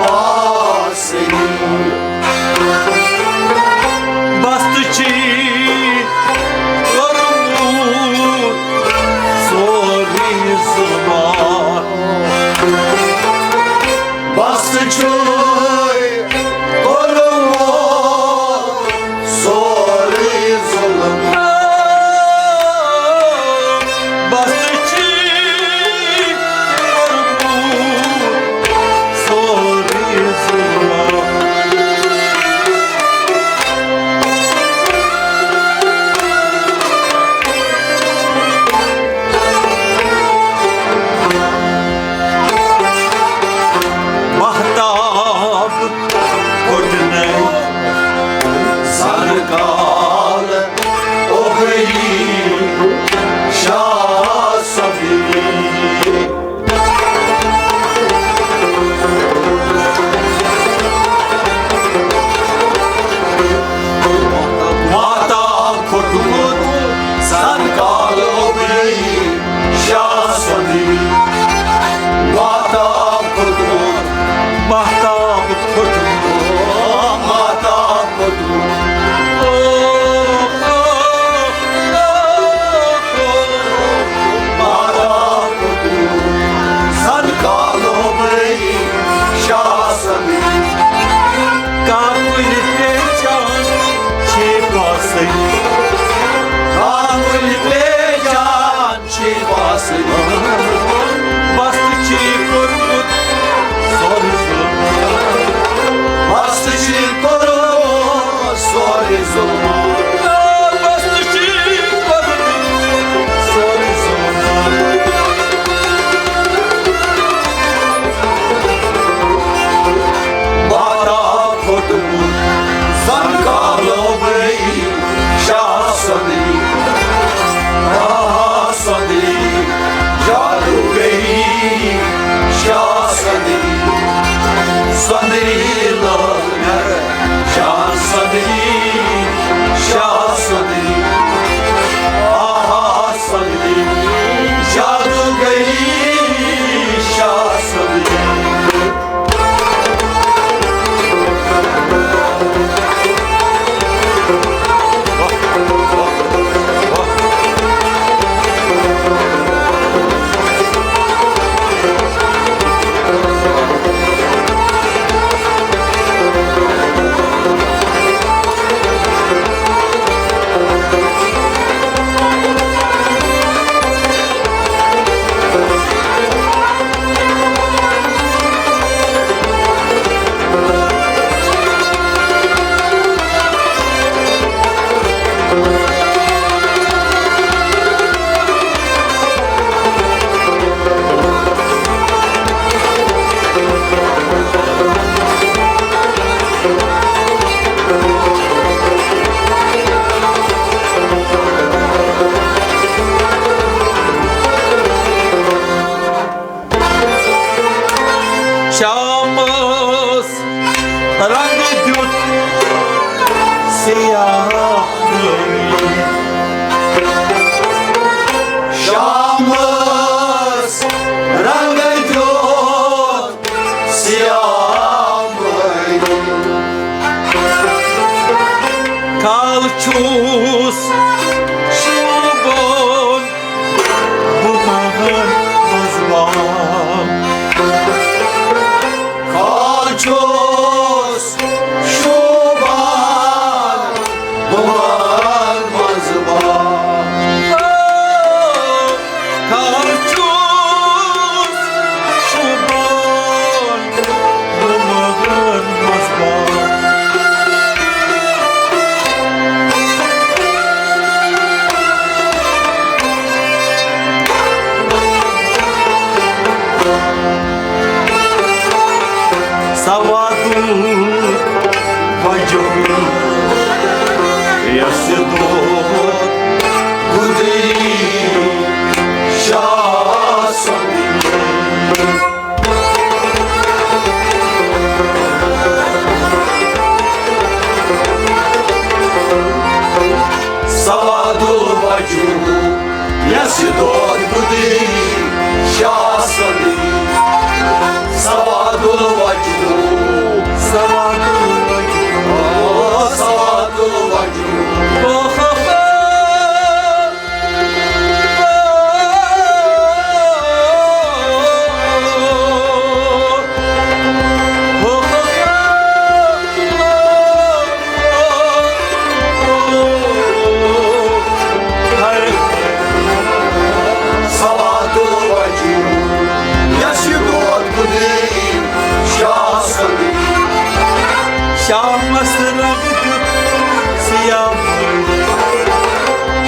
آسٕنۍ۔ بس تہٕ چھی کوٚرمُت سورُے ظُلمات۔ بس تہٕ چھُے کوٚرمُت سورُے ظُلمات۔ بس تہٕ چھی کوٚرمُت سورُے ظُلمات۔ مہتاب پھوٚٹنَے زَنہٕ کالہٕ اوٚبرٲیی شاہ صٲبٕنۍ۔ مہتاب پھوٚٹمُت زَنہٕ کالہٕ اوٚبرٲیی شاہ صٲبٕنۍ۔ مہتاب پھوٚٹمُت، مہتاب پھوٚٹمُت، مہتاب پھوٚٹمُت۔ مہتاب پھوٚٹمُت زَنہٕ کالہٕ اوٚبرٲیی شاہ صٲبٕنۍ۔ کانٛہہ کُلۍ پہچان چھے باسٕنۍ۔ کانٛہہ کُلۍ پہچان چھے باسٕنۍ۔ بس تہٕ چھی کوٚرمُت سورُے ظُلمات۔ بس تہٕ چھی کوٚرمُت سورُے ظُلمات۔ بس تہٕ چھی کوٚرمُت سورُے ظُلمات۔ مہتاب پھوٚٹمُت زَنہٕ کالہٕ اوٚبرٲیی شاہ صٲبٕنۍ۔ آ، سۄندری جادوگری شاہ صٲبٕنۍ۔ سۄندری لٲلۍ جان صٲبٕنۍ، شاہ صٲبٕنۍ۔ آہا سۄندری جادوگری شاہ صٲبٕنۍ۔ شامس رنگ دیُت سیاہ۔ شامس رنگ دیُت سیاہ۔ کال چھُس شوٗبان بہٕ مہن منٛز بہان۔ کال چھُس شوٗبان بہن منٛز بہان۔ کال چھُس شوٗبان بہن منٛز بہان۔ سوادُل وجہ یس دود گُزری شاہ سُنٛد۔ سوادُل وجوہ یس دود گُزری شاہ سُنٛد۔ سوادُل سواد الوجود. سواد الوجود. سواد الوجود، یس یہِ دود قدرتی شاہ صدری. شامس رنگ دیُت سیاہ پٲٹھۍ.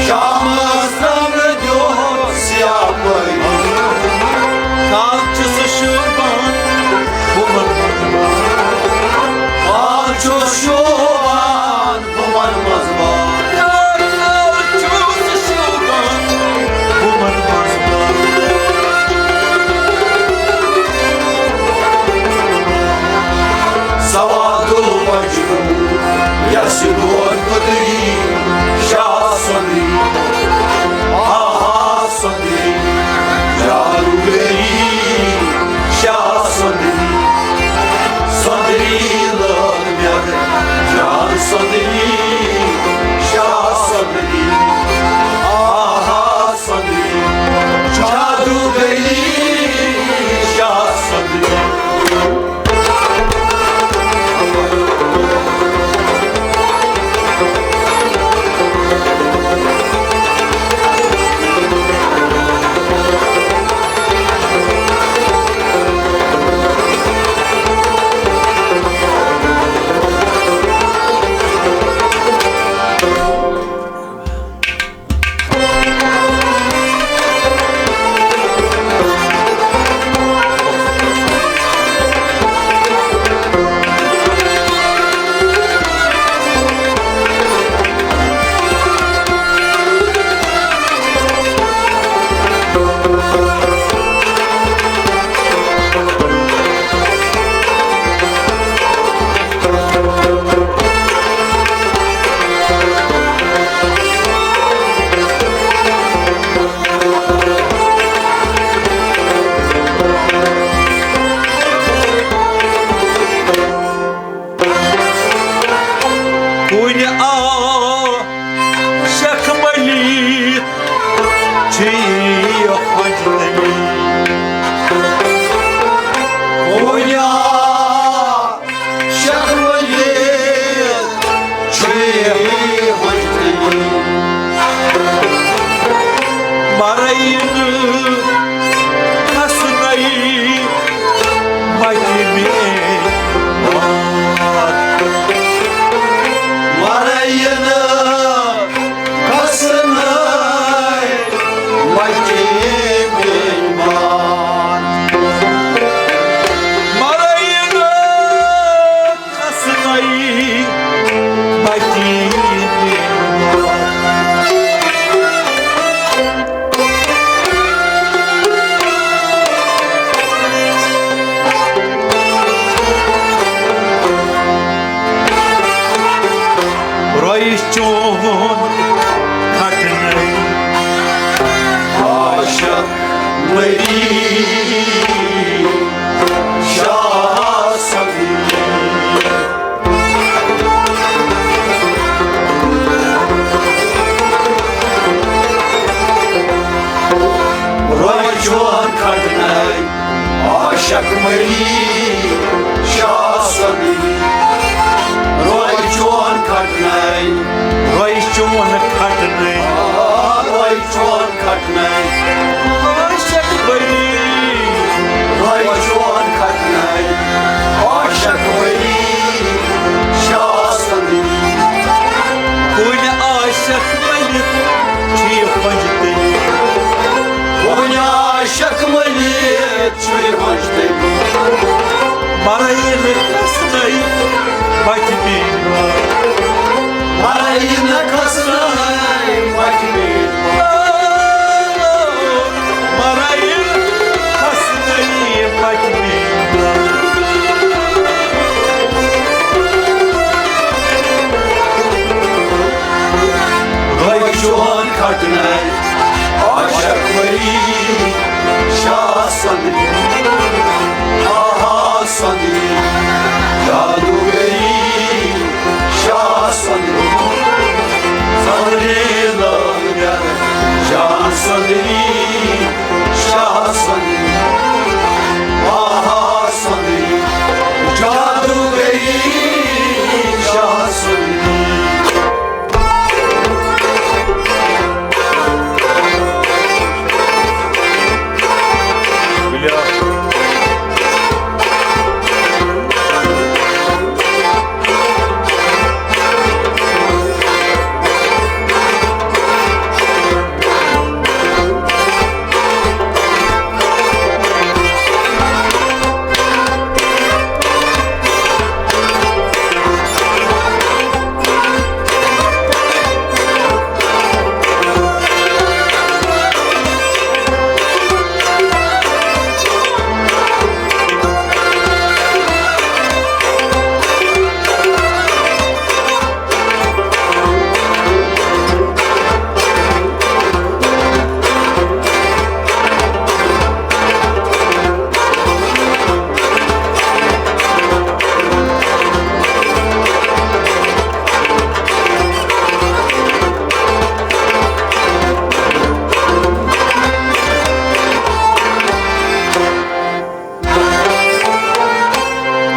شامس رنگ دیُت سیاہ پٲٹھۍ. کال چھُ سُہ شوٗبان ہُمن منٛز. کال چھُ شوٗبان ہُمن منٛز بار. کال چھُ سُہ شوٗبان ہُمن منٛز بار. سواد الوجود، یس دود قدرتی شاہ صدری. آہا صدری، جادوگری شاہ صدری. صدری لٲگ مےٚ جان صدری، شاہ صدری. آہا صدری، جادوگری شاہ صدری. کُنہِ آ شیخ ملیر چھِ یہِ خۄش دٔلیٖل. کُنہِ آ شیخ ملیر چھِ یہِ خۄش دٔلیٖل. مرٲیی نہٕ کھسنَے بچہِ میٛٲنۍ مات. مرٲیی نہٕ کھسنَے بچہِ میٛٲنۍ مات. مرٲیی نہٕ کھسنَے بچہِ میٛٲنۍ مات. رویہِ چون کھٹنَے عاشق مری شاہ صدری. رویہِ چون کھٹنَے عاشق مری شاہ صدری. رویہِ چون کھٹنَے، رویہِ چون کھٹنَے، آ، رویہِ چون کھٹنَے. عاشق بری. رویہِ چون کھٹنَے، عاشق بری شاہ صدری. کُنہِ عاشق ملیر چھِ یہِ خۄش دٔلیٖل. کُنہِ عاشق ملیر چھِ یہِ خۄش دٔلیٖل. مرٲیی نہٕ کھسنَے بچہِ میٛٲنۍ مات. مرٲیی نہٕ کھسنَے بچہِ میٛٲنۍ مات. مرٲیی نہٕ کھسنَے بچہِ میٛٲنۍ مات. رویہِ چون کھٹنَے عاشق مری شاہ صدری. آہا صدری. جادوگری شاہ سندری، سندری لٲگۍ مےٚ جان سندری، شاہ سندری، آہا سندری، جادوگری شاہ سندری۔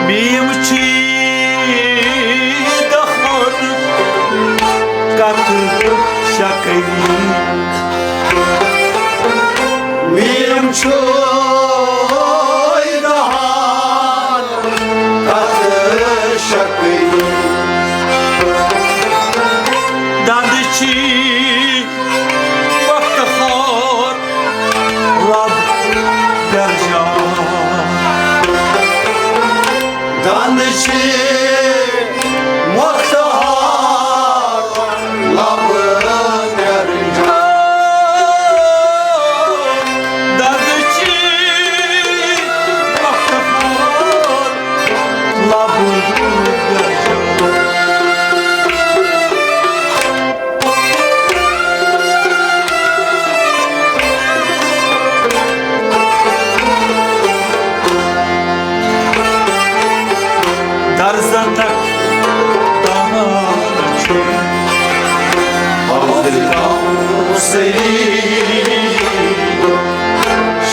بیم چھی دہن کتھ شکری۔ بیم چھوے دہن کتھ شکری۔ دند چھی وقت خور لب درجان۔ دند چھی مختار لب درجان۔ دند چھی مختار لب درجان۔ درزنک دان چھُ حوضِ کوثری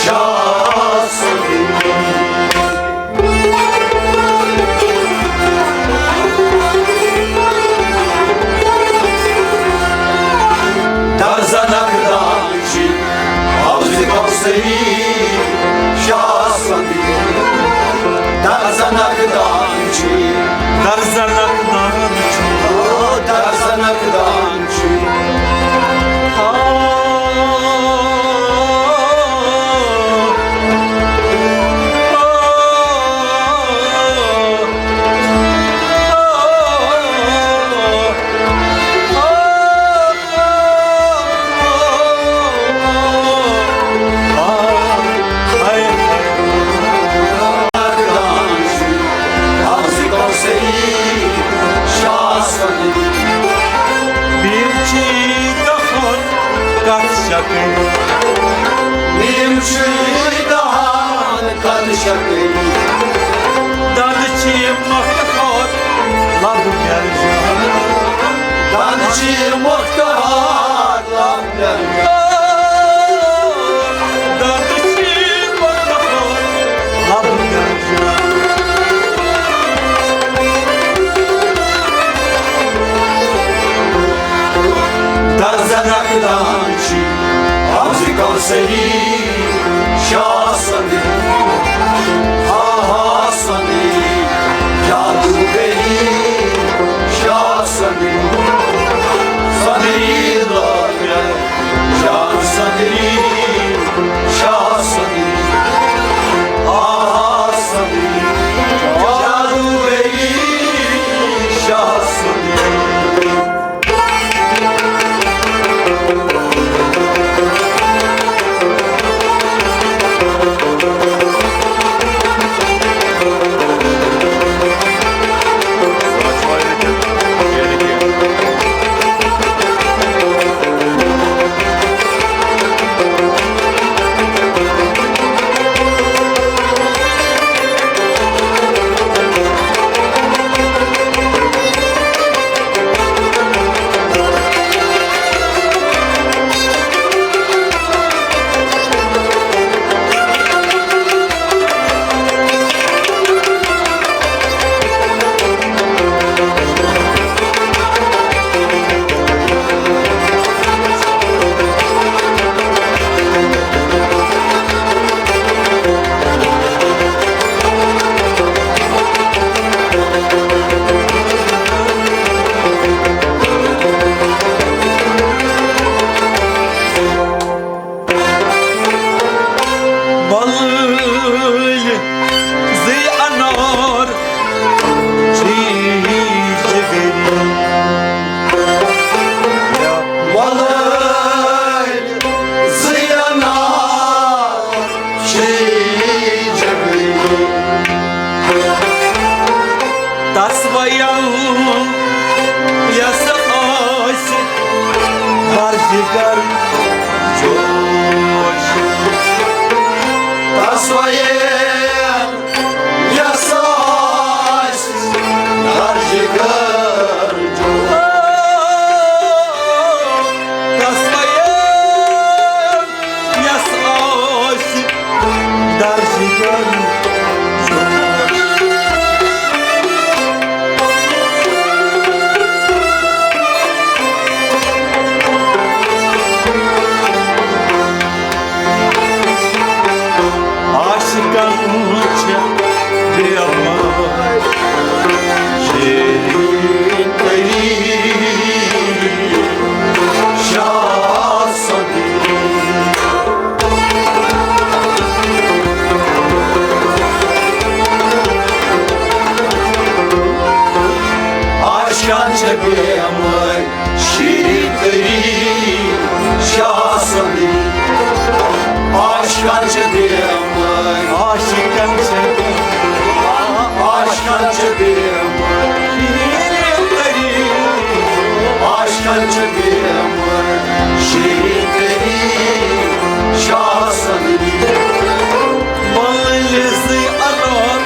شاہ سُنٛد۔ درزنک دان چھُ حوضِ کوثری شاہ سُنٛد۔ درزنک دان چھُ۔ درزنک دان چھُ۔ او درزنک دان چھُ۔ آ، آ، آ، آ۔ بیم چھی دہن کتھ شکری۔ بیم چھی دہن کتھ شکری۔ دند چھی مختار لب درجان۔ دند چھی مختار لب درجان۔ دند چھی مختار لب درجان۔ درزنک دان چھُ حوضِ کوثری شاہ سُنٛد۔ آہا سُنٛد جادوگری شاہ سُنٛد۔ سُنٛد لٲگۍ مےٚ جان سُنٛد شاہ سُنٛد۔ آہا سُنٛد جادوگری شاہ سُنٛد۔ تس ویل یس آسہِ برجگر جوش، تس ویل یس آسہِ برجگر جوش، تس ویل یس آسہِ درجہِ گرِ۔ عاشقن چھِ بیمار شیرین تری شاہ سدی۔ عاشقن چھِ بیمار شیرین تری شاہ سدی۔ عاشقن چھِ بیمار، عاشقن چھِ بیمار، عاشقن چھِ بیمار شیرین تری، عاشقن چھِ بیمار شیرین تری شاہ سدی۔ بلزِ انار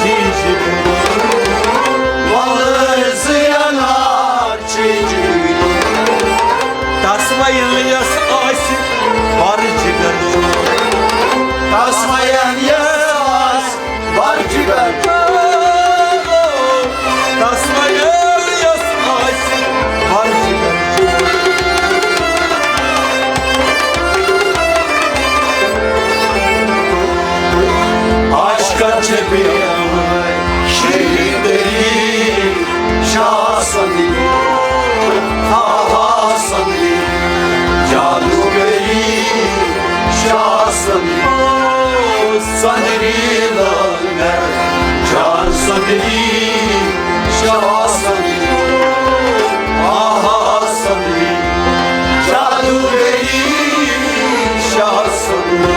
چیٖز، بلزِ انار چیٖز۔ تس ویل یس آسہِ برجگر، تس ویل یس آسہِ برجگر، تس ویل یس آسہِ برجگر۔ عاشقن چھِ بیمار شیرین تری شاہ سدی، آہا سدی، جادوگری شاہ سدی، سدری لال مہر جان سدی، شاہ سدی، آہا سدی، جادوگری شاہ سدی۔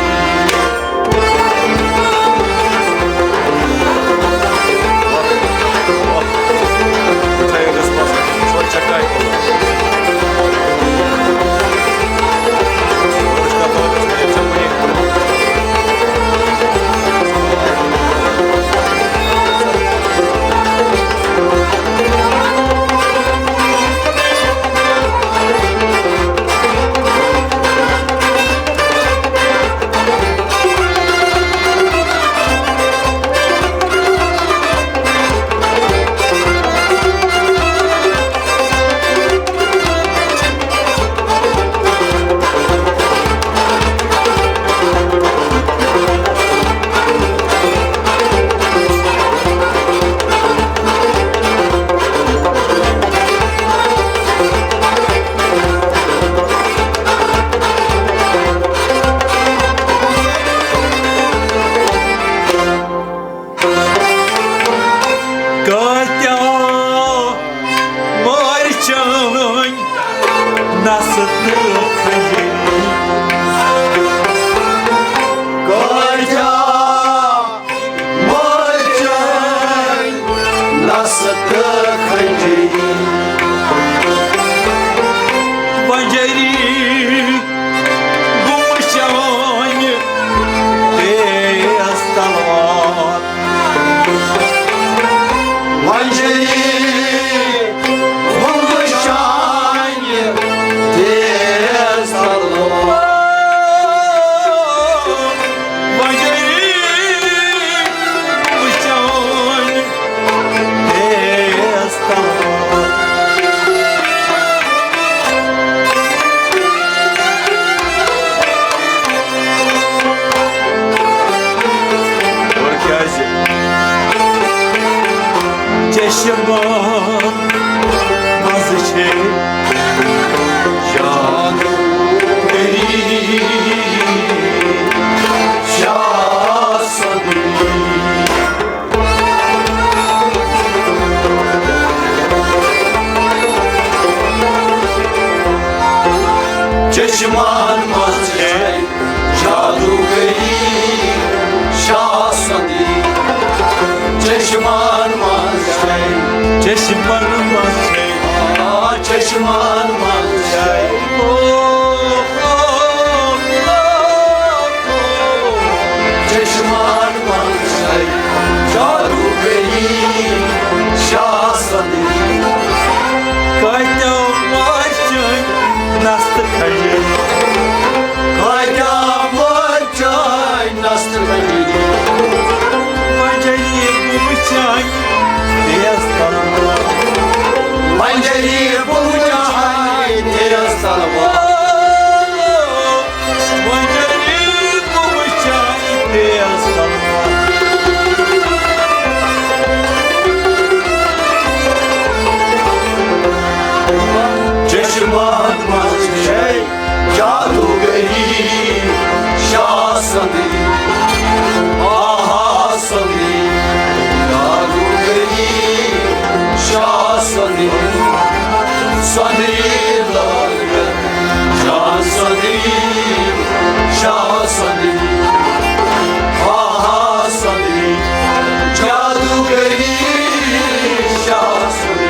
کٲتیٛاہ مٲرۍ چٲنۍ نسہٕ تہٕ خٔجِل۔ کٲتیٛاہ مٲرۍ چٲنۍ نسہٕ تہٕ خٔجِل۔ بنجٲری گوٚمُت چانہِ تیز تلوار۔ وۄنۍ چھِ وۄنۍ وٕچھان یہِ تیز تلوار۔ وۄنۍ چھِ وٕچھان تیز تلوار۔ اور کیٛازِ؟ چشمن منٛز چھے جادوگری شاہ سدی۔ چشمن منٛز چھے جادوگری شاہ سدی۔ چشمن منٛز چشمن منٛز چھے۔ آ، چشمن منٛز چھے۔ او، او، او، او۔ چشمن منٛز چھے۔ جادوگری شاہ صدری۔ کتیو مچھن نست کھجر۔ کتیو مچھن نست کھجر۔ وۄنۍ ییٚلہِ بہٕ وٕچھان تیز تلوار۔ وۄنۍ ییٚلہِ بہٕ وٕچھان تیز تلوار۔ وۄنۍ ییٚلہِ بہٕ وٕچھان تیز تلوار۔ چشمن منٛز چھے جادوگری شاہ صدری، آہا صدری، جادوگری شاہ صدری، صدری لال شاہ صدری، شاہ صدری، آہا صدری، جادوگری شاہ صدری۔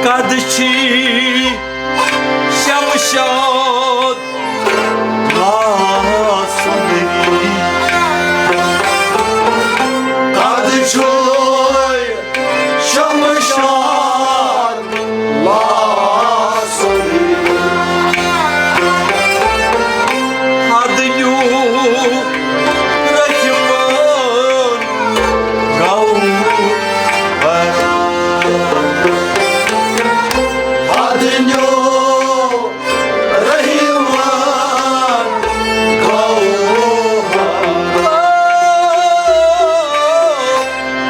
قد چھی شمشاد لاسنی۔ قد چھوے شمشاد لاسنی۔ حد نیو رحمان گو حد نیو رحمان گو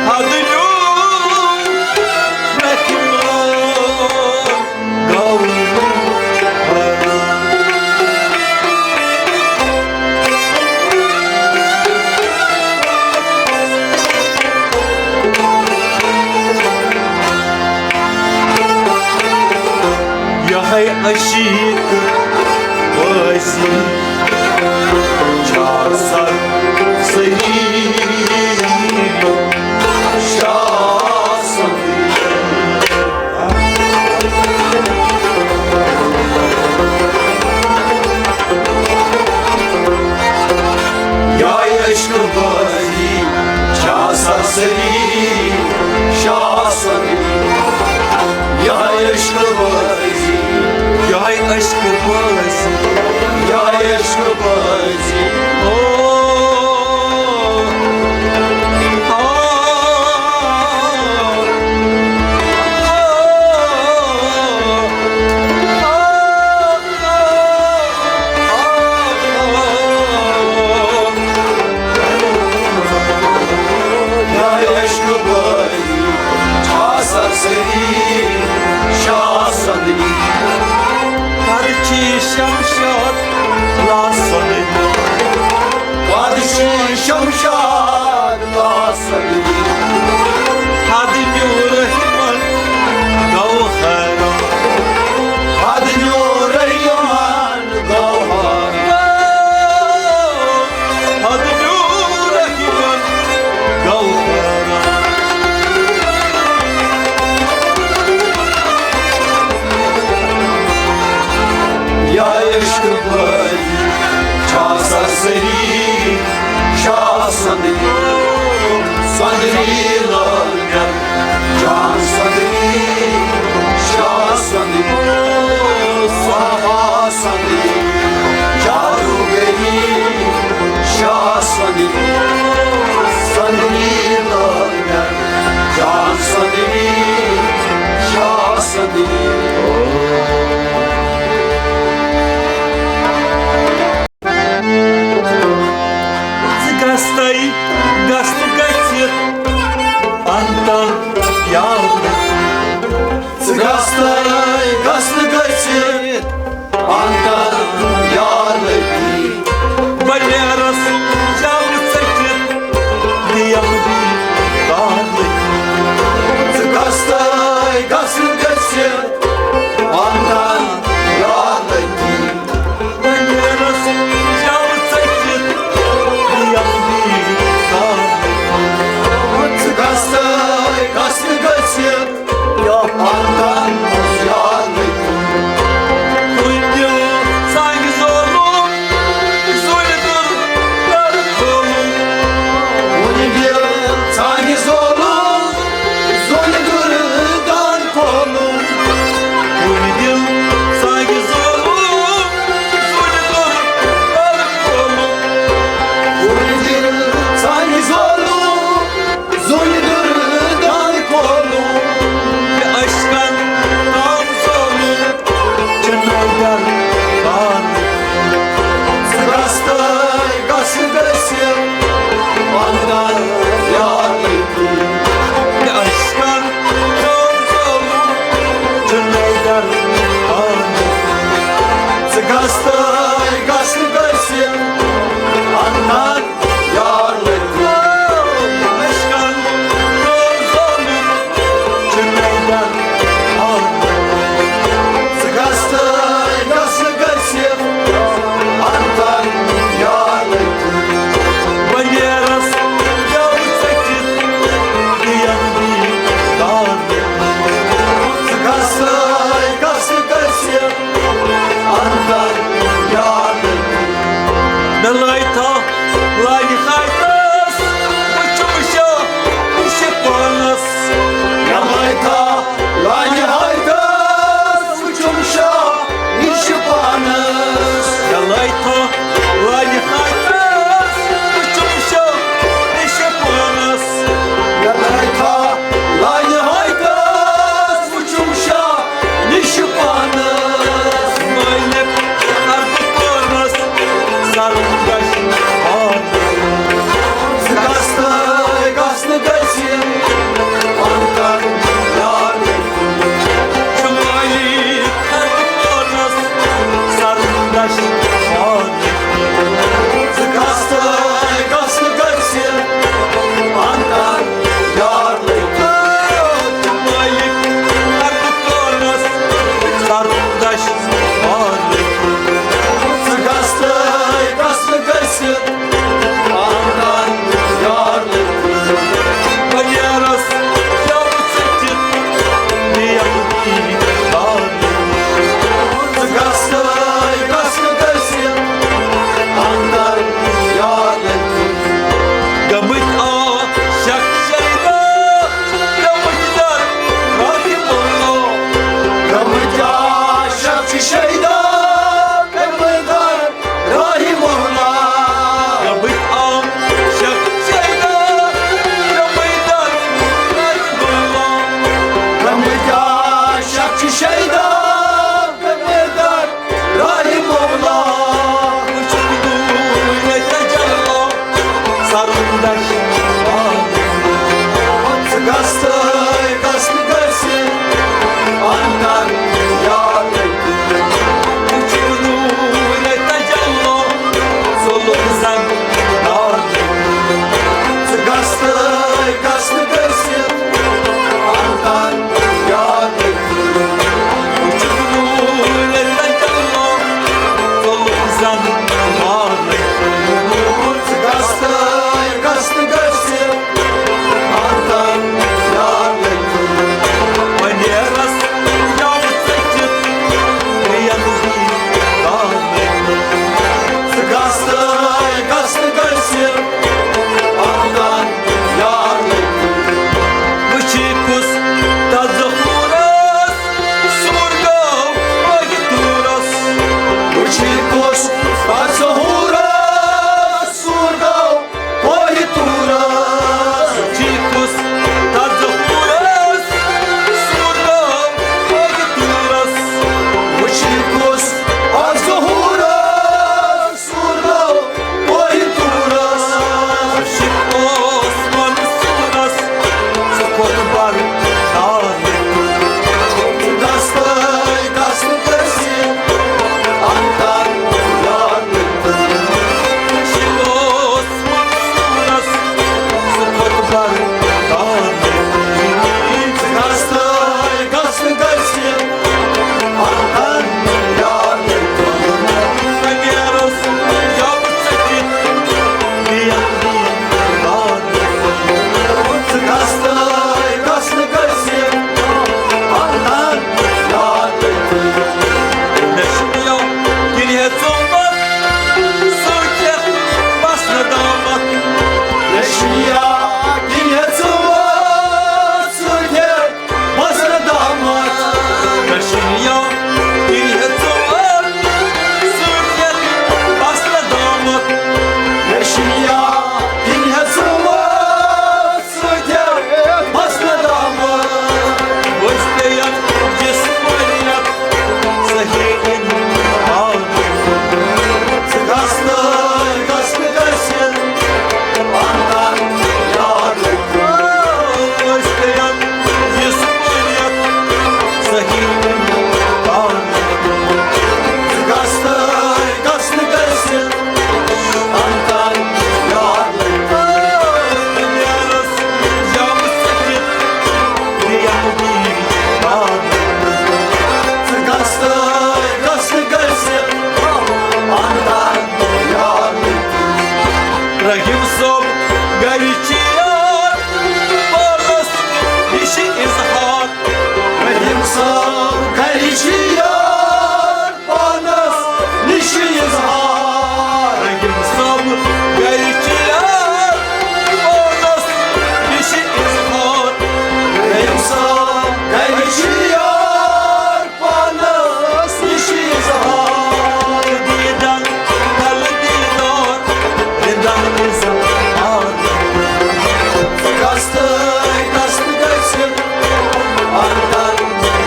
حد نیو رحمان گو۔ یہے عشیق بٲزی چھا سر صحیح شاہ صدی۔ یہے عشق بٲزی چھا سرسری شاہ صدی۔ یہے عشق بٲزی، یہے عشق بٲزی، یہے عشق بٲزی۔ او، او، او، او۔ شمشاد لاسنی۔ سۄندری لٲلۍ مےٚ، جان سۄندری، شاہ سۄندری، سہا سۄندری، جادوگری، شاہ سۄندری، سۄندری لٲلۍ مےٚ، جان سۄندری، شاہ سۄندری۔ ژٕ گژھتَے گژھنہٕ گٔژھِتھ اَنتَن یار۔ ژٕ گژھتَے گژھنہٕ گٔژھِتھ اَنتَن یار لٔگی۔ بلیرَس جام ژٔٹِتھ دِیَم دی کار لٔگی۔ ژٕ گژھتَے گژھنہٕ گٔژھِتھ اَنتَن یار لٔگی۔ بلیرَس جام ژٔٹِتھ دِیَم دی کار لٔگی۔ ژٕ گژھتَے گژھنہٕ گٔژھِتھ اَنتَن یار لٔگی۔ کُنہِ دِل ژانٛگہِ زولُم، زُلہِ دُر گَرٕ کھولُم۔ کُنہِ دِل ژانٛگہِ زولُم، زُلہِ دُر گَرٕ کھولُم۔ کُنہِ دِل ژانٛگہِ زولُم، زُلہِ دُر گَرٕ کھولُم۔ کُنہِ دِل ژانٛگہِ زولُم، زُنہِ دُر دان کولُم۔ مےٚ اشکن تام زولُم، چناے در بان۔ ژٕ گژھ تہٕ گژھ گژھِ، پنٛداہ یار۔ مےٚ اشکن تام زولُم، چناے در بان۔ ژٕ گژھ تہٕ گژھ گژھِ، پنٛداہ یار لٔگۍ۔ اشکن تام زولُم، چناے در بان۔ ژٕ گژھ تہٕ گژھ گژھِ، اَنتَن یار لٔگۍ۔ بلیرَس گٮ۪و ژٔٹِتھ دِیَم دی دان۔ ژٕ گژھ تہٕ گژھ گژھِ، اَنتَن یار لٔگۍ۔ مےٚ لایہِ تھا لایہِ ہایتَس، وٕچھُم شاہ نِش پانَس۔ مےٚ لایہِ تھا لایہِ ہایتَس، وٕچھُم شاہ نِش پانَس۔ مےٚ لایہِ تھا لایہِ ہایتَس، وٕچھُم شاہ نِش پانَس۔ مےٚ لایہِ تھا لایہِ ہایتَس، وٕچھُم شاہ نِش پانَس۔ مٲلِک اَربہٕ پانَس، سَرُن گژھِ پانَس۔ رحیم صٲب گرِ چھِ یار، پانس نِش اظہار۔ رحیم صٲب گرِ چھِ یار، پانس نِش اظہار۔ رحیم صٲب گرِ چھِ یار، پانس نِش اظہار۔ رحیم صٲب گرِ چھِ یار، پانس نِش اظہار۔ دیدن تل دیدار، رندن اظہار۔ گژھ تہٕ گژھ تہٕ گژھِ اندر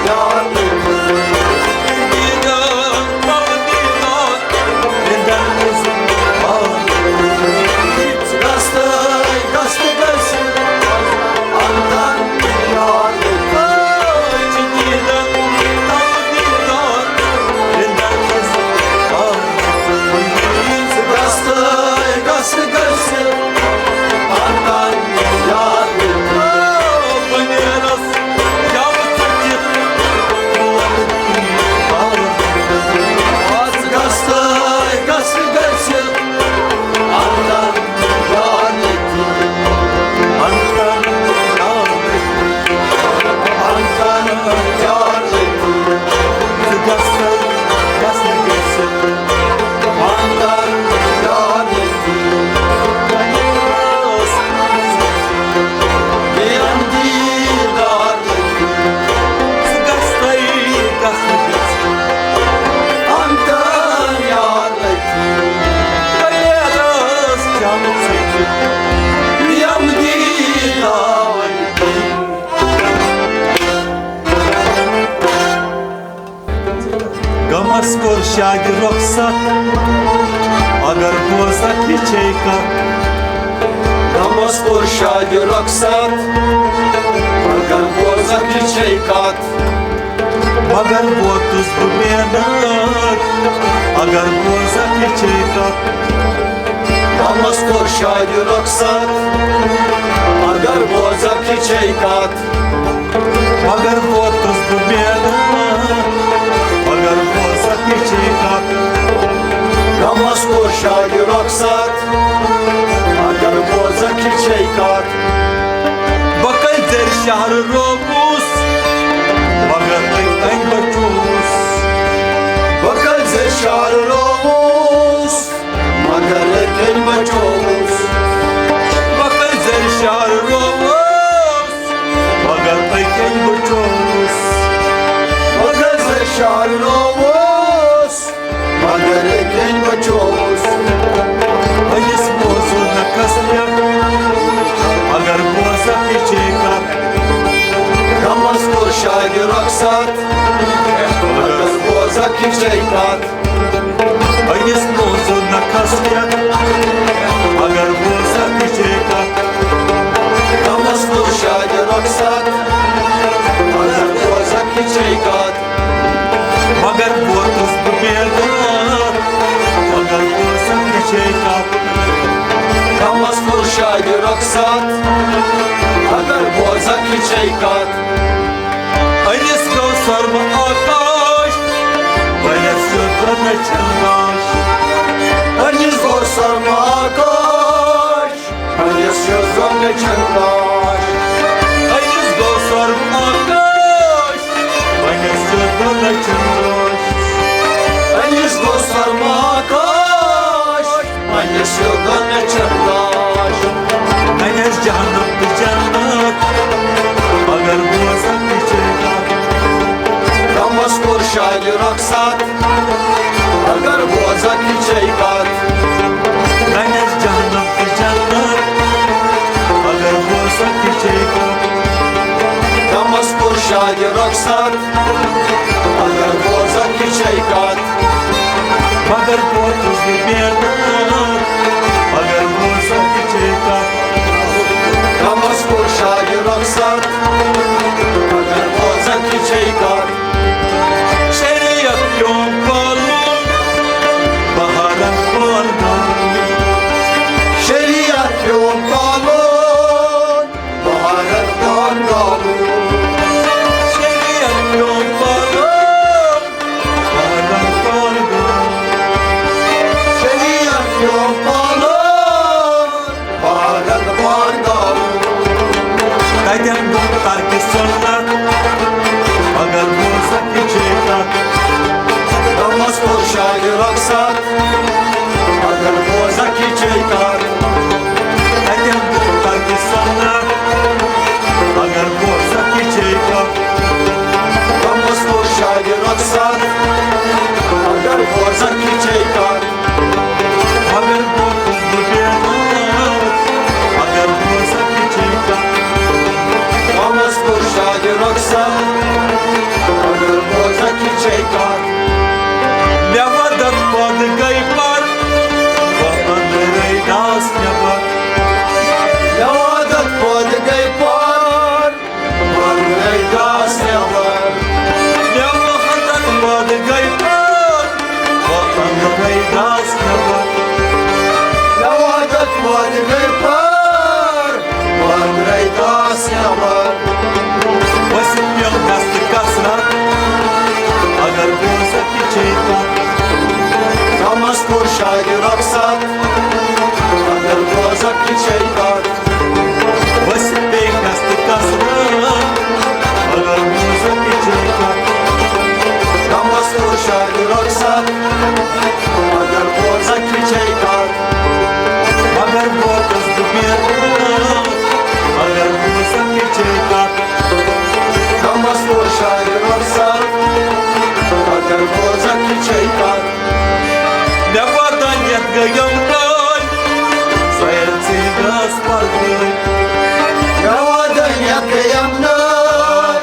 یار۔ دیدن تل دیدار، رندن اظہار۔ گژھ تہٕ گژھ تہٕ گژھِ اندر یار۔ غمس کوٚر شادِ رۄخصت، اگر بوزکھ یہِ چھے کتھ۔ غمس کوٚر شادِ رۄخصت، اگر بوزکھ یہِ چھے کتھ۔ مگر ووتُس بہٕ مینار، اگر بوزکھ یہِ چھے کتھ۔ غمس کوٚر شادِ رۄخصت، اگر بوزکھ یہِ چھے کتھ۔ مگر ووتُس بہٕ مینار، مگر بوزکھ یہِ چھے کتھ۔ غمس کوٚر شادِ رۄخصت، اگر بوزکھ یہِ چھے کتھ۔ بہٕ کٔژِ زرِ شہرٕ رووُس، مگر أکۍ أنۍ بچووُس۔ بہٕ کٔژِ زرِ شہرٕ رووُس، مگر أکۍ أنۍ بچووُس۔ بہٕ کٔژِ زرِ شہرٕ رووُس، مگر أکۍ أنۍ بچووُس۔ بہٕ کٔژِ زرِ شہرٕ رووُس، مگر أکۍ أنۍ بچووُس۔ أمِس موضوع نہ کس پٮ۪ٹھ، اگر بوزکھ یہِ چھے کتھ۔ غمس کوٚر شادِ رۄخصت، اگر بوزکھ یہِ چھے کتھ۔ أمِس موضوع نہ کس پٮ۪ٹھ، اگر بوزکھ یہِ چھے کتھ۔ غمس کوٚر شادِ رۄخصت، اگر بوزکھ یہِ چھے کتھ۔ مگر ووتُس بہٕ مینار، مگر بوزکھ یہِ چھے کتھ۔ غمس کوٚر شادِ رۄخصت، اگر بوزکھ یہِ چھے کتھ۔ أمِس گوٚو سۄرمہٕ آکاش، وۄنۍ سیوٚد نہ چھَم لاش۔ أمِس گوٚو سۄرمہٕ آکاش، وۄنۍ سیوٚد نہ چھَم لاش۔ أمِس گوٚو سۄرمہٕ آکاش، وۄنۍ سیوٚد نہ چھَم لاش۔ أمِس گوٚو سۄرمہٕ آکاش، وۄنۍ سیوٚد نہ چھَم لاش۔ وۄنۍ آسہِ جہنم تہٕ جنت، مگر بوزکھ یہِ چھے کتھ۔ غمس کوٚر شادِ رۄخصت، اگر بوزکھ یہِ چھے کتھ۔ وۄنۍ آسہِ جہنم تہٕ جنت، اگر بوزکھ یہِ چھے کتھ۔ غمس کوٚر شادِ رۄخصت، اگر بوزکھ یہِ چھے کتھ۔ مگر ووتُس بہٕ مینار، مگر بوزکھ یہِ چھے کتھ۔ غمس کوٚر شادِ رۄخصت، مگر بوزکھ یہِ چھے کتھ۔ شریعت پیوم پالُن، بہارن پان گاوُن۔ شریعت پیوم پالُن، بہارن پان گاوُن۔ شریعت پیوم پالُن، گٔے پار، پتھ درٛاے داس نٮ۪بر۔ ؤسِتھ پیوٚو دستہٕ کثرت، اگر بوزکھ یہِ چھے کتھ۔ غمس کوٚر شاعرِ رۄخصت، اگر بوزکھ یہِ چھے کتھ۔ ؤسِتھ پیٚیہِ دستہٕ کثرت، اگر بوزکھ یہِ چھے کتھ۔ غمس کوٚر شاعرِ رۄخصت، اگر بوزکھ یہِ چھے کتھ۔ مگر بوزس بہٕ بیرٕ، مگر بوزکھ یہِ چھے کتھ۔ غمس کوٚر شاعرِ رۄخصت، مگر بوزکھ یہِ چھے کتھ۔ مےٚ ودانیت گٔیم نٲلۍ، سۄ ییٚلہِ ژٕے گٔس پردٲے۔ مےٚ ودانیت گٔیم نٲلۍ،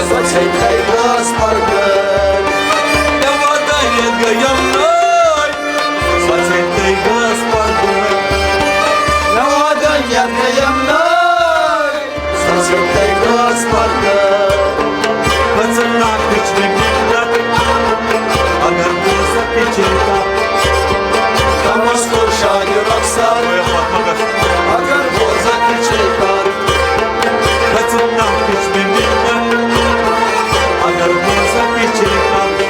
سۄ ژھیٚنۍ تٔے گٔس پردٲے۔ مےٚ ودانیت گٔیم نٲلۍ، سۄ ژھیٚنۍ تٔے گٔس پردٲے۔ مےٚ ودانیت گٔیم نٲلۍ، سۄ ژھیٚنۍ تٔے گٔس پردٲے۔ کھٔژٕن ناکٕچ مےٚ مِنت، اگر بوزکھ یہِ چھے کتھ۔ غمس کوٚر شاعرِ رۄخصت، اگر بوزکھ یہِ چھے کتھ۔ کھٔژٕن ناکٕچ مےٚ مِنت، اگر بوزکھ یہِ چھے کتھ۔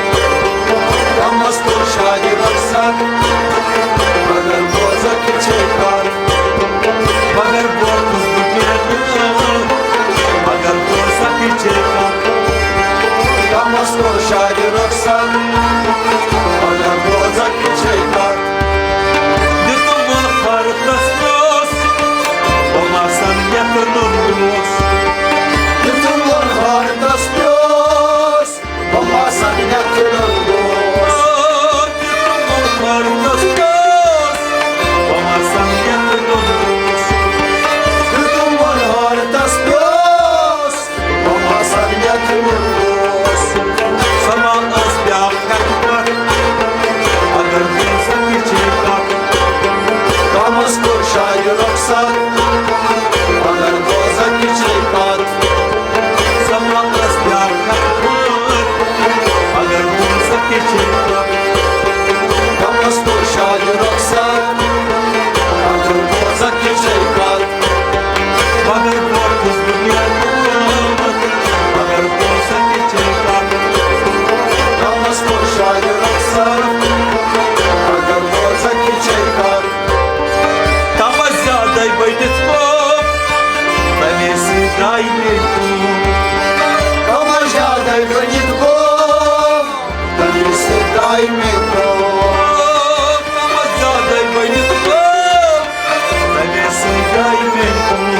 غمس کوٚر شاعرِ رۄخصت، اگر بوزکھ یہِ چھے کتھ۔ مگر بوزس بہٕ بیرٕ، مگر بوزکھ یہِ چھے کتھ۔ غمس کوٚر شاعرِ رۄخصت، مگر بوزکھ یہِ چھے کتھ۔ دِتُم ووٚن خٲر تس پوٚز، بہٕ ما سمجھکھ نوٚن دوس۔ دِتُم ووٚن خٲر تس پوٚز، بہٕ ما سمجھکھ نوٚن دوس۔ دِتُم ووٚن خٲر تس پوٚز، بہٕ ما سمجھکھ نوٚن دوس۔ دِتُم ووٚن خٲر تس پوٚز، بہٕ ما سمجھکھ نوٚن دوس۔ سۄ ما ٲس بیاکھ حقیقت، اگر بوزکھ یہِ چھے کتھ۔ غمس کوٚر شاعرِ رۄخصت، مگر بوزکھ یہِ چھے کتھ۔ سۄ ما ٲس بیاکھ حقیقت، اگر بوزکھ یہِ چھے کتھ۔ غمس کوٚر شاعرِ رۄخصت، مگر بوزکھ یہِ چھے کتھ۔ مگر بوزس بہٕ بیرٕ، مگر بوزکھ یہِ چھے کتھ۔ غمس کوٚر شاعرِ رۄخصت، مگر بوزکھ یہِ چھے کتھ۔ تمس زیادے بٔنِتھ گوٚو، تمے سۭتۍ درٛاے مےٚ کٲم۔ تمس زیادے بٔنِتھ گوٚو، تمے سۭتۍ درٛاے مےٚ کٲم۔ تمس زیادے بٔنِتھ گوٚو، تمے سۭتۍ درٛاے مےٚ کٲم۔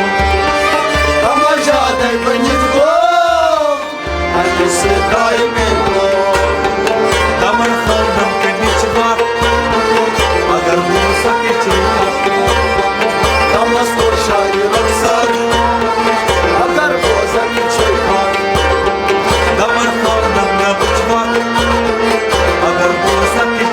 تمس زیادے بٔنِتھ گوٚو، تمے سۭتۍ درٛاے مےٚ کٲم۔ تمن خانم کٔرمٕژ چھِ وَتھ، مگر بوزکھ یہِ چھے کتھ۔ تمس کوٚر شاعرِ رۄخصت، مگر بوزکھ یہِ چھے کتھ۔ تمن خانم مےٚ وٕچھ وَتھ، مگر بوزکھ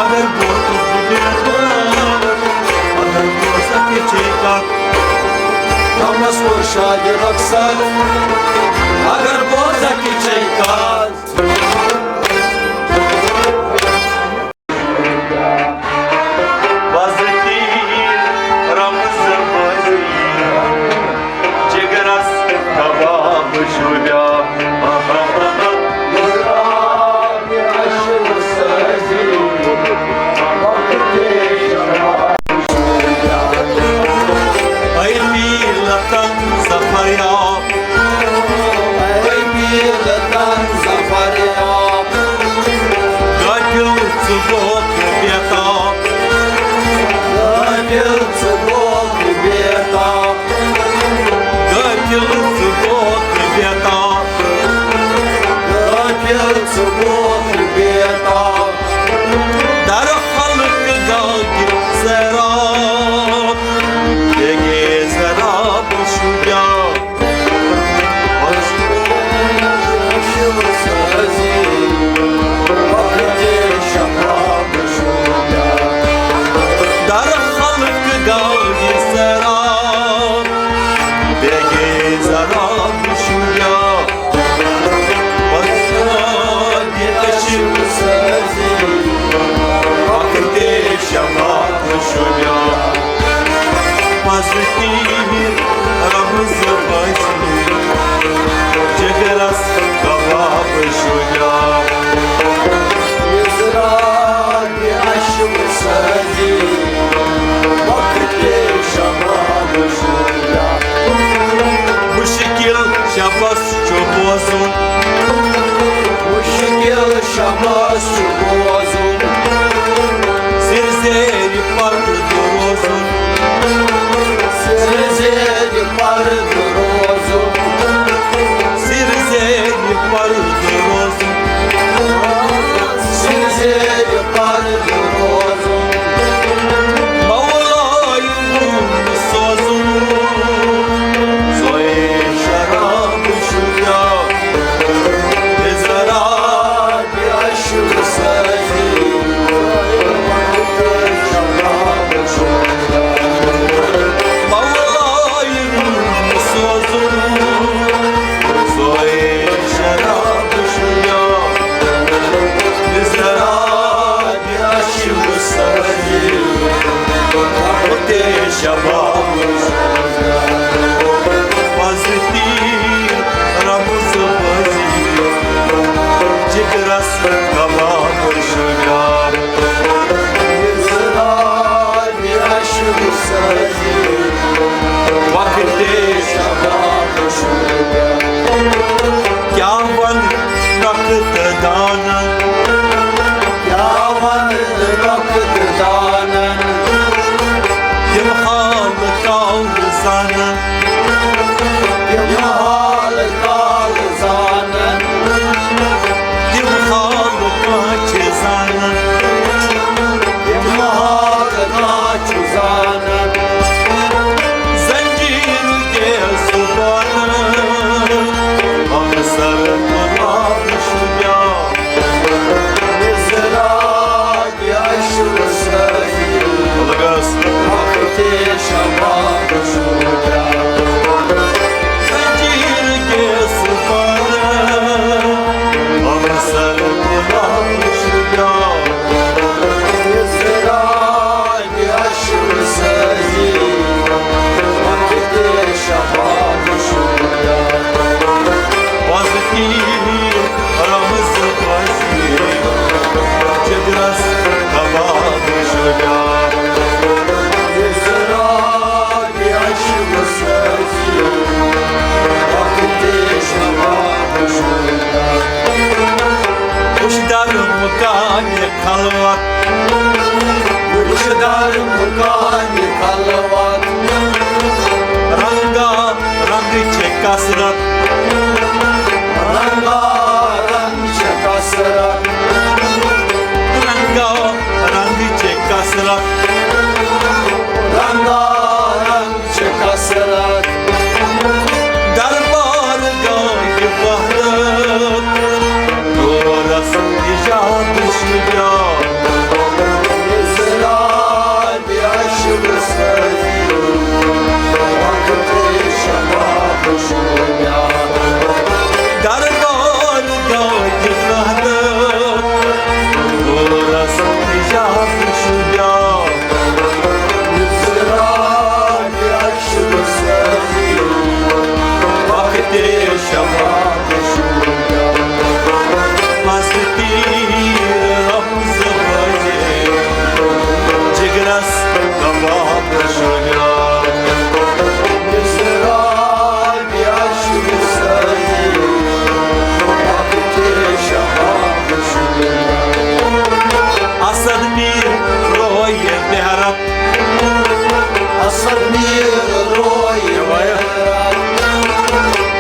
اگر بوزکھ بے تاب، اگر بوزکھ یہِ چھے کتھ، غمس کوٚر شادِ رۄخصت۔ اگر بوزکھ یہِ چھے کتھ۔ بزتی رمز بزی، جگرس کباب شدہ۔ اے میلتن سفر یاب، اے میلتن سفر یاب، غافل ژٕ گوکھ بے تاب۔ غافل ژٕ گوکھ بے تاب۔ غافل ژٕ گوکھ بے تاب۔ غافل ژٕ گوکھ بے تاب۔ در خلق گاگی سیراب، دیگے سیراب شجاع۔ در خلق گاگی سیراب، دیگے سیراب شجاع۔ مشکل شبس چھُ بوزُن۔ مشکل شبس چھُ بوزُن۔ سِر زیرِ پردٕ روزُن۔ سِر زیرِ پردٕ روزُن۔ سِر زیرِ پردٕ روزُن۔ سِر زیرِ پردٕ روزُن۔ مولایہِ ووٚن سوزُن۔ سۄے شراب شُجاع، اظہارِ عشق سازی۔ شراب شُجاع، مولایہِ ووٚن سوزُن۔ سۄے شراب شُجاع، اظہارِ عشق سازی۔ کیٛاہ وَنہٕ نۄقطہٕ دانن؟ کیٛاہ وَنہٕ نۄقطہٕ دانن؟ تِم حال کال زانن۔ تِم حال کال زانن۔ تِم حال کانٛہہ چھِ زانن۔ تِم حال کانٛہہ چھِ زانن۔ زنجیر گیس بانن، افسر غلام شجاع۔ مزراج عشق سازی۔ لگس۔ وقت شباب شجاع۔ زنجیر گیس بانن، افسر غلام شجاع۔ مزراج عشق سازی، وقت شباب شجاع۔ وزنی رمز بازی، جگرس کباب شجاع۔ مزراج عشق سازی، وقت شباب شجاع۔ وُچھ در مکان خلوت۔ وُچھ در مکان خلوت۔ رنگا رنگ چھے کثرت۔ رنگا رنگ چھے کثرت۔ رنگا رنگ چھے کثرت۔ رنگا رنگ چھِ کثرت۔ دربار گاہ وحدت، نورس نجات شجاع۔ تیر رمز بجے، جگرس کباب شجاع۔ مصرابِ عشق سازی، وقتِ شباب شجاع۔ اسد میر روی مہرب، اسد میر روی مہرب،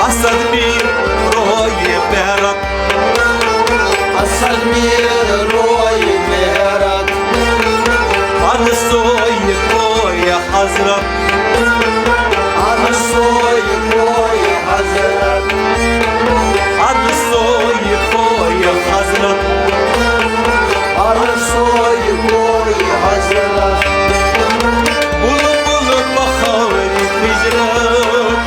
اسد میر روی مہرب۔ اسد میر روی مہرب۔ اد سوی کوی حضرت۔ اد سوی کوی حضرت۔ اد سوی کوی حضرت۔ اد سوی کوی حضرت۔ بلبل بخاری ہجرت۔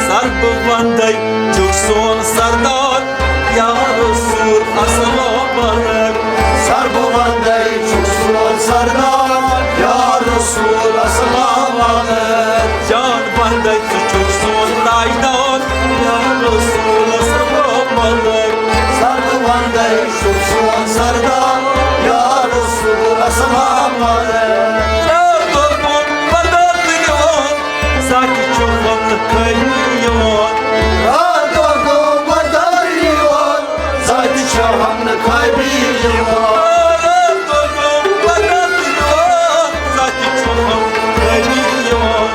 سر بہٕ وندے چھُکھ سون سردار، یا رسول السلام علیک۔ سر بہٕ وندے چھُکھ سون سردار، یا رسول السلام علیک۔ جان وندے ژٕ چھُکھ سون تاجدار، یا رسول السلام علیک۔ سر بہٕ وندے چھُکھ سون سردار، یا رسول السلام علیک۔ یا رسول السلام علیک۔ ساتہِ چھُ غم نہٕ خٲلی یِوان۔ راتو گوٚو بدر یِوان، ساتہِ چھُ غم نہٕ خٲلی یِوان۔ راتو گوٚو بدر یِوان، ساتہِ چھُ غم نہٕ خٲلی یِوان۔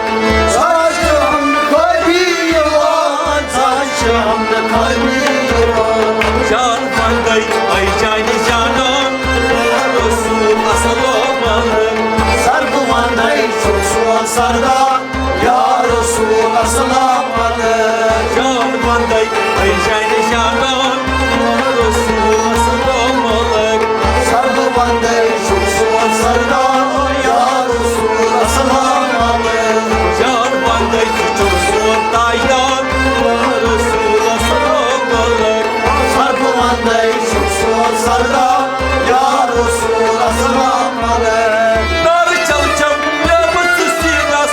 ساتہِ چھُ غم نہٕ خٲلی یِوان، ساتہِ چھُ غم نہٕ خٲلی یِوان۔ جان وندے اے جانِ جانان، یا رسول السلام علیک۔ سر بہٕ وندے چھُکھ سون سردار، یا رسول السلام علیک۔ جان وندے اے جانِ جانان، یا رسول السلام علیک۔ سر بہٕ وندے چھُکھ سون سردار، یا رسول السلام علیک۔ جان وندے ژٕ چھُکھ سون تاجدار، یا رسول السلام علیک۔ سر بہٕ وندے چھُکھ سون سردار، یا رسول السلام علیک۔ نارٕ چھلچھم پیوٚمُت ژٕ سیٖنس،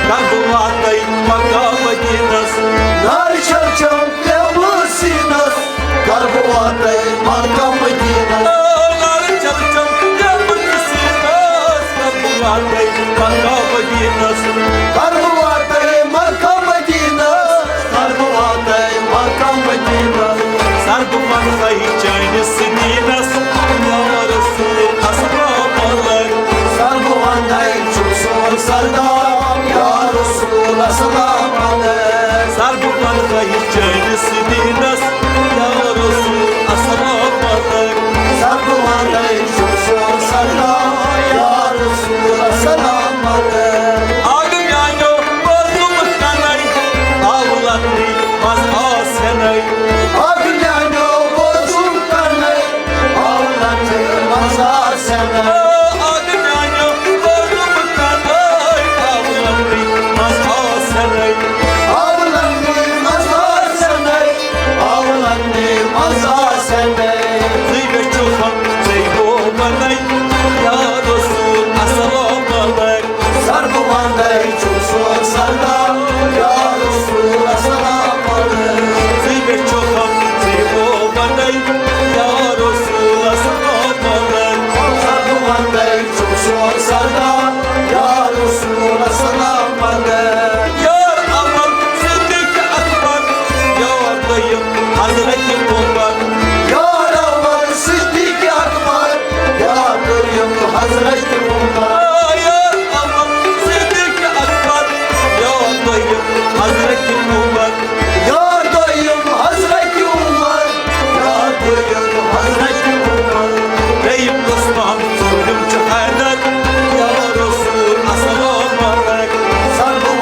کر بہٕ واتَے مکہ مدیٖنس۔ نارٕ چھلچھم پیوٚمُت سیٖنس، کر بہٕ واتَے مکہ مدیٖنس۔ نارٕ چھلچھم پیوٚمُت ژٕ سیٖنس، کر بہٕ واتَے مکہ مدیٖنس۔ کر بہٕ واتَے مکہ مدیٖنس۔ کر بہٕ واتَے مکہ مدیٖنس۔ سر بہٕ وندے چٲنِس دیٖنس، یا رسول السلام علیک۔ سر بہٕ وندے چھُکھ سون سردار، یا رسول السلام علیک۔ سر بہٕ وندے چٲنِس دیٖنس، یا رسول السلام علیک۔ سر بہٕ وندے چھُکھ سون سردار، یا رسول السلام علیک۔ اکھ میانیو وضوٗ کرنے، آو لگنی منٛز آسنے۔ اکھ میانیو وضوٗ کرنے، آو لگنی منٛز آسنے۔ اکھ میانیو وضوٗ کرنے، آو لگنی منٛز آسنے۔ آو لگنی منٛز آسنے، آو لگنی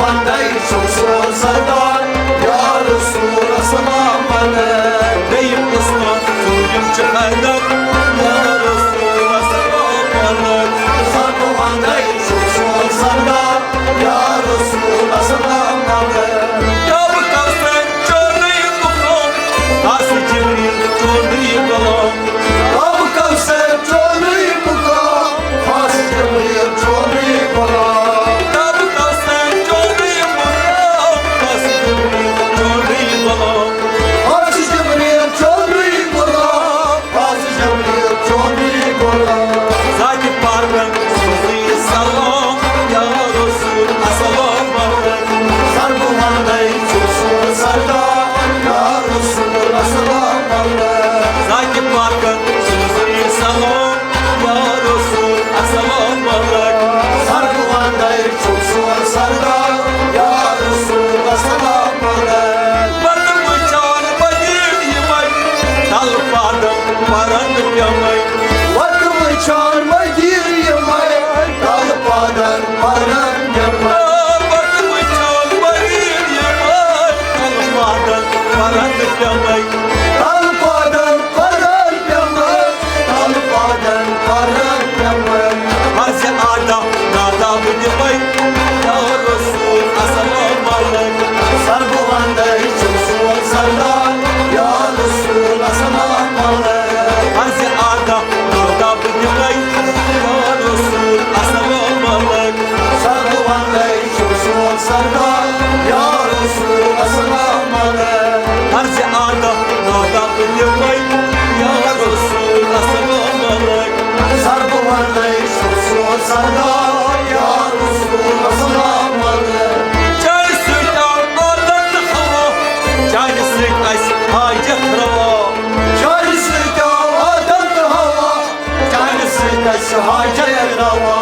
اندے چھُم سون سردار، یا رسول السلام علیک۔ بیٚیہِ کُس کانٛہہ ژوٗرِم چھُ حیدر، یا رسول السلام علیک۔ سردو اندے چھُم سون سردار، یا رسول السلام علیک۔ کعبہٕ کوثر چوٚنُے بُکھو، خاص جبریل چوٚنُے غلام۔ کعبہٕ کوثر چوٚنُے بُکھو، خاص جبریل چوٚنُے غلام۔ کعبہٕ کوثر چوٚنُے بُکھو، خاص جبریل چوٚنُے غلام۔ خاص جبریل چوٚنُے غلام، خاص جبریل چوٚنُے غلام۔ ذاتِ پاکن سوزی سلام، یا رسول السلام علیکم۔ سر بہٕ وندے چھُ سون سردار، یا رسول السلام علیکم۔ ذاتِ پاکن سوزی سلام، یا رسول السلام علیکم۔ سر بہٕ وندے چھُ سون سردار، یا رسول السلام علیکم۔ پتہٕ وٕچھان مدیٖنہٕ یِمے، تلہٕ پادن پرن پیمے۔ پتہٕ وٕچھان مدیٖنہٕ یِمے، تلہٕ پادن پرن پیمے۔ پتہٕ وٕچھان مدیٖنہٕ یِمے، تلہٕ پادن پرن پیمے۔ تلہٕ پادن پرن پیمے۔ تلہٕ پادن پرن پیمے۔ عرضِ آداب ناداب دِمے، یا رسول السلام علیکم۔ سر بہٕ وندے چھُم سون سردار، یا رسول السلام علیکم۔ عرضِ آداب ناداب دِمے، یا رسول السلام علیکم۔ سر بہٕ وندے چھُم سون سردار، یا رسول السلام علیکم۔ عرضِ آداب ناداب دِمے، یا رسول السلام علیکم۔ سر بہٕ وندے چھُم سون سردار، یا رسول السلام علیکم۔ چانہِ سۭتۍ آو آدم تہٕ حوا، چانہِ سۭتۍ اَسہِ حاجت روا۔ چانہِ سۭتۍ آو آدم تہٕ حوا، چانہِ سۭتۍ اَسہِ حاجت روا۔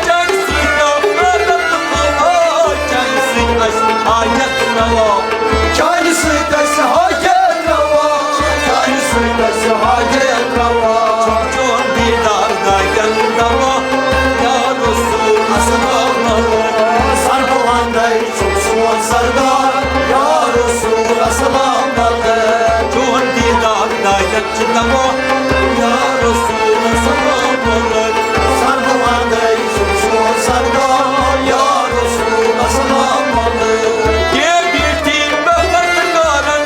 چانہِ سۭتۍ آو آدم تہٕ حوا، چانہِ سۭتۍ اَسہِ حاجت روا۔ چانہِ سۭتۍ اَسہِ حاجت روا، چانہِ سۭتۍ اَسہِ حاجت روا۔ چون دیٖدار دادٮ۪ن دوا، یا رسول السلام علیکم۔ سر بہٕ وندے چھُم سون سردار، یا رسول السلام علیکم۔ چون دیٖدار دادٮ۪ن چھُ دوا، یا رسول السلام علیکم۔ سر بہٕ وندے چھُم سون سردار، یا رسول السلام علیکم۔ کینٛہہ بیٖٹھی مےٚ پتہٕ گارن،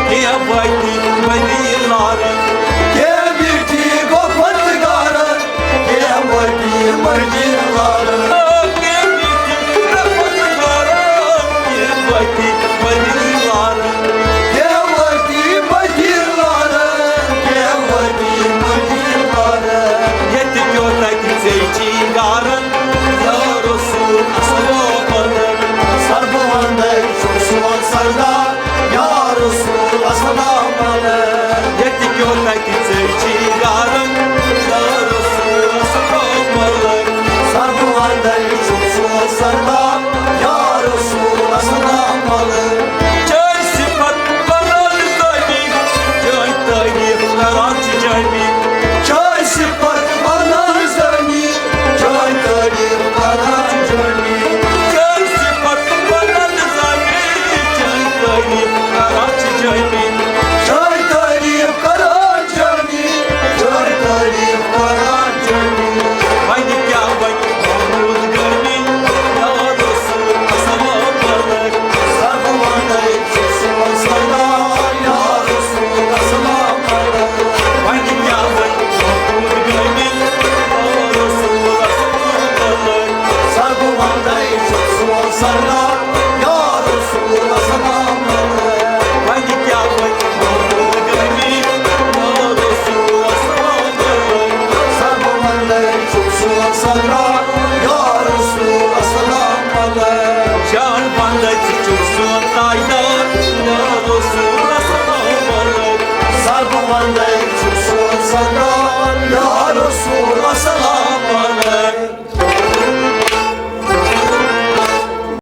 کینٛہہ وٲتی مٔنی لارن۔ کینٛہہ بیٖٹھی گوٚو پتہٕ گارن، کینٛہہ وٲتی مٔنی لارن۔ کینٛہہ بیٖٹھی مےٚ پتہٕ گارن، کینٛہہ وٲتی مٔنی لارن۔ کینٛہہ وٲتی مٔنی لارن، کینٛہہ وٲتی مٔنی لارن۔ ییٚتہِ پیوٚو تَتہِ ژےٚ چھی گارن، یا رسول السلام علیکم۔ سر بہٕ وندے چھُم سون سردار، یا رسول السلام علیکم۔ ییٚتہِ پیوٚو تَتہِ ژےٚ چھی گارن، یا رسول السلام علیکم۔ سر بہٕ وندے چھُم سون سردار، یا رسول السلام علیکم۔ چٲنۍ صفت ونان زٲمی، چٲنۍ تعریف کران چھِ جٲمی۔ چٲنۍ صفت ونان زٲمی، چٲنۍ تعریف کران چھِ جٲمی۔ چٲنۍ صفت ونان زٲمی، چٲنۍ تعریف کران چھِ جٲمی۔ چٲنۍ تعریف کران جٲمی، چٲنۍ تعریف کران جٲمی۔ وۄنۍ کیٛاہ وۄنۍ محمود گٲمی، یا رسول السلام علیکم۔ سر بہٕ وندے چھُم سون سردار، یا رسول السلام علیکم۔ وۄنۍ کیٛاہ وۄنۍ محمود گٲمی، یا رسول السلام علیکم۔ سر بہٕ وندے چھُم سون سردار، یا رسول السلام علیکم۔ وۄنۍ کیٛاہ وۄنۍ محمود گٲمی، یا رسول السلام علیکم۔ سر بہٕ وندے چھُم سون سردار، یا رسول السلام علیکم۔ جان بندے ژٕ چھُکھ سون تاجدار، یا رسول السلام علیکم۔ سر بہٕ وندے